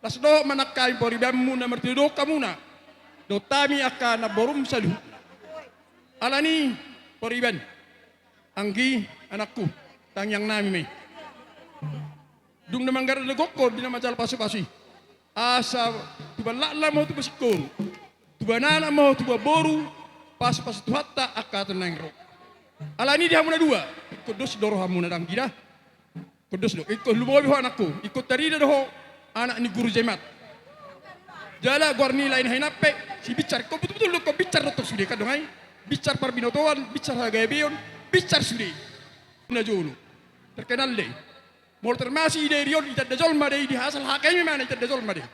Las dohot ma nang hami paribanmu na martinodohon hamuna dohot hami angka namborum saluhutna. Alani pariban, anggi anakku, tangiang nami ma i. Dung na manggarat na gok ho di na manjalo pasupasu i, asa tubuan laklak ma ho tubuan singkoru, tubuan anak ma ho tubuan boru, pasupasu Tuhanta angka na naeng ro. Alani di hamu na dua, ingkon dos do rohamuna, dang i da. Ingkon dos do, ingkon lumobi ho anakku, ingkon tarida do ho anak ni Guru Jemat. Jala goar ni lae na hinape, si Binsar, ingkon butul-butul do ingkon Binsar do tong sude, kan dong ai. Binsar parbinotoan, Binsar hagabeon, Binsar sude. Na jolo. Terkenal do i. Molo termasuk i di ri on, itanda jolma do i, di asal H K M i ma na itanda jolma do i.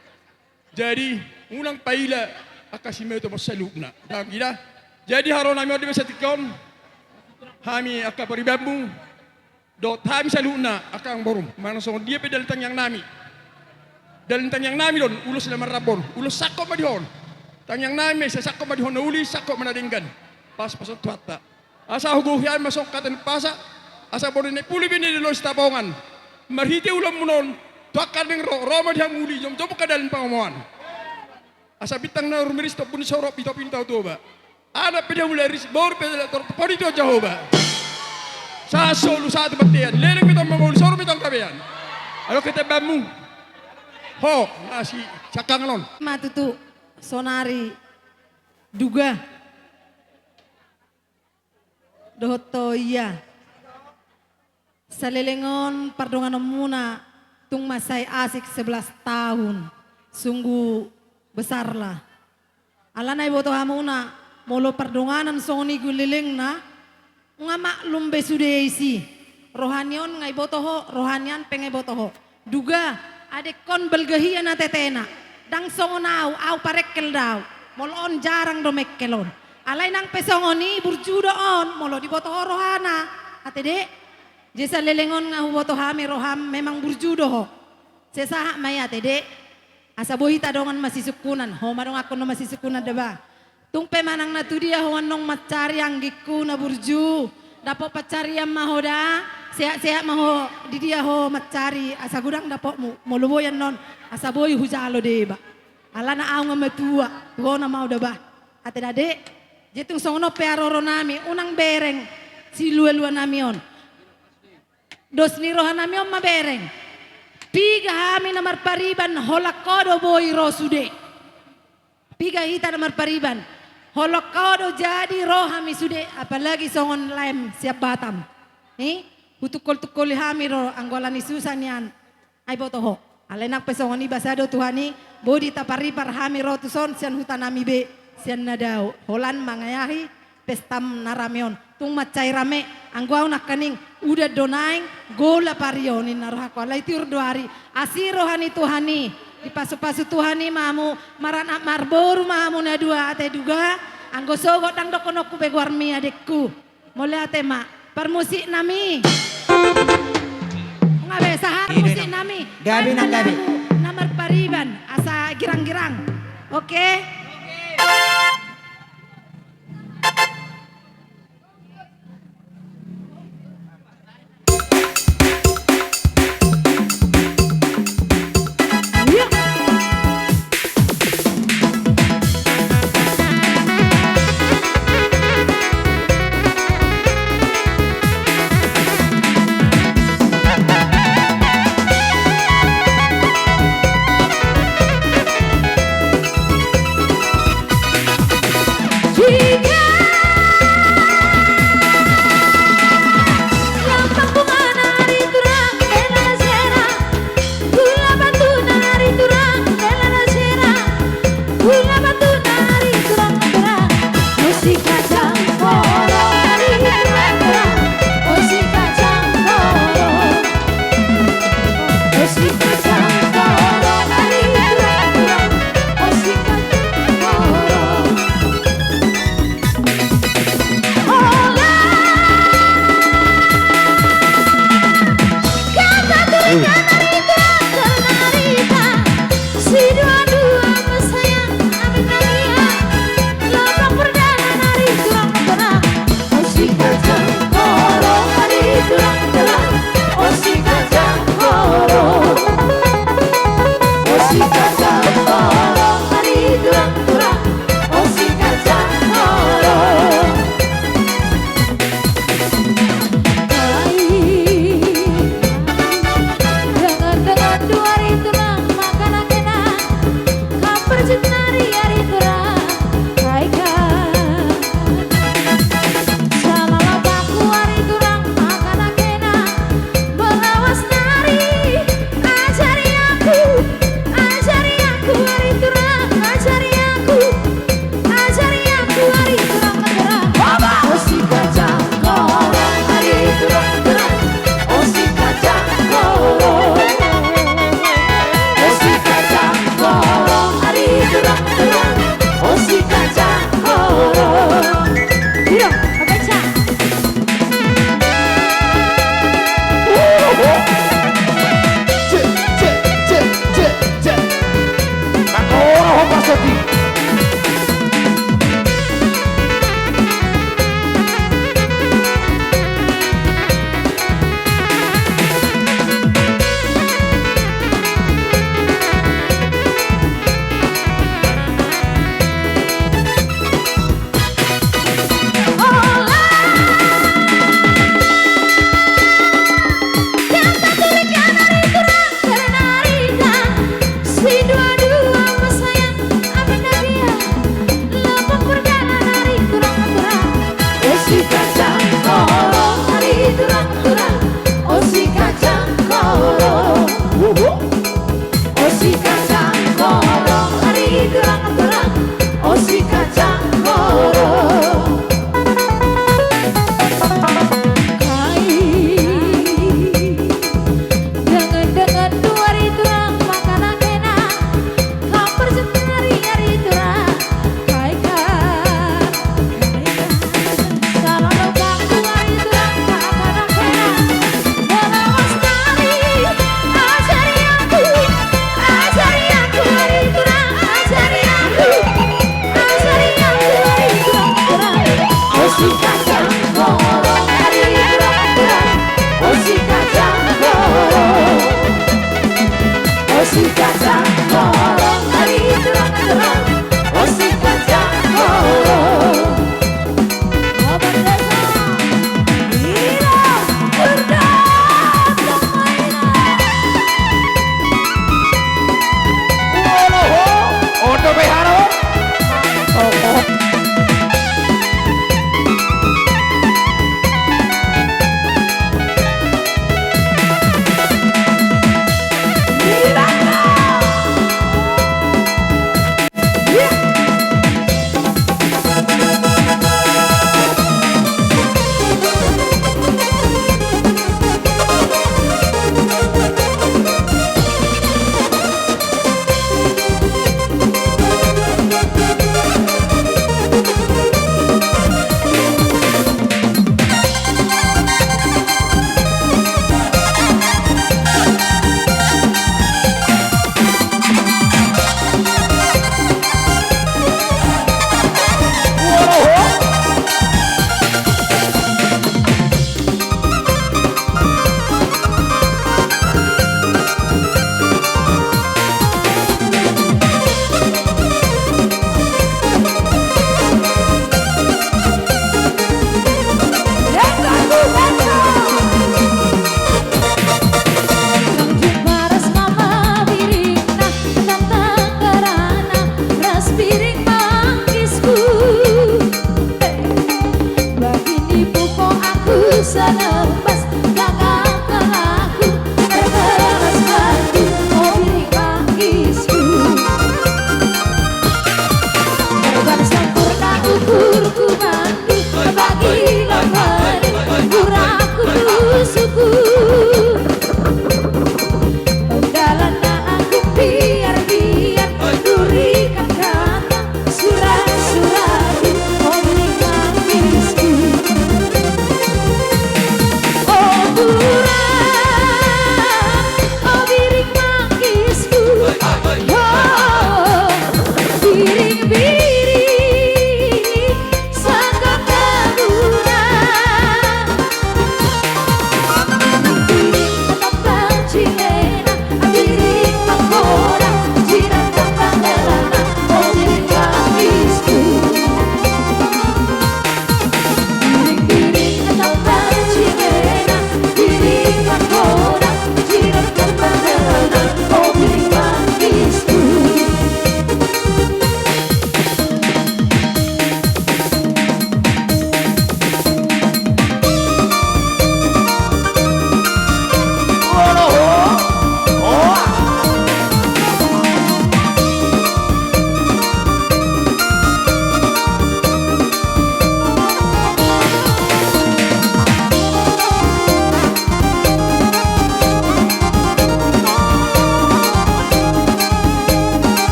Jadi, unang paila angka simeoto ma saluhutna. Dang i da. Jadi, haroro nami on di basa tingki on, hami angka paribanmu, dohot hami saluhutna angka amangborum, manang songon dia pe dalan tangiang nami. Dalan tangiang nami do on, ulos na marrambor, ulos sangkot ma di ho on. Tangiang nami, sai sangkot ma di ho na uli, sangkot ma na denggan. Pasupasu ni Tuhanta. Asa hugohi hami ma songon hata ni umpasa, asa boi na pulu be na diloi Sitapongan. Marhite ulaonmuna on, tu angka na naeng ro, ro ma di hamu uli, jomjom angka dalan pangomoan. Asa bintang na rumiris tu ombun ni sorob, di topi ni Tao Toba. Anak pe di hamu lae ris, boru pe lae torop, pudi tu Jahowa. Sahat solu, sahat tu bontean, leleng ma i tu mangolu, soru ma i tu angka bean. Adong hata bamu. Ho, na si sangkangan on. Ma tutu, sonari duga. Dohot ho ia. Saleleng on pardonganonmuna tung mansai asik sebelas tahun. Sungguh besarlah. Alana iboto hamuna, molo pardonganan songon i gulelengna, nga maklum be sude isi. Roha ni on nga iboto ho, roha ni an pe nga iboto ho. Duga, adek on balga hian atetena. Ndang songon au, au parengkel do au. Molo on jarang do mengkel on. Alai nang pe songon i burju do on, molo diboto ho rohana. Ate dek, je saleleng on nga huboto hami roham memang burju do ho. Sai sahat ma i ate dek. Asa boi hita dongan masisungkunan, ho ma dongankon na masisungkunan da ba. Tung pe manang na tudia ho annon mancari anggingku na burju, dapot pancarian ma ho da, sehat-sehat ma ho, di dia ho mancari, asa godang dapotmu, molo boi annon, asa boi hujalo deba. Alana au nga matua, tu ho nama au da ba. Ate da dek, je tung songon on pe haroro nami, unang bereng, silua-lua nami on. Dos ni roha nami on ma bereng. Piga hami na marpariban, holan ho do boi ro sude. Piga hita na marpariban. Holan ho do jadi ro hami sude, apalagi songon laem sian Batam. Ni, hutungkol-tungkoli hami ro anggo alani susa nian. Ai boto ho. Alai nang pe songon i basa do Tuhan i, boi do taparipar hami ro tuson sian huta nami be, sian na dao. Holan mangayahi, pestam na rame on. Tung mansai rame, anggo au nangkaning, udan do naeng, gola pario ninna rohangku. Alai tiur do ari, asi roha ni Tuhan i, dipasupasu Tuhan i ma hamu, maranak marboru ma hamu na dua ate duga, anggo sogot ndang dohononku be goarmi adekku. Mauliate ma, parmusik nami. Nga be, sahat musik nami. Gabe nang gabe. Na marpariban, asa girang-girang. Oke?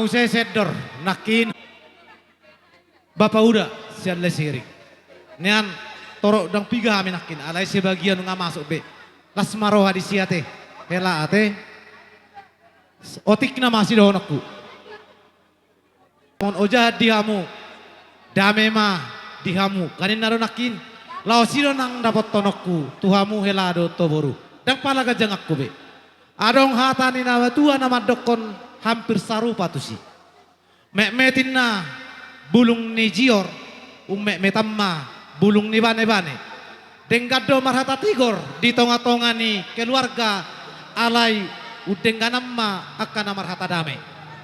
Muse sendor nangkin. Bapa uda sian Lesirik. Nian torop ndang piga hami nangkin, alai sebagian nga masuk be. Las ma roha di si ate. Hela ate. Otik nama sidohononku. Mon oja di hamu, dame ma di hamu. Kaninna do nangkin. Laos i do nang dapothononku tu hamu hela dohot ho boru. Ndang pala ganjanganku be. Adong hata ni na matua na mandokkon hampir sarupa tusi. Metmet inna bulung ni jior, ummetmetan ma bulung ni banebane. Denggan do marhata tigor di tongatonga ni keluarga, alai undengganan ma angka na marhata dame.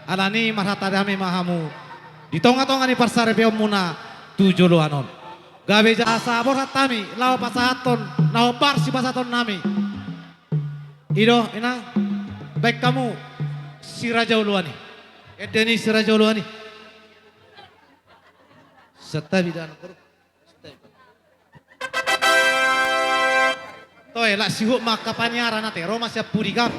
Alani marhata dame ma hamu di tongatonga ni parsaripeonmuna tu joloan on. Gabe jasa borhat hami laho pasahathon na hombar sipasahatonnami. I do, inang, baen hamu si raja oloan i. Ende ni si raja oloan i. Santabi da nang boru. Santabi. Toe, lak sihut ma angka paniaran ate, ro ma sian pudi kan.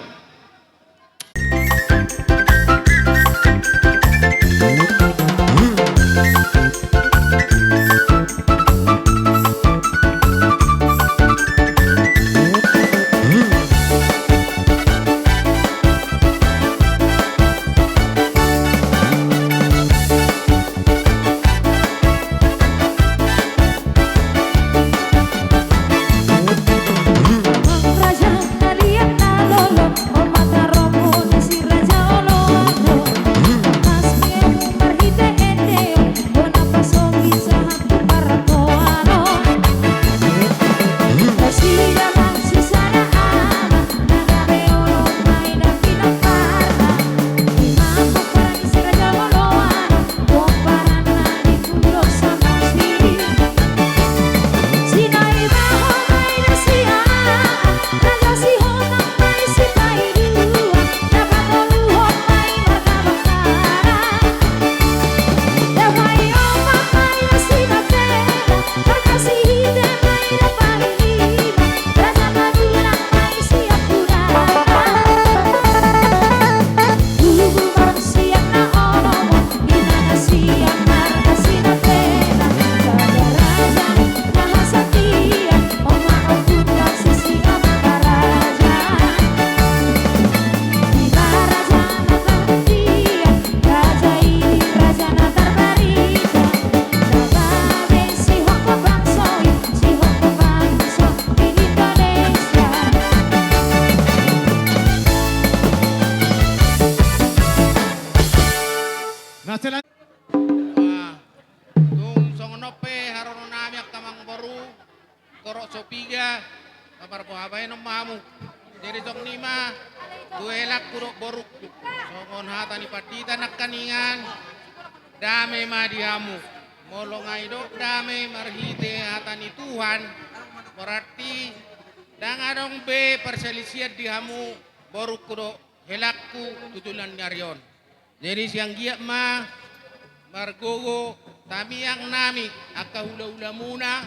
Nah, selan- Wah, tung songon on pe haroro nami angka amangboru, torop so piga, na marboha baenon ma hamu. Jadi songon i ma, tu helangku dohot borungku. Songon hata ni pandita nangkaningan, dame ma di hamu. Molo nga didok dame marhite hata ni Tuhan, berarti ndang adong be parsalisian di hamu borungku dohot helangku tu joloan ni ari on. Jadi sian giat ma margogo tamiang nami angka hulahulamuna,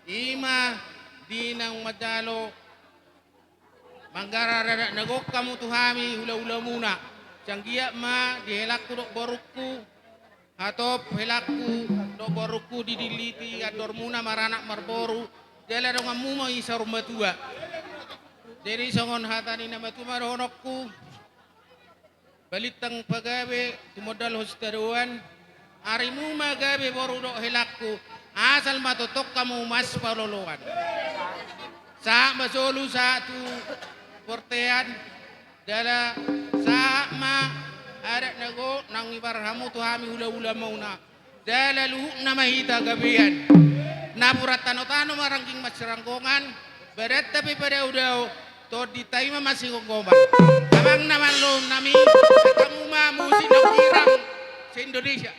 i ma di naung manjalo manggarar adat na gok hamu tu hami hulahulamuna. Sian giat ma di helangku dohot borungku, hatop helangku dohot borungku didiliti andormuna maranak marboru, jala donganmu ma i saur matua. Jadi songon hata ni na matua ma dohononku. Balintang pagabe tumondalhon sitadoan, arimu ma gabe boru dohot helangku, asal ma tongtong hamu mansai paroloan. Sahat ma solu sahat tu bortean, jala sahat ma adat na gok naung ibahen hamu tu hami hulahulamuna. Jala luhutna ma hita gabean. Napuran tanotano ma rangging mansiranggongan, badanta pe padaodao, tondinta i ma mansigomgoman. Amang na marlohon nami, hatamu ma musik na hurang se-Indonesia.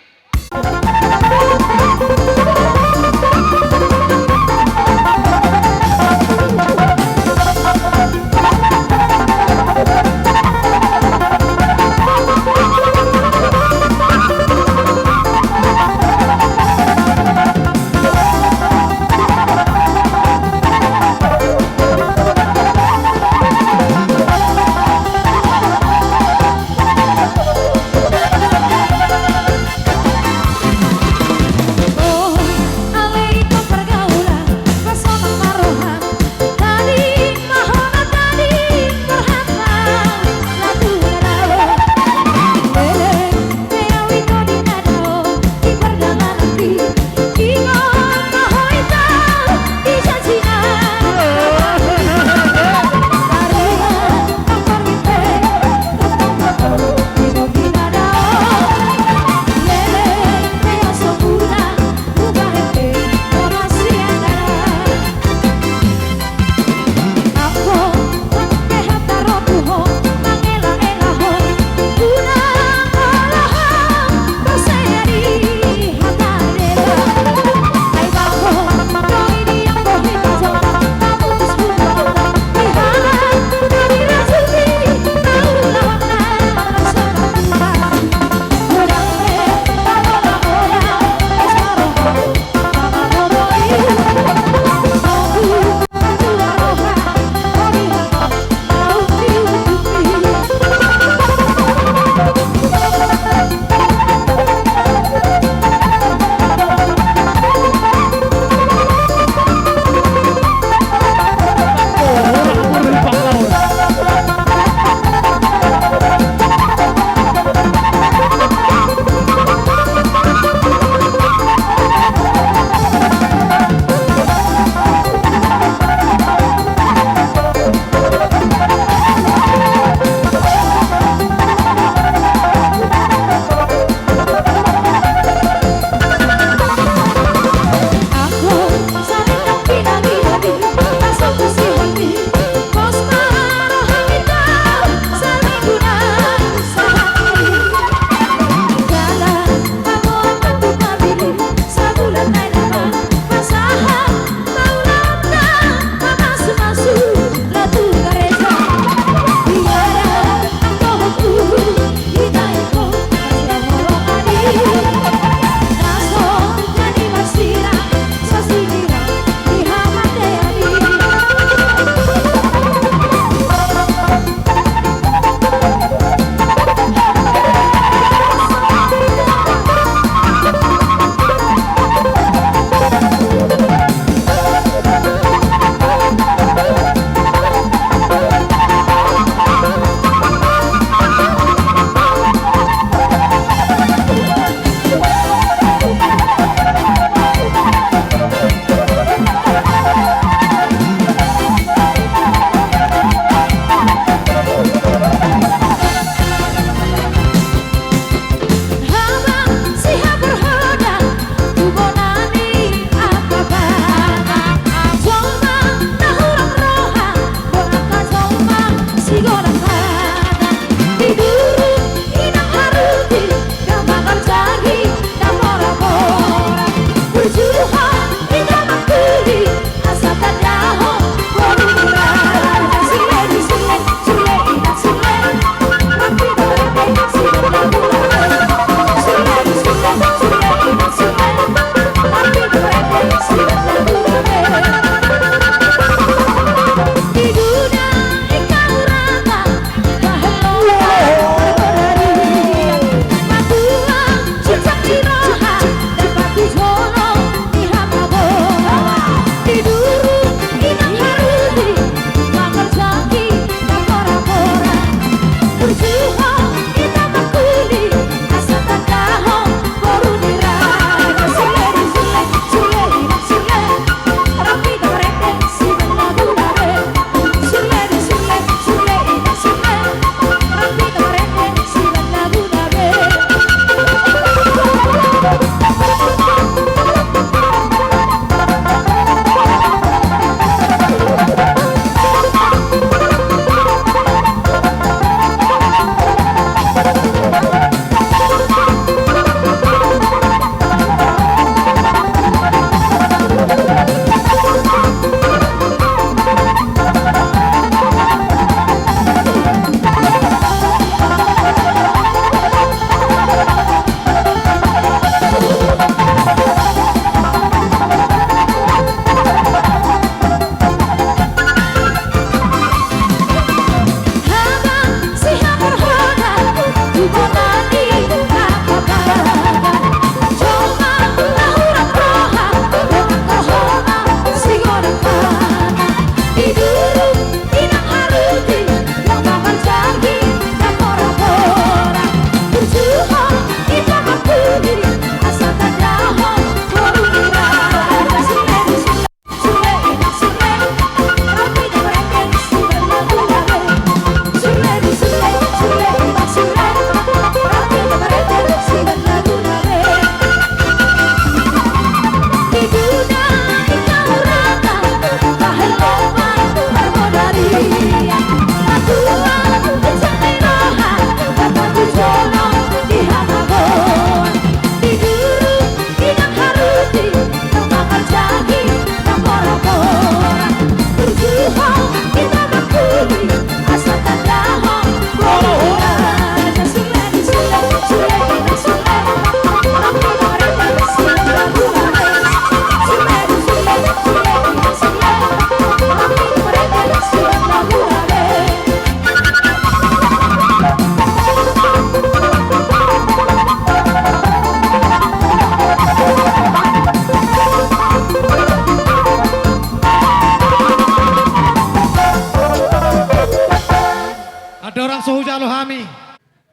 Olo hami.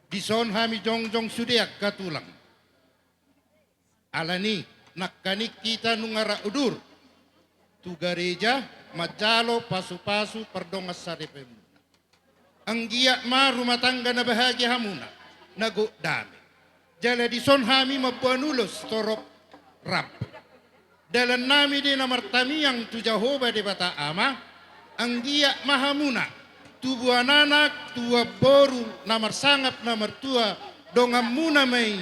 Dison hami jongjong sude angka tulang. Alani nangkaning hita nunga rap udur tu gareja manjalo pasupasu pardongan saripeon. Anggiat ma rumah tangga na bahagia hamuna, na gok dame. Jala dison hami mamboan ulos torop rambu. Dalannami do na martamiang tu Jahowa Debata Ama, anggiat ma hamuna tubuan anak, tubuan boru, na marsangap na martua, donganmuna ma i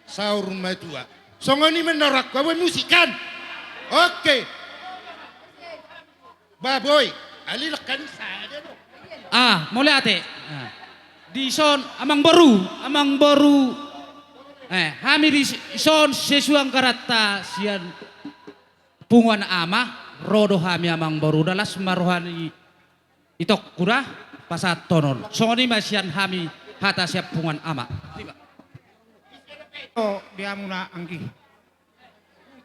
saur matua. Songon i ma na rohangku, abe musik kan? Oke. Ba boi, alilak kan sada do. Ah, mauliate. Ah. Dison amangboru, amangboru. Eh, hami dison sesuang garanta sian punguan ama, ro do hami amangboru, da las ma roha ni itongku da pasahathon on. Songon i ma sian hami hata sian punguan ama. O, di hamuna anggi.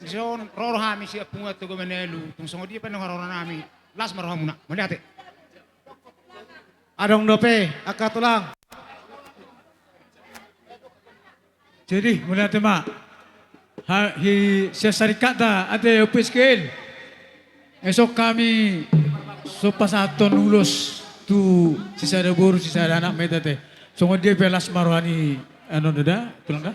Dison ro do hami sian punguan Toga Manalu, tung songon dia pe na haroro nami, las ma rohamuna. Mauliate. Adong dope angka tulang. Jadi mauliate ma. Ha, hi, sian sarikat da ate Ompu Iskel. Dison hami so pasahathon ulos tu sisada boru sisada anak ma i ate. Songon dia pe las ma roha ni anu da, tulang da.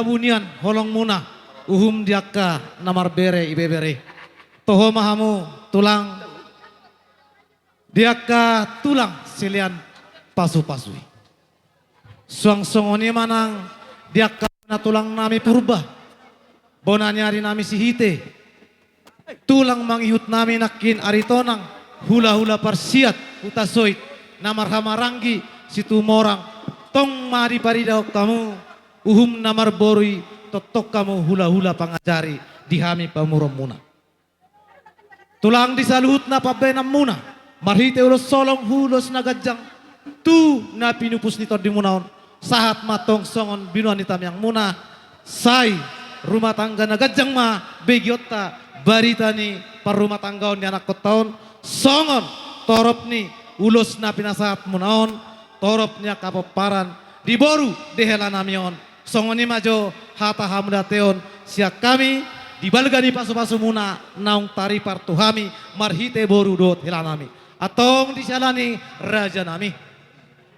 Bunian holongmuna, uhum di angka na marbere ibebere. Toho ma hamu tulang, di angka tulang silean pasupasu i. Suang songon i ma nang di angka bona tulang nami Purba, bona ni ari nami Sihite, tulang mangihut nami nangkin Aritonang, hulahula Parsiat, Hutasoit, na marhahamaranggi Situmorang, tong ma diparidaon hamu, uhum na marboru i, tongtong hamu hulahula pangajari di hami pamoruonmuna. Tulang di saluhutna pambaenanmuna, marhite ulos holong, ulos na ganjang, tu na pinupus ni tondimuna on, sahat ma tong songon binoan ni tamiangmuna, sai rumah tangga na ganjang ma begeonta, barita ni parrumahtanggaon ni anakkonta on, songon torop ni ulos na pinasahatmuna on, torop ni angka pomparan di boru di helanami on. Songon i ma jo hata hamuliateon sian hami di balga ni pasupasumuna naung taripar tu hami marhite boru dohot helanami. Antong di siala ni rajanami,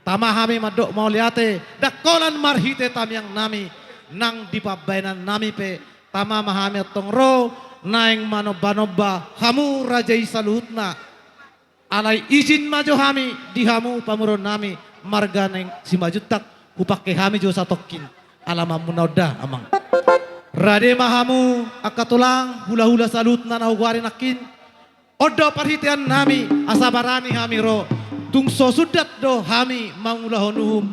tama hami mandok mauliate, ndang holan marhite tamiangnami, nang di pambaenannami pe, tama ma hami antong ro naeng manombanomba hamu raja i saluhutna. Alai izin ma jo hami di hamu pamoruonnami, marga ni Simanjuntak, hupangke hami jo satongkin alamanmuna on da, amang. Rade ma hamu angka tulang, hulahula saluhutna na hugoari nangkin. On do parhiteannami, asa barani hami ro. Tung so sundat do hami mangulahon uhum,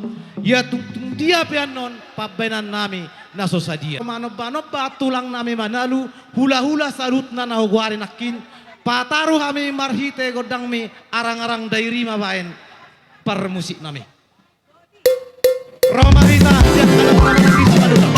ia tung, tung dia pe annon pambaenannami na so sadia. Manombanomba tulangnami Manalu, hulahula saluhutna na hugoari nangkin, pataru hami marhite gondangmi, arangarang dairi ma baen parmusiknami. Ro ma hita sian anak-anak di Simalungun.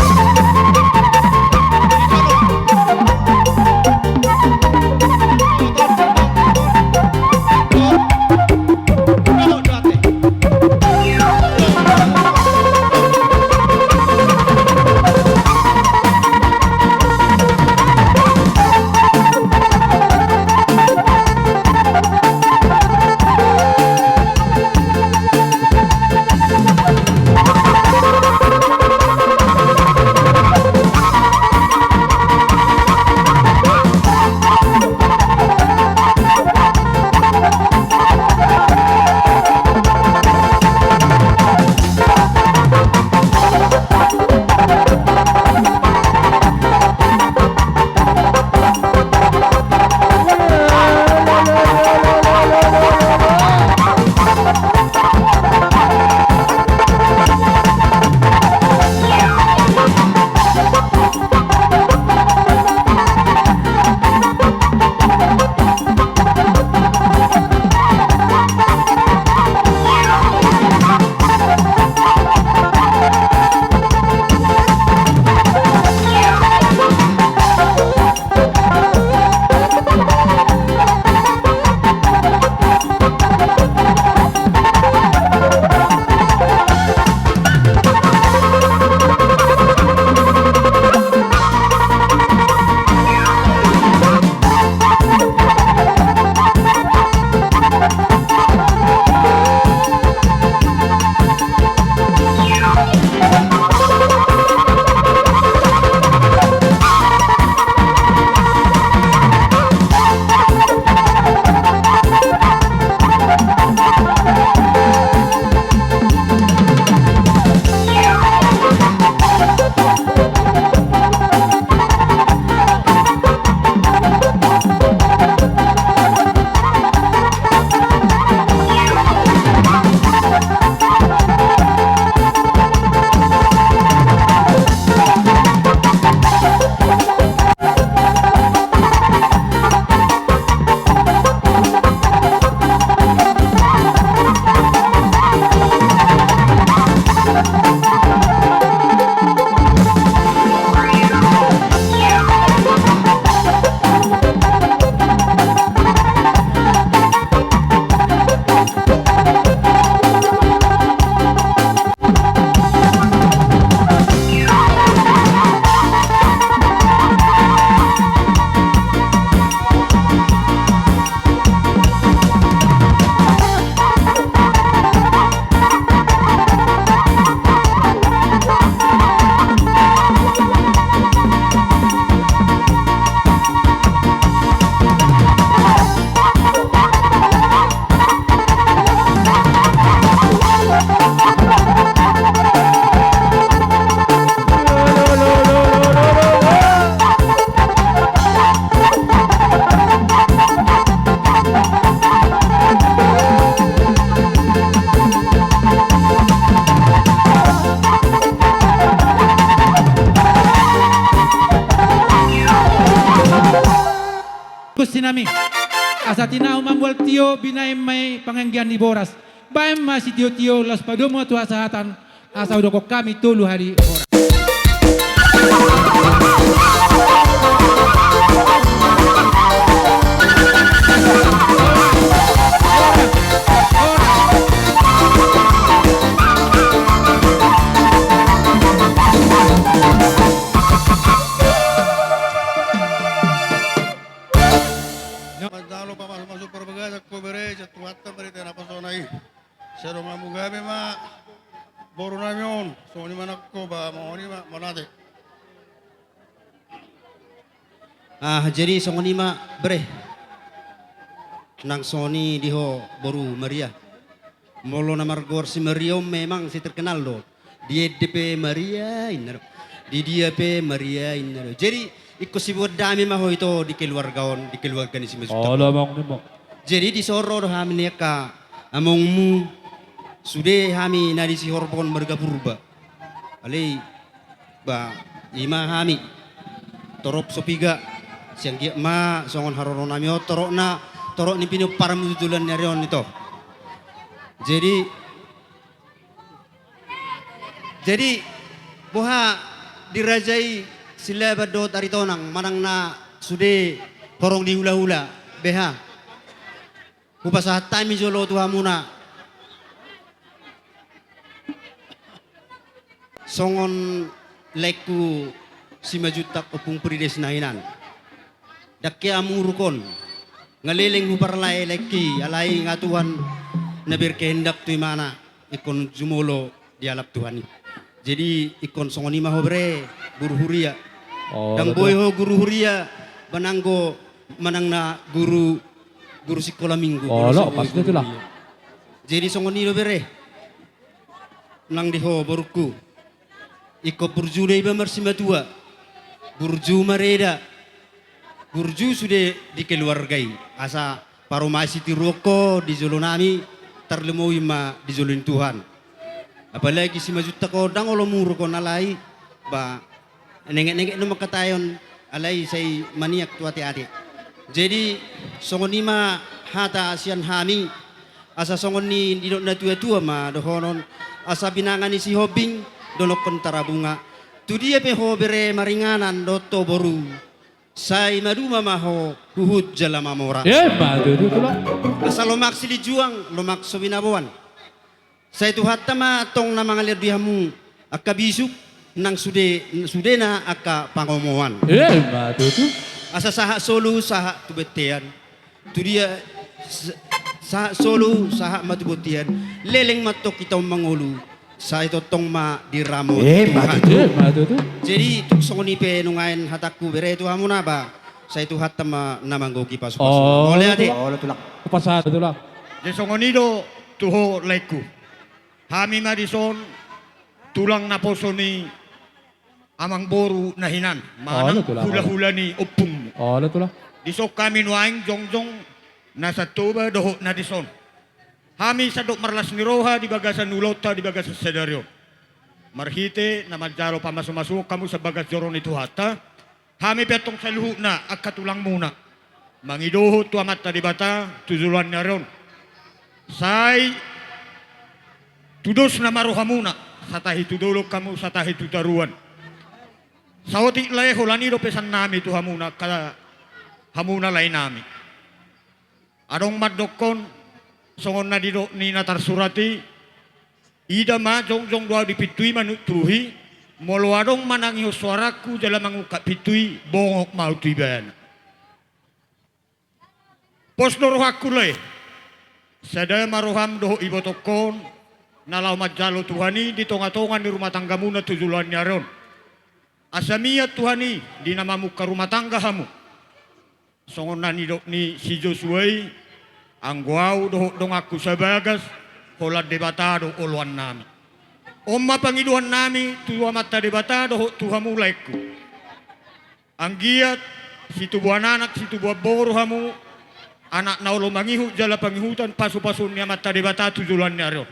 Pusinami, asa tinahu mambual tio, binahen ma i panganggian ni boras. Bahen ma sitiotio, laos padomu ma tu hasahatan, asa hudokkon hami tolu hali horas. Manjalo pamasumasu parbagason ho bere, sian Tuhanta ma di na pasona i. Sai donganmu gabe ma borunami on, songon i ma nangkin ba, songon i ma, mauliate. Ah, jadi songon i ma bere. Nang songon i di ho boru Maria. Molo na margoar si Maria on memang sai terkenal do. Di ende pe Maria inna do. Di dia pe Maria inna do. Jadi ingkon siboan dame ma ho ito di keluarga on, di keluarga ni Simanjuntak. Jadi dison ro do hami ni angka amongmu, sude hami na di Sihorbon marga Purba. Alai ba, i ma hami. Torop so piga, sai anggiat ma songon haroronami on torokna, torok ni pinomparanmu tu joloan ni ari on ito. Jadi, jadi boha di raja i Silaban dohot Aritonang manang na sude horong di hulahula, beha. Hupasahat hami jolo tu hamuna songon laengku Simanjuntak Ompung Prides na hinan. Ndang hea muruk on, nga leleng huparlae laengki, alai nga Tuhan na berkehendak tu imana, ingkon jumolo dialap Tuhan i. Jadi ingkon songon i ma ho bere, guru huria. Ndang boi ho guru huria ba nanggo manang na guru, guru sikola minggu. Jadi songon i do bere. Nang di ho borungku, ingkon burju do iba marsimatua, burju mareda, burju sude di keluarga i, asa parumaen sitiruon ho di jolonami, tarlumobi ma di jolo ni Tuhan. Apalagi Simanjuntak on ndang olo muruk on, alai ba nengetnenget do mangkataion, alai sai maniak tu ateate. Jadi songon i ma hata sian hami, asa songon ni didok natuatua ma dohonon, asa binanga ni Sihombing donokkon tarabunga. Tu dia pe ho bere maringanan dohot ho boru, sai maduma ma ho huhut jala mamora. Asa lomak silinjuang, lomak so binaboan. Sai Tuhanta ma tong na mangalean di hamu angka bisuk nang sude, sudena angka pangomoan. Asa sahat solu sahat tu bontean. Tu dia, sahat solu sahat ma tu bontean. Leleng ma tong hita on mangolu, sai tongtong ma diramoti Tuhan. Jadi tung songon i pe nuaeng hatangku bere tu hamuna ba, sai Tuhanta ma na manggohi pasupasu. Mauliate. Jadi songon i do tu ho laengku. Hami ma dison tulang naposo ni amangboru na hinan, manang hulahula ni ompungmu. Dison hami nuaeng jongjong na Santoba dohot na dison. Hami sandok marlas ni roha di bagasan ulaonta di bagasan sadari on. Marhite na manjalo pamasumasuon hamu sian bagas joro ni Tuhanta, hami pe antong saluhutna angka tulangmuna mangidohon tu Amanta Debata tu joloan ni ari on. Sai tu dos nama rohamuna, satahi tu dolok hamu, satahi tu toruan. Saotik lae holan i do pesannami tu hamuna, angka hamuna laenami. Adong mandokkon songon na didok ni na tarsurat i, ida ma jongjong do ahu di pintu i manuntuhi, molo adong manangihon soarangku jala mangungkap pintu i, bongok ma ahu tu ibana. Pos do rohangku lae, sada ma roham dohot ibotongkon na laho manjalo Tuhan i di tongatonga ni rumah tanggamuna tu joloan ni ari on. Asa mian Tuhan i di na mamungka rumah tangga hamu. Songon na nidok ni si Josua i, anggo ahu dohot donganku sabagas, holan Debata do oloannami. On ma pangidoannami tu Amanta Debata dohot tu hamu laengku. Anggiat situbuan anak, situbuan boru hamu, anak na olo mangihut jala pangihutan pasupasuon ni Amanta Debata tu joloan ni ari on.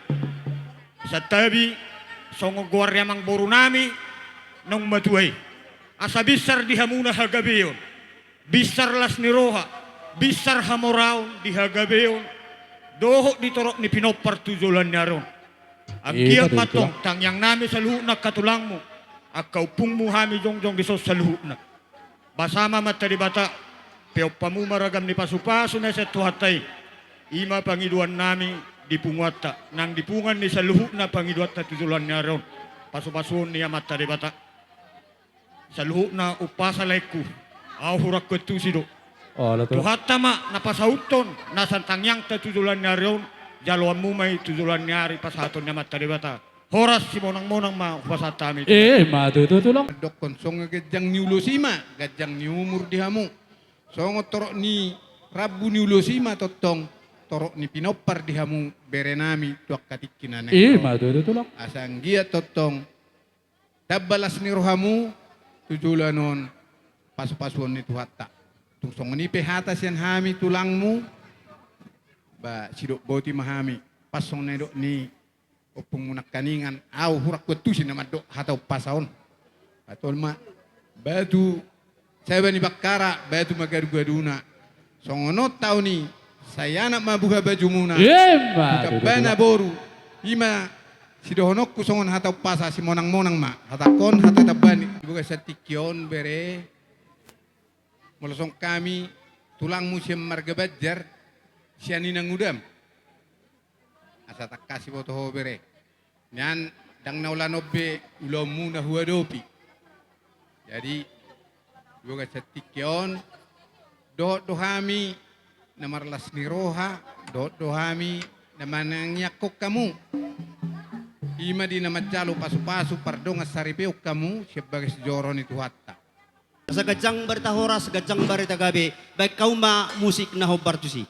Santabi songon goar ni amangborunami naung matua i. Asa binsar di hamuna hagabeon, binsar las ni roha, Binsar hamoraon di hagabeon dohot di torop ni pinompar tu joloan ni ari on. Anggiat ma antong tangiangnami saluhutna angka tulangmu, angka ompungmu hami jongjong dison saluhutna. Basa ma Amanta Debata, peompamu ma ragam ni pasupasu na sian Tuhanta i. I ma pangidoannami di punguanta, nang di punguan ni saluhutna pangidoanta tu joloan ni ari on. Pasupasuon ni Amanta Debata. Saluhutna umpasa laengku, ahu hurang huantusi do. Tuhanta ma na pasauthon nasa tangiangta tu joloan ni ari on, jaloonmu ma i tu joloan ni ari pasahaton ni Amanta Debata. Horas, simonang-monang ma hupasahat hami. Ima tutu, Tulang. Mandokkon songon ganjang ni ulos i ma ganjang ni umur di hamu. Songon torop ni rambu ni ulos i ma tongtong torop ni pinompar di hamu berenami tu angka tingki na naeng ro. Ima tutu, Tulang. Asa anggiat tongtong tamba las ni rohamu tu joloan on pasupasuon ni Tuhanta. Tung songon i pe hata sian hami tulangmu, ba sidok boti ma hami. Pas songon na nidok ni ompungmu nangkaningan, ahu hurang huantusi na mandok hata umpasa on. Patol ma, batu saba ni bangkara, batu ma gadu-gaduna. Songon on taon i, sai anak ma buha bajumuna. Ima tutu, Tulang. Tambana boru. Ima sidohononku songon hata umpasa, simonang-monang ma. Hatangkon hata tambana. Di bagasan tingki on bere, molo songon hami tulangmu sian marga Banjar, sian inang udam. Asa tangkas diboto ho bere. Nian ndang na ulaon be ulaonmuna huadopi. Jadi di bagasan tingki on, dohot do hami na marlas ni roha, dohot do hami na manangiangkon hamu. Ima di na manjalo pasupasu pardongan saripeon hamu sian bagas joro ni Tuhanta. Asa ganjang barita horas, ganjang barita gabe, baen hamu ma musik na hombar tusi.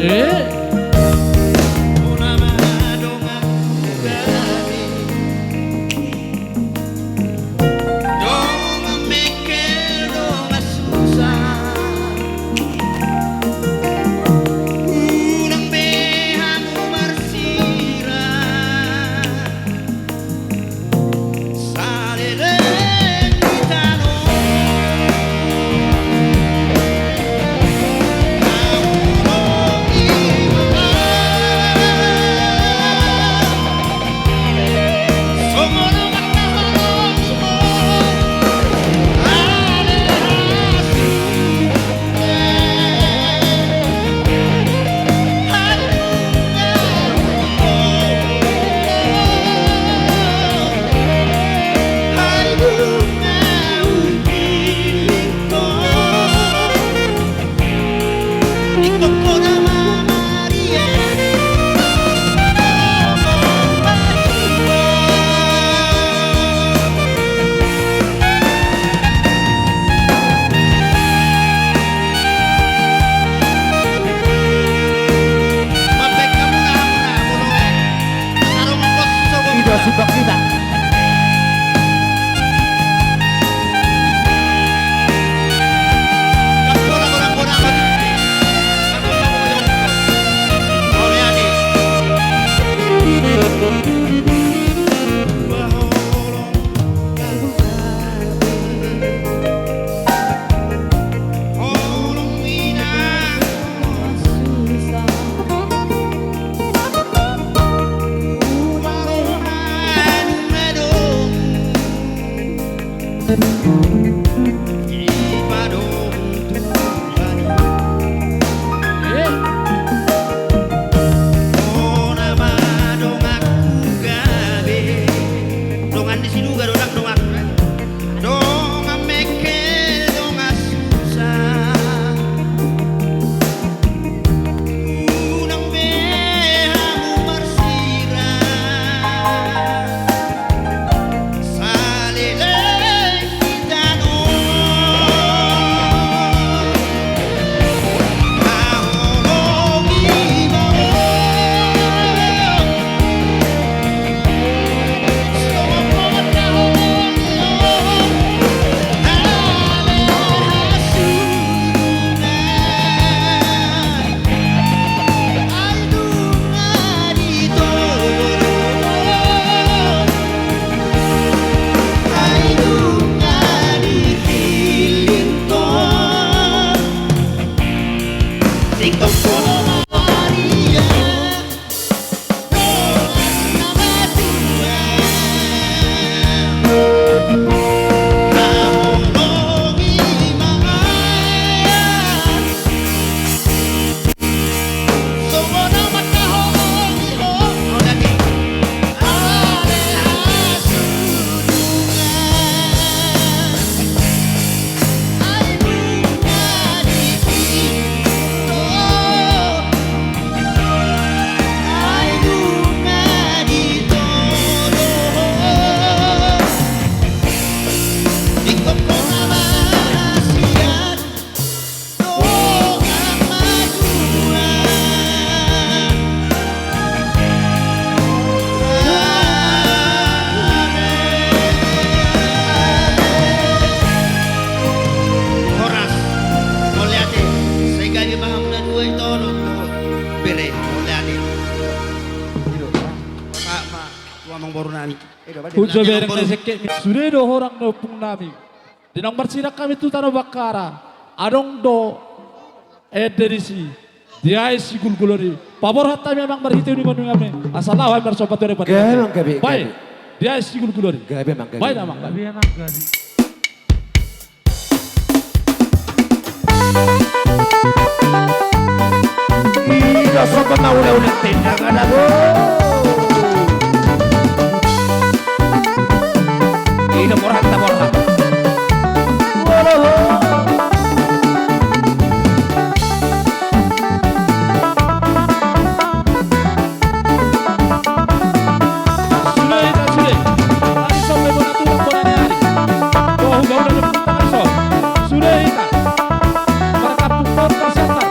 Eh? Dongan mengkel, dongan susah. Unang be hamu marsirang. Saleleng di tano. Dongan di siluga do nang dongan. Dongan mengkel, dongan susah. Unang be hamu marsirang. Saleleng di tano. Horas, mauliate, sai gabe ma hamu na dua i tolong tu bere, mauliate. Ido, ma, ma, tu amangboru nami. Ido, ma, tu amangboru. Sude do horong ni ompung nami. Di naung marsirang hami tu tano Bakkara, adong do ende disi, Diae Sigulgulon i. Paborhat hami amang marhite uninguningan nami, asa laho hami marsomba tu adopan. Gabe, gabe, gabe. Baen, Diae Sigulgulon i. Gabe, amang, gabe. Baen, amang. Gabe, amang, gabe. Ido sobat na ule-ule tenda kada bo. Ido borhat na borhat. Walaho. Sude hita, sude. Dohot ulaon ni ompunta Arso. Sude hita. Markampung Paut Marsiantar.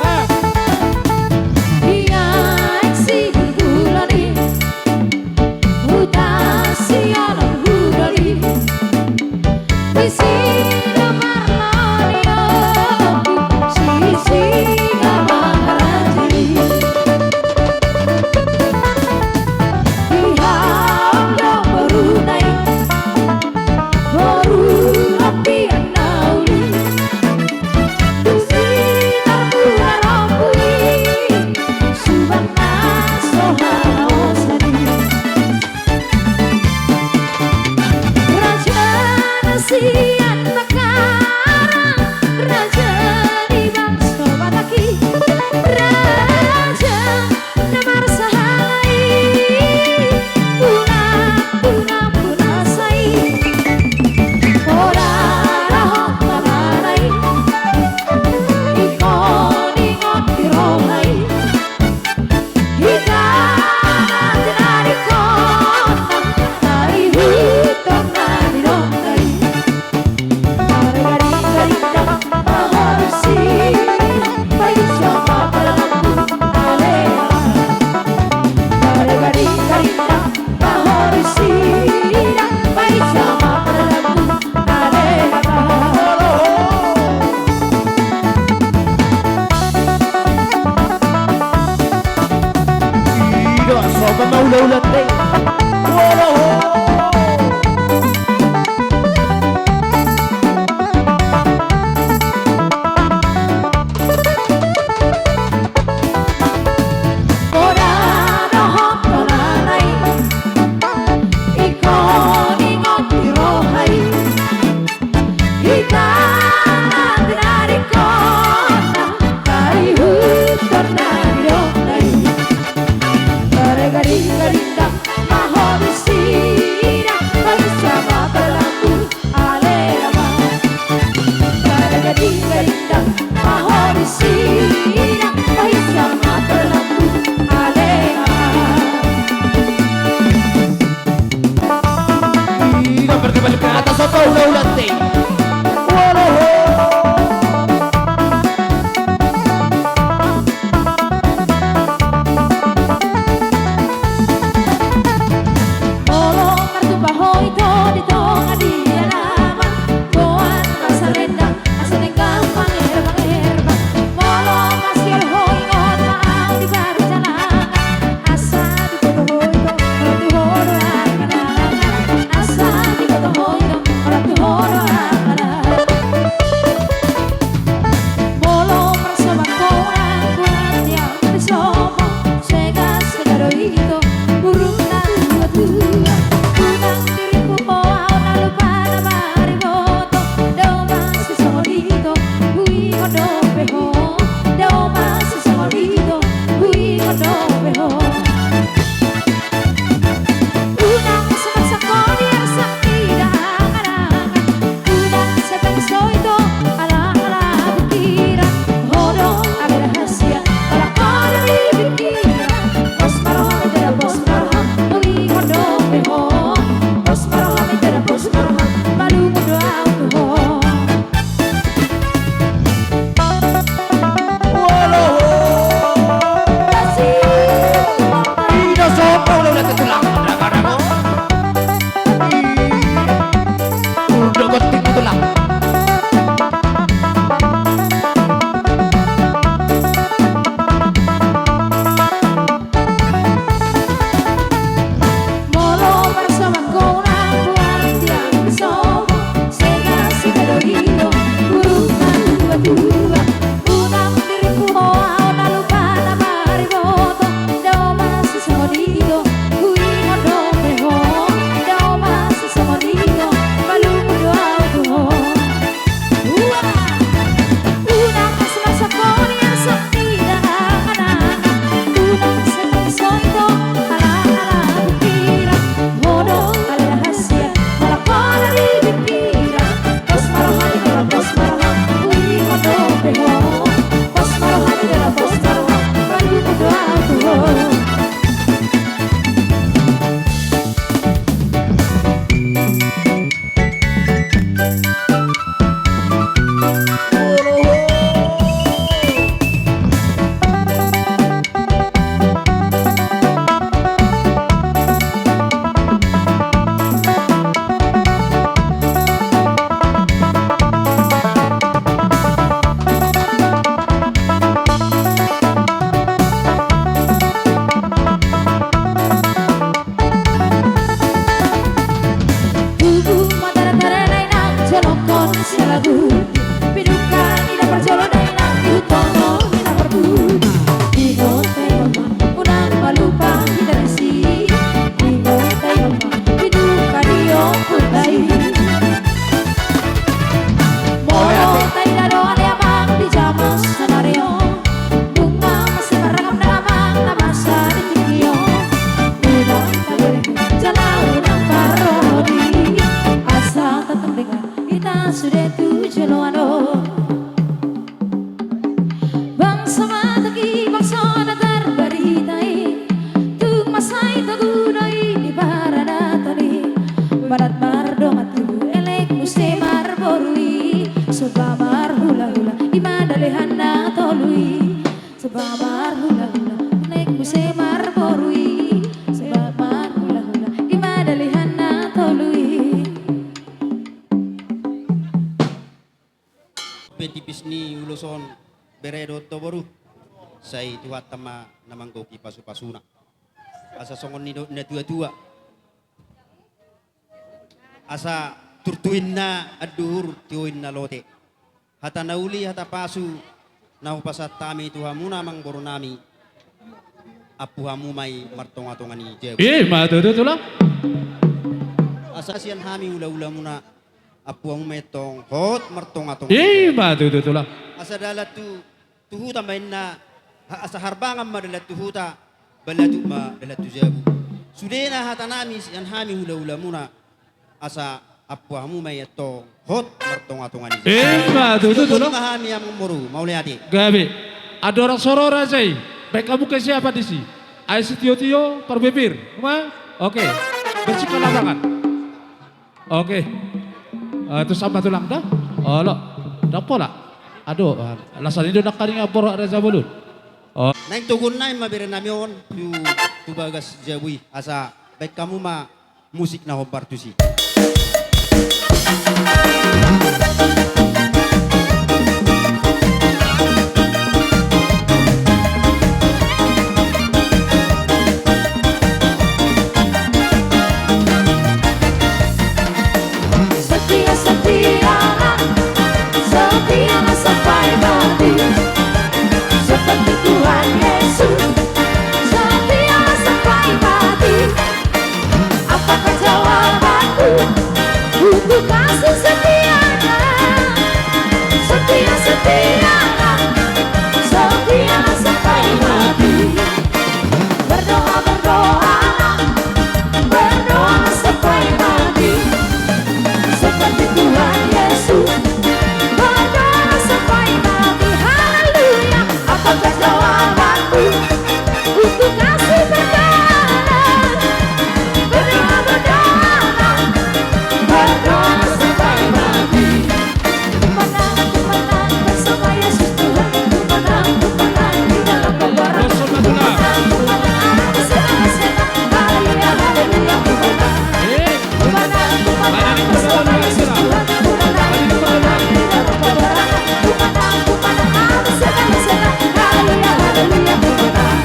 Ah. Ulat dei. Woloho. Poda dohot poda nai, ingkon ingot di roha i. Hita na tinadingkon na, tarihuthon na nidokna i. Paregading-gading da ma ho di sida, paisa ma parlambu ale ama. Paregading-gading da ma ho di sida, paisa ma parlambu ale ama. Iga berkebalik ke atas apa ula-ula te? Woloho. Molo martupa ho ito di tonga ni alaman, boan ma salendang, asa denggan mangerbang-erbang. Molo masiol ho, ingot ma au di parjalanan. Asa diboto ho ito, ora tu ho do amangan. Asa diboto ho ito, ora tu ho do amangan. Molo marsoban ho unang buat nian di sopo, sega-sega do ito, burung na tua-tua. Unang dirimpu ho au na lupa na mariboto, dao ma sisongon ito, huingot dope ho. Dao ma sisongon ito, huingot dope ho. Unang sumaksak ho di arsak ni da angan-angan. Unang sai tangis ho ito ala-ala pikiran. Ho do ale rahasia, ala ho do di pikiran. Pos ma roham ito da, pos ma roham, huingot dope ho. Pos ma roham ito da, pos ma roham, malungun do au tu ho. Woloho. Ida sopo ula-ula te tulang. Urdo gotti tulang. Molo marsoban ho unang buat nian di sopo, sega-sega do ito, burung na tua-tua. Unang dirimpu ho au na lupa na mariboto, dao ma sisongon ito, huingot dope ho. Dao ma sisongon ito, malungun do au tu ho. Ua. Unang sumaksak ho di arsak ni da angan-angan. Unang sai tangis ho ito ala-ala pikiran. Ho do ale rahasia, ala ho do di pikiran. Pos ma roham ito da, pos ma roham, huingot dope ho. Pos ma roham ito da, pos ma roham, malungun do au tu ho. Tubu ma tara-tara na inang jolongkon sialagu. Pinungka ni na parjolo na inang, ihuthon ni na parpudi. Ingot ma i ma, unang ma lupa hita disi. Ingot ma i ma, pinungka ni ompunta i. Molo taida do ale amang di jaman sadari on, nunga mase marragam damang na masa di tingki on. Unang tabereng jala unang parrodi, asa tatong denggan hita sude tu joloan on. Bangso Batak i bangso na tarbarita i, tung masa i togu do i di paradaton i. Manat mardongan tubu elek muse marboru i, somba marhulahula i ma dalihan na tolu i. Somba marhulahula elek muse marboru i, somba marhulahula i ma dalihan na tolu i. Pe tipis ni ulos on bere dohot boru, sai Tuhanta ma na manggohi pasupasuna. Asa songon ni do-, na tua-tua. Asa turtu inna anduhur, tio inna lote. Hata na uli, hata pasu, na hupasahat hami tu hamuna amangboru nami. Ampu hamu ma i martonga-tonga ni jabu. Ima tutu tulang. Asa sian hami hula-hulamuna, ampu hamu ma i tong hot martonga-tonga ni jabu. Ima tutu tulang. Asa dalan tu tu huta ma inna, ha-, asa harbangan ma dalan tu huta, balatuk ma dalan tu jabu. Sudena hata nami sian hami hula-hulamuna, asa ampu hamu ma i tong hot martonga-tonga ni jabu. Ima tutu tulang. Sidobot ma hami amangboru, mauliate. Gabe. Andorang so ro raja i, baen hamu kesiapan disi. Ai sitio-tio, parbepir. Nunga? Oke. Bersihkan lapangan. Oke. Eh, tu samba tulang da? Olo. Ndang pola. Aduh, eh, lasan i do nangkaning borhat raja bolon. Oh. Naeng togu nai ma bere nami on tu, tu bagas jabu i, asa baen hamu ma musik na hombar tusi. Setia, setia, setia sampai mati. Seperti Tuhan Yesus, setia sampai mati. Apakah jawabanmu untuk kasih setianya? Setia, setia, setia sampai mati. Berdoa, berdoa, berdoa sampai mati. Seperti Tuhan Yesus, berdoa sampai mati. Haleluya. Apakah jawabanmu untuk kasih berjalan? Berdoa, berdoa, berdoa sampai mati. Ku menang, ku menang bersama Yesus Tuhan. Ku menang, ku menang di dalam peperangan. Ku menang, ku menang atas segala setan. Haleluya, haleluya, ku menang. Ku menang, ku menang bersama Yesus Tuhan. Ku menang, ku menang di dalam peperangan. Ku menang, ku menang atas segala setan. Haleluya, haleluya, ku menang.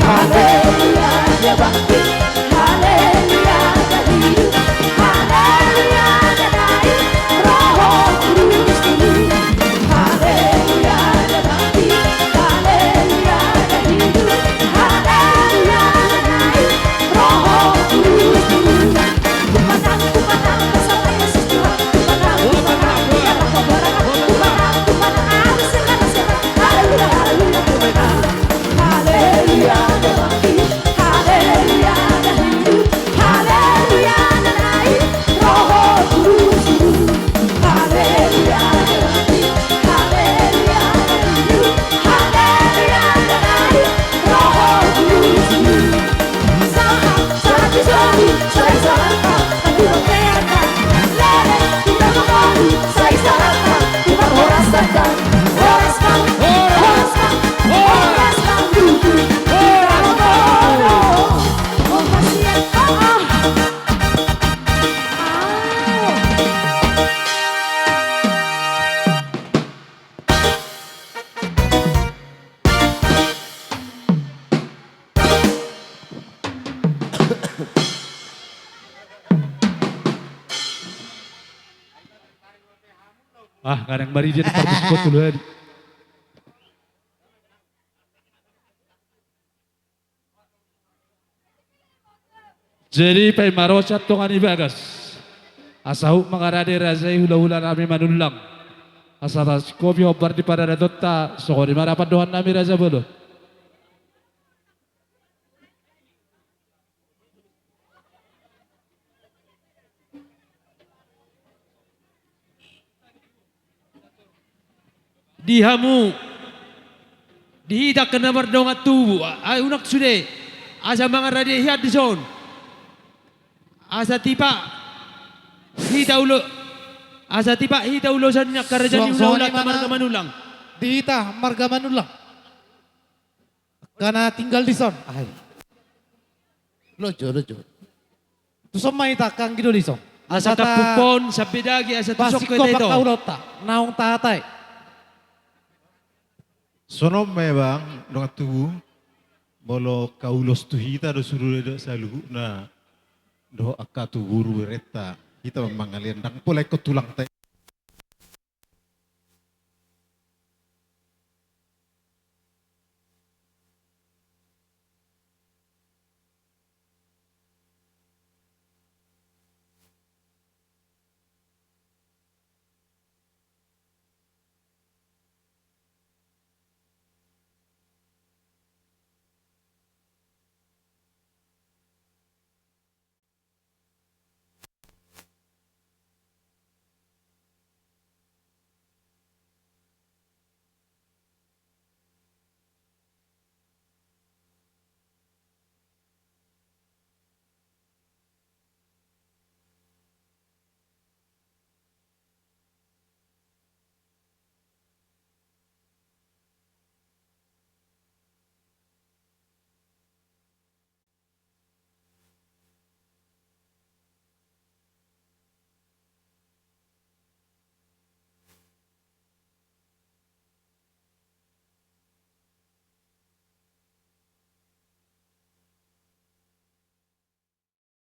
Haleluya, dia bangkit. Haleluya, dia hidup. Haleluya, dia naik. Roh Kudus turun. Haleluya, dia bangkit. Haleluya, dia hidup. Haleluya, dia naik. Roh Kudus turun. Ku menang, ku menang bersama Yesus Tuhan. Ku menang, ku menang di dalam peperangan. Ku menang, ku menang atas segala setan. Haleluya, haleluya, ku menang. Haleluya, dia bangkit. Haleluya, dia hidup. Haleluya, dia naik. Roh Kudus turun. Haleluya, dia bangkit. Haleluya, dia hidup. Haleluya, dia naik. Roh Kudus turun. Ah, kadang mari dia tempat buskot dulu hari. Jadi paima ro sian tonga ni bagas, asa huhut mangarade raja i hula-hula nami Manullang. Asa tasingkopi hombar ni paradatonta, songon i ma ra pandohan nami raja bolon. Di hamu, di hita angka na mardongan tubu, a-, a-, unang sude, asa mangarade hian dison. Asa tipak hita ulo-, asa tipak hita ulosan ni angka raja ni hula-hula marga Manullang. Di hita marga Manullang. Angka na tinggal dison. Ai. Lojo, lojo. Tuson ma hita angka anggi do dison. Asa tapuphon, sampe dagi, asa tuson hita i. Pasikop angka ulaonta, naung tahatai. Songon on ma i bang, dongan tubu. Molo angka ulos tu hita do sude do saluhutna, dohot angka tu guru berenta, hita ma mangalean, ndang pola ingkon tulangta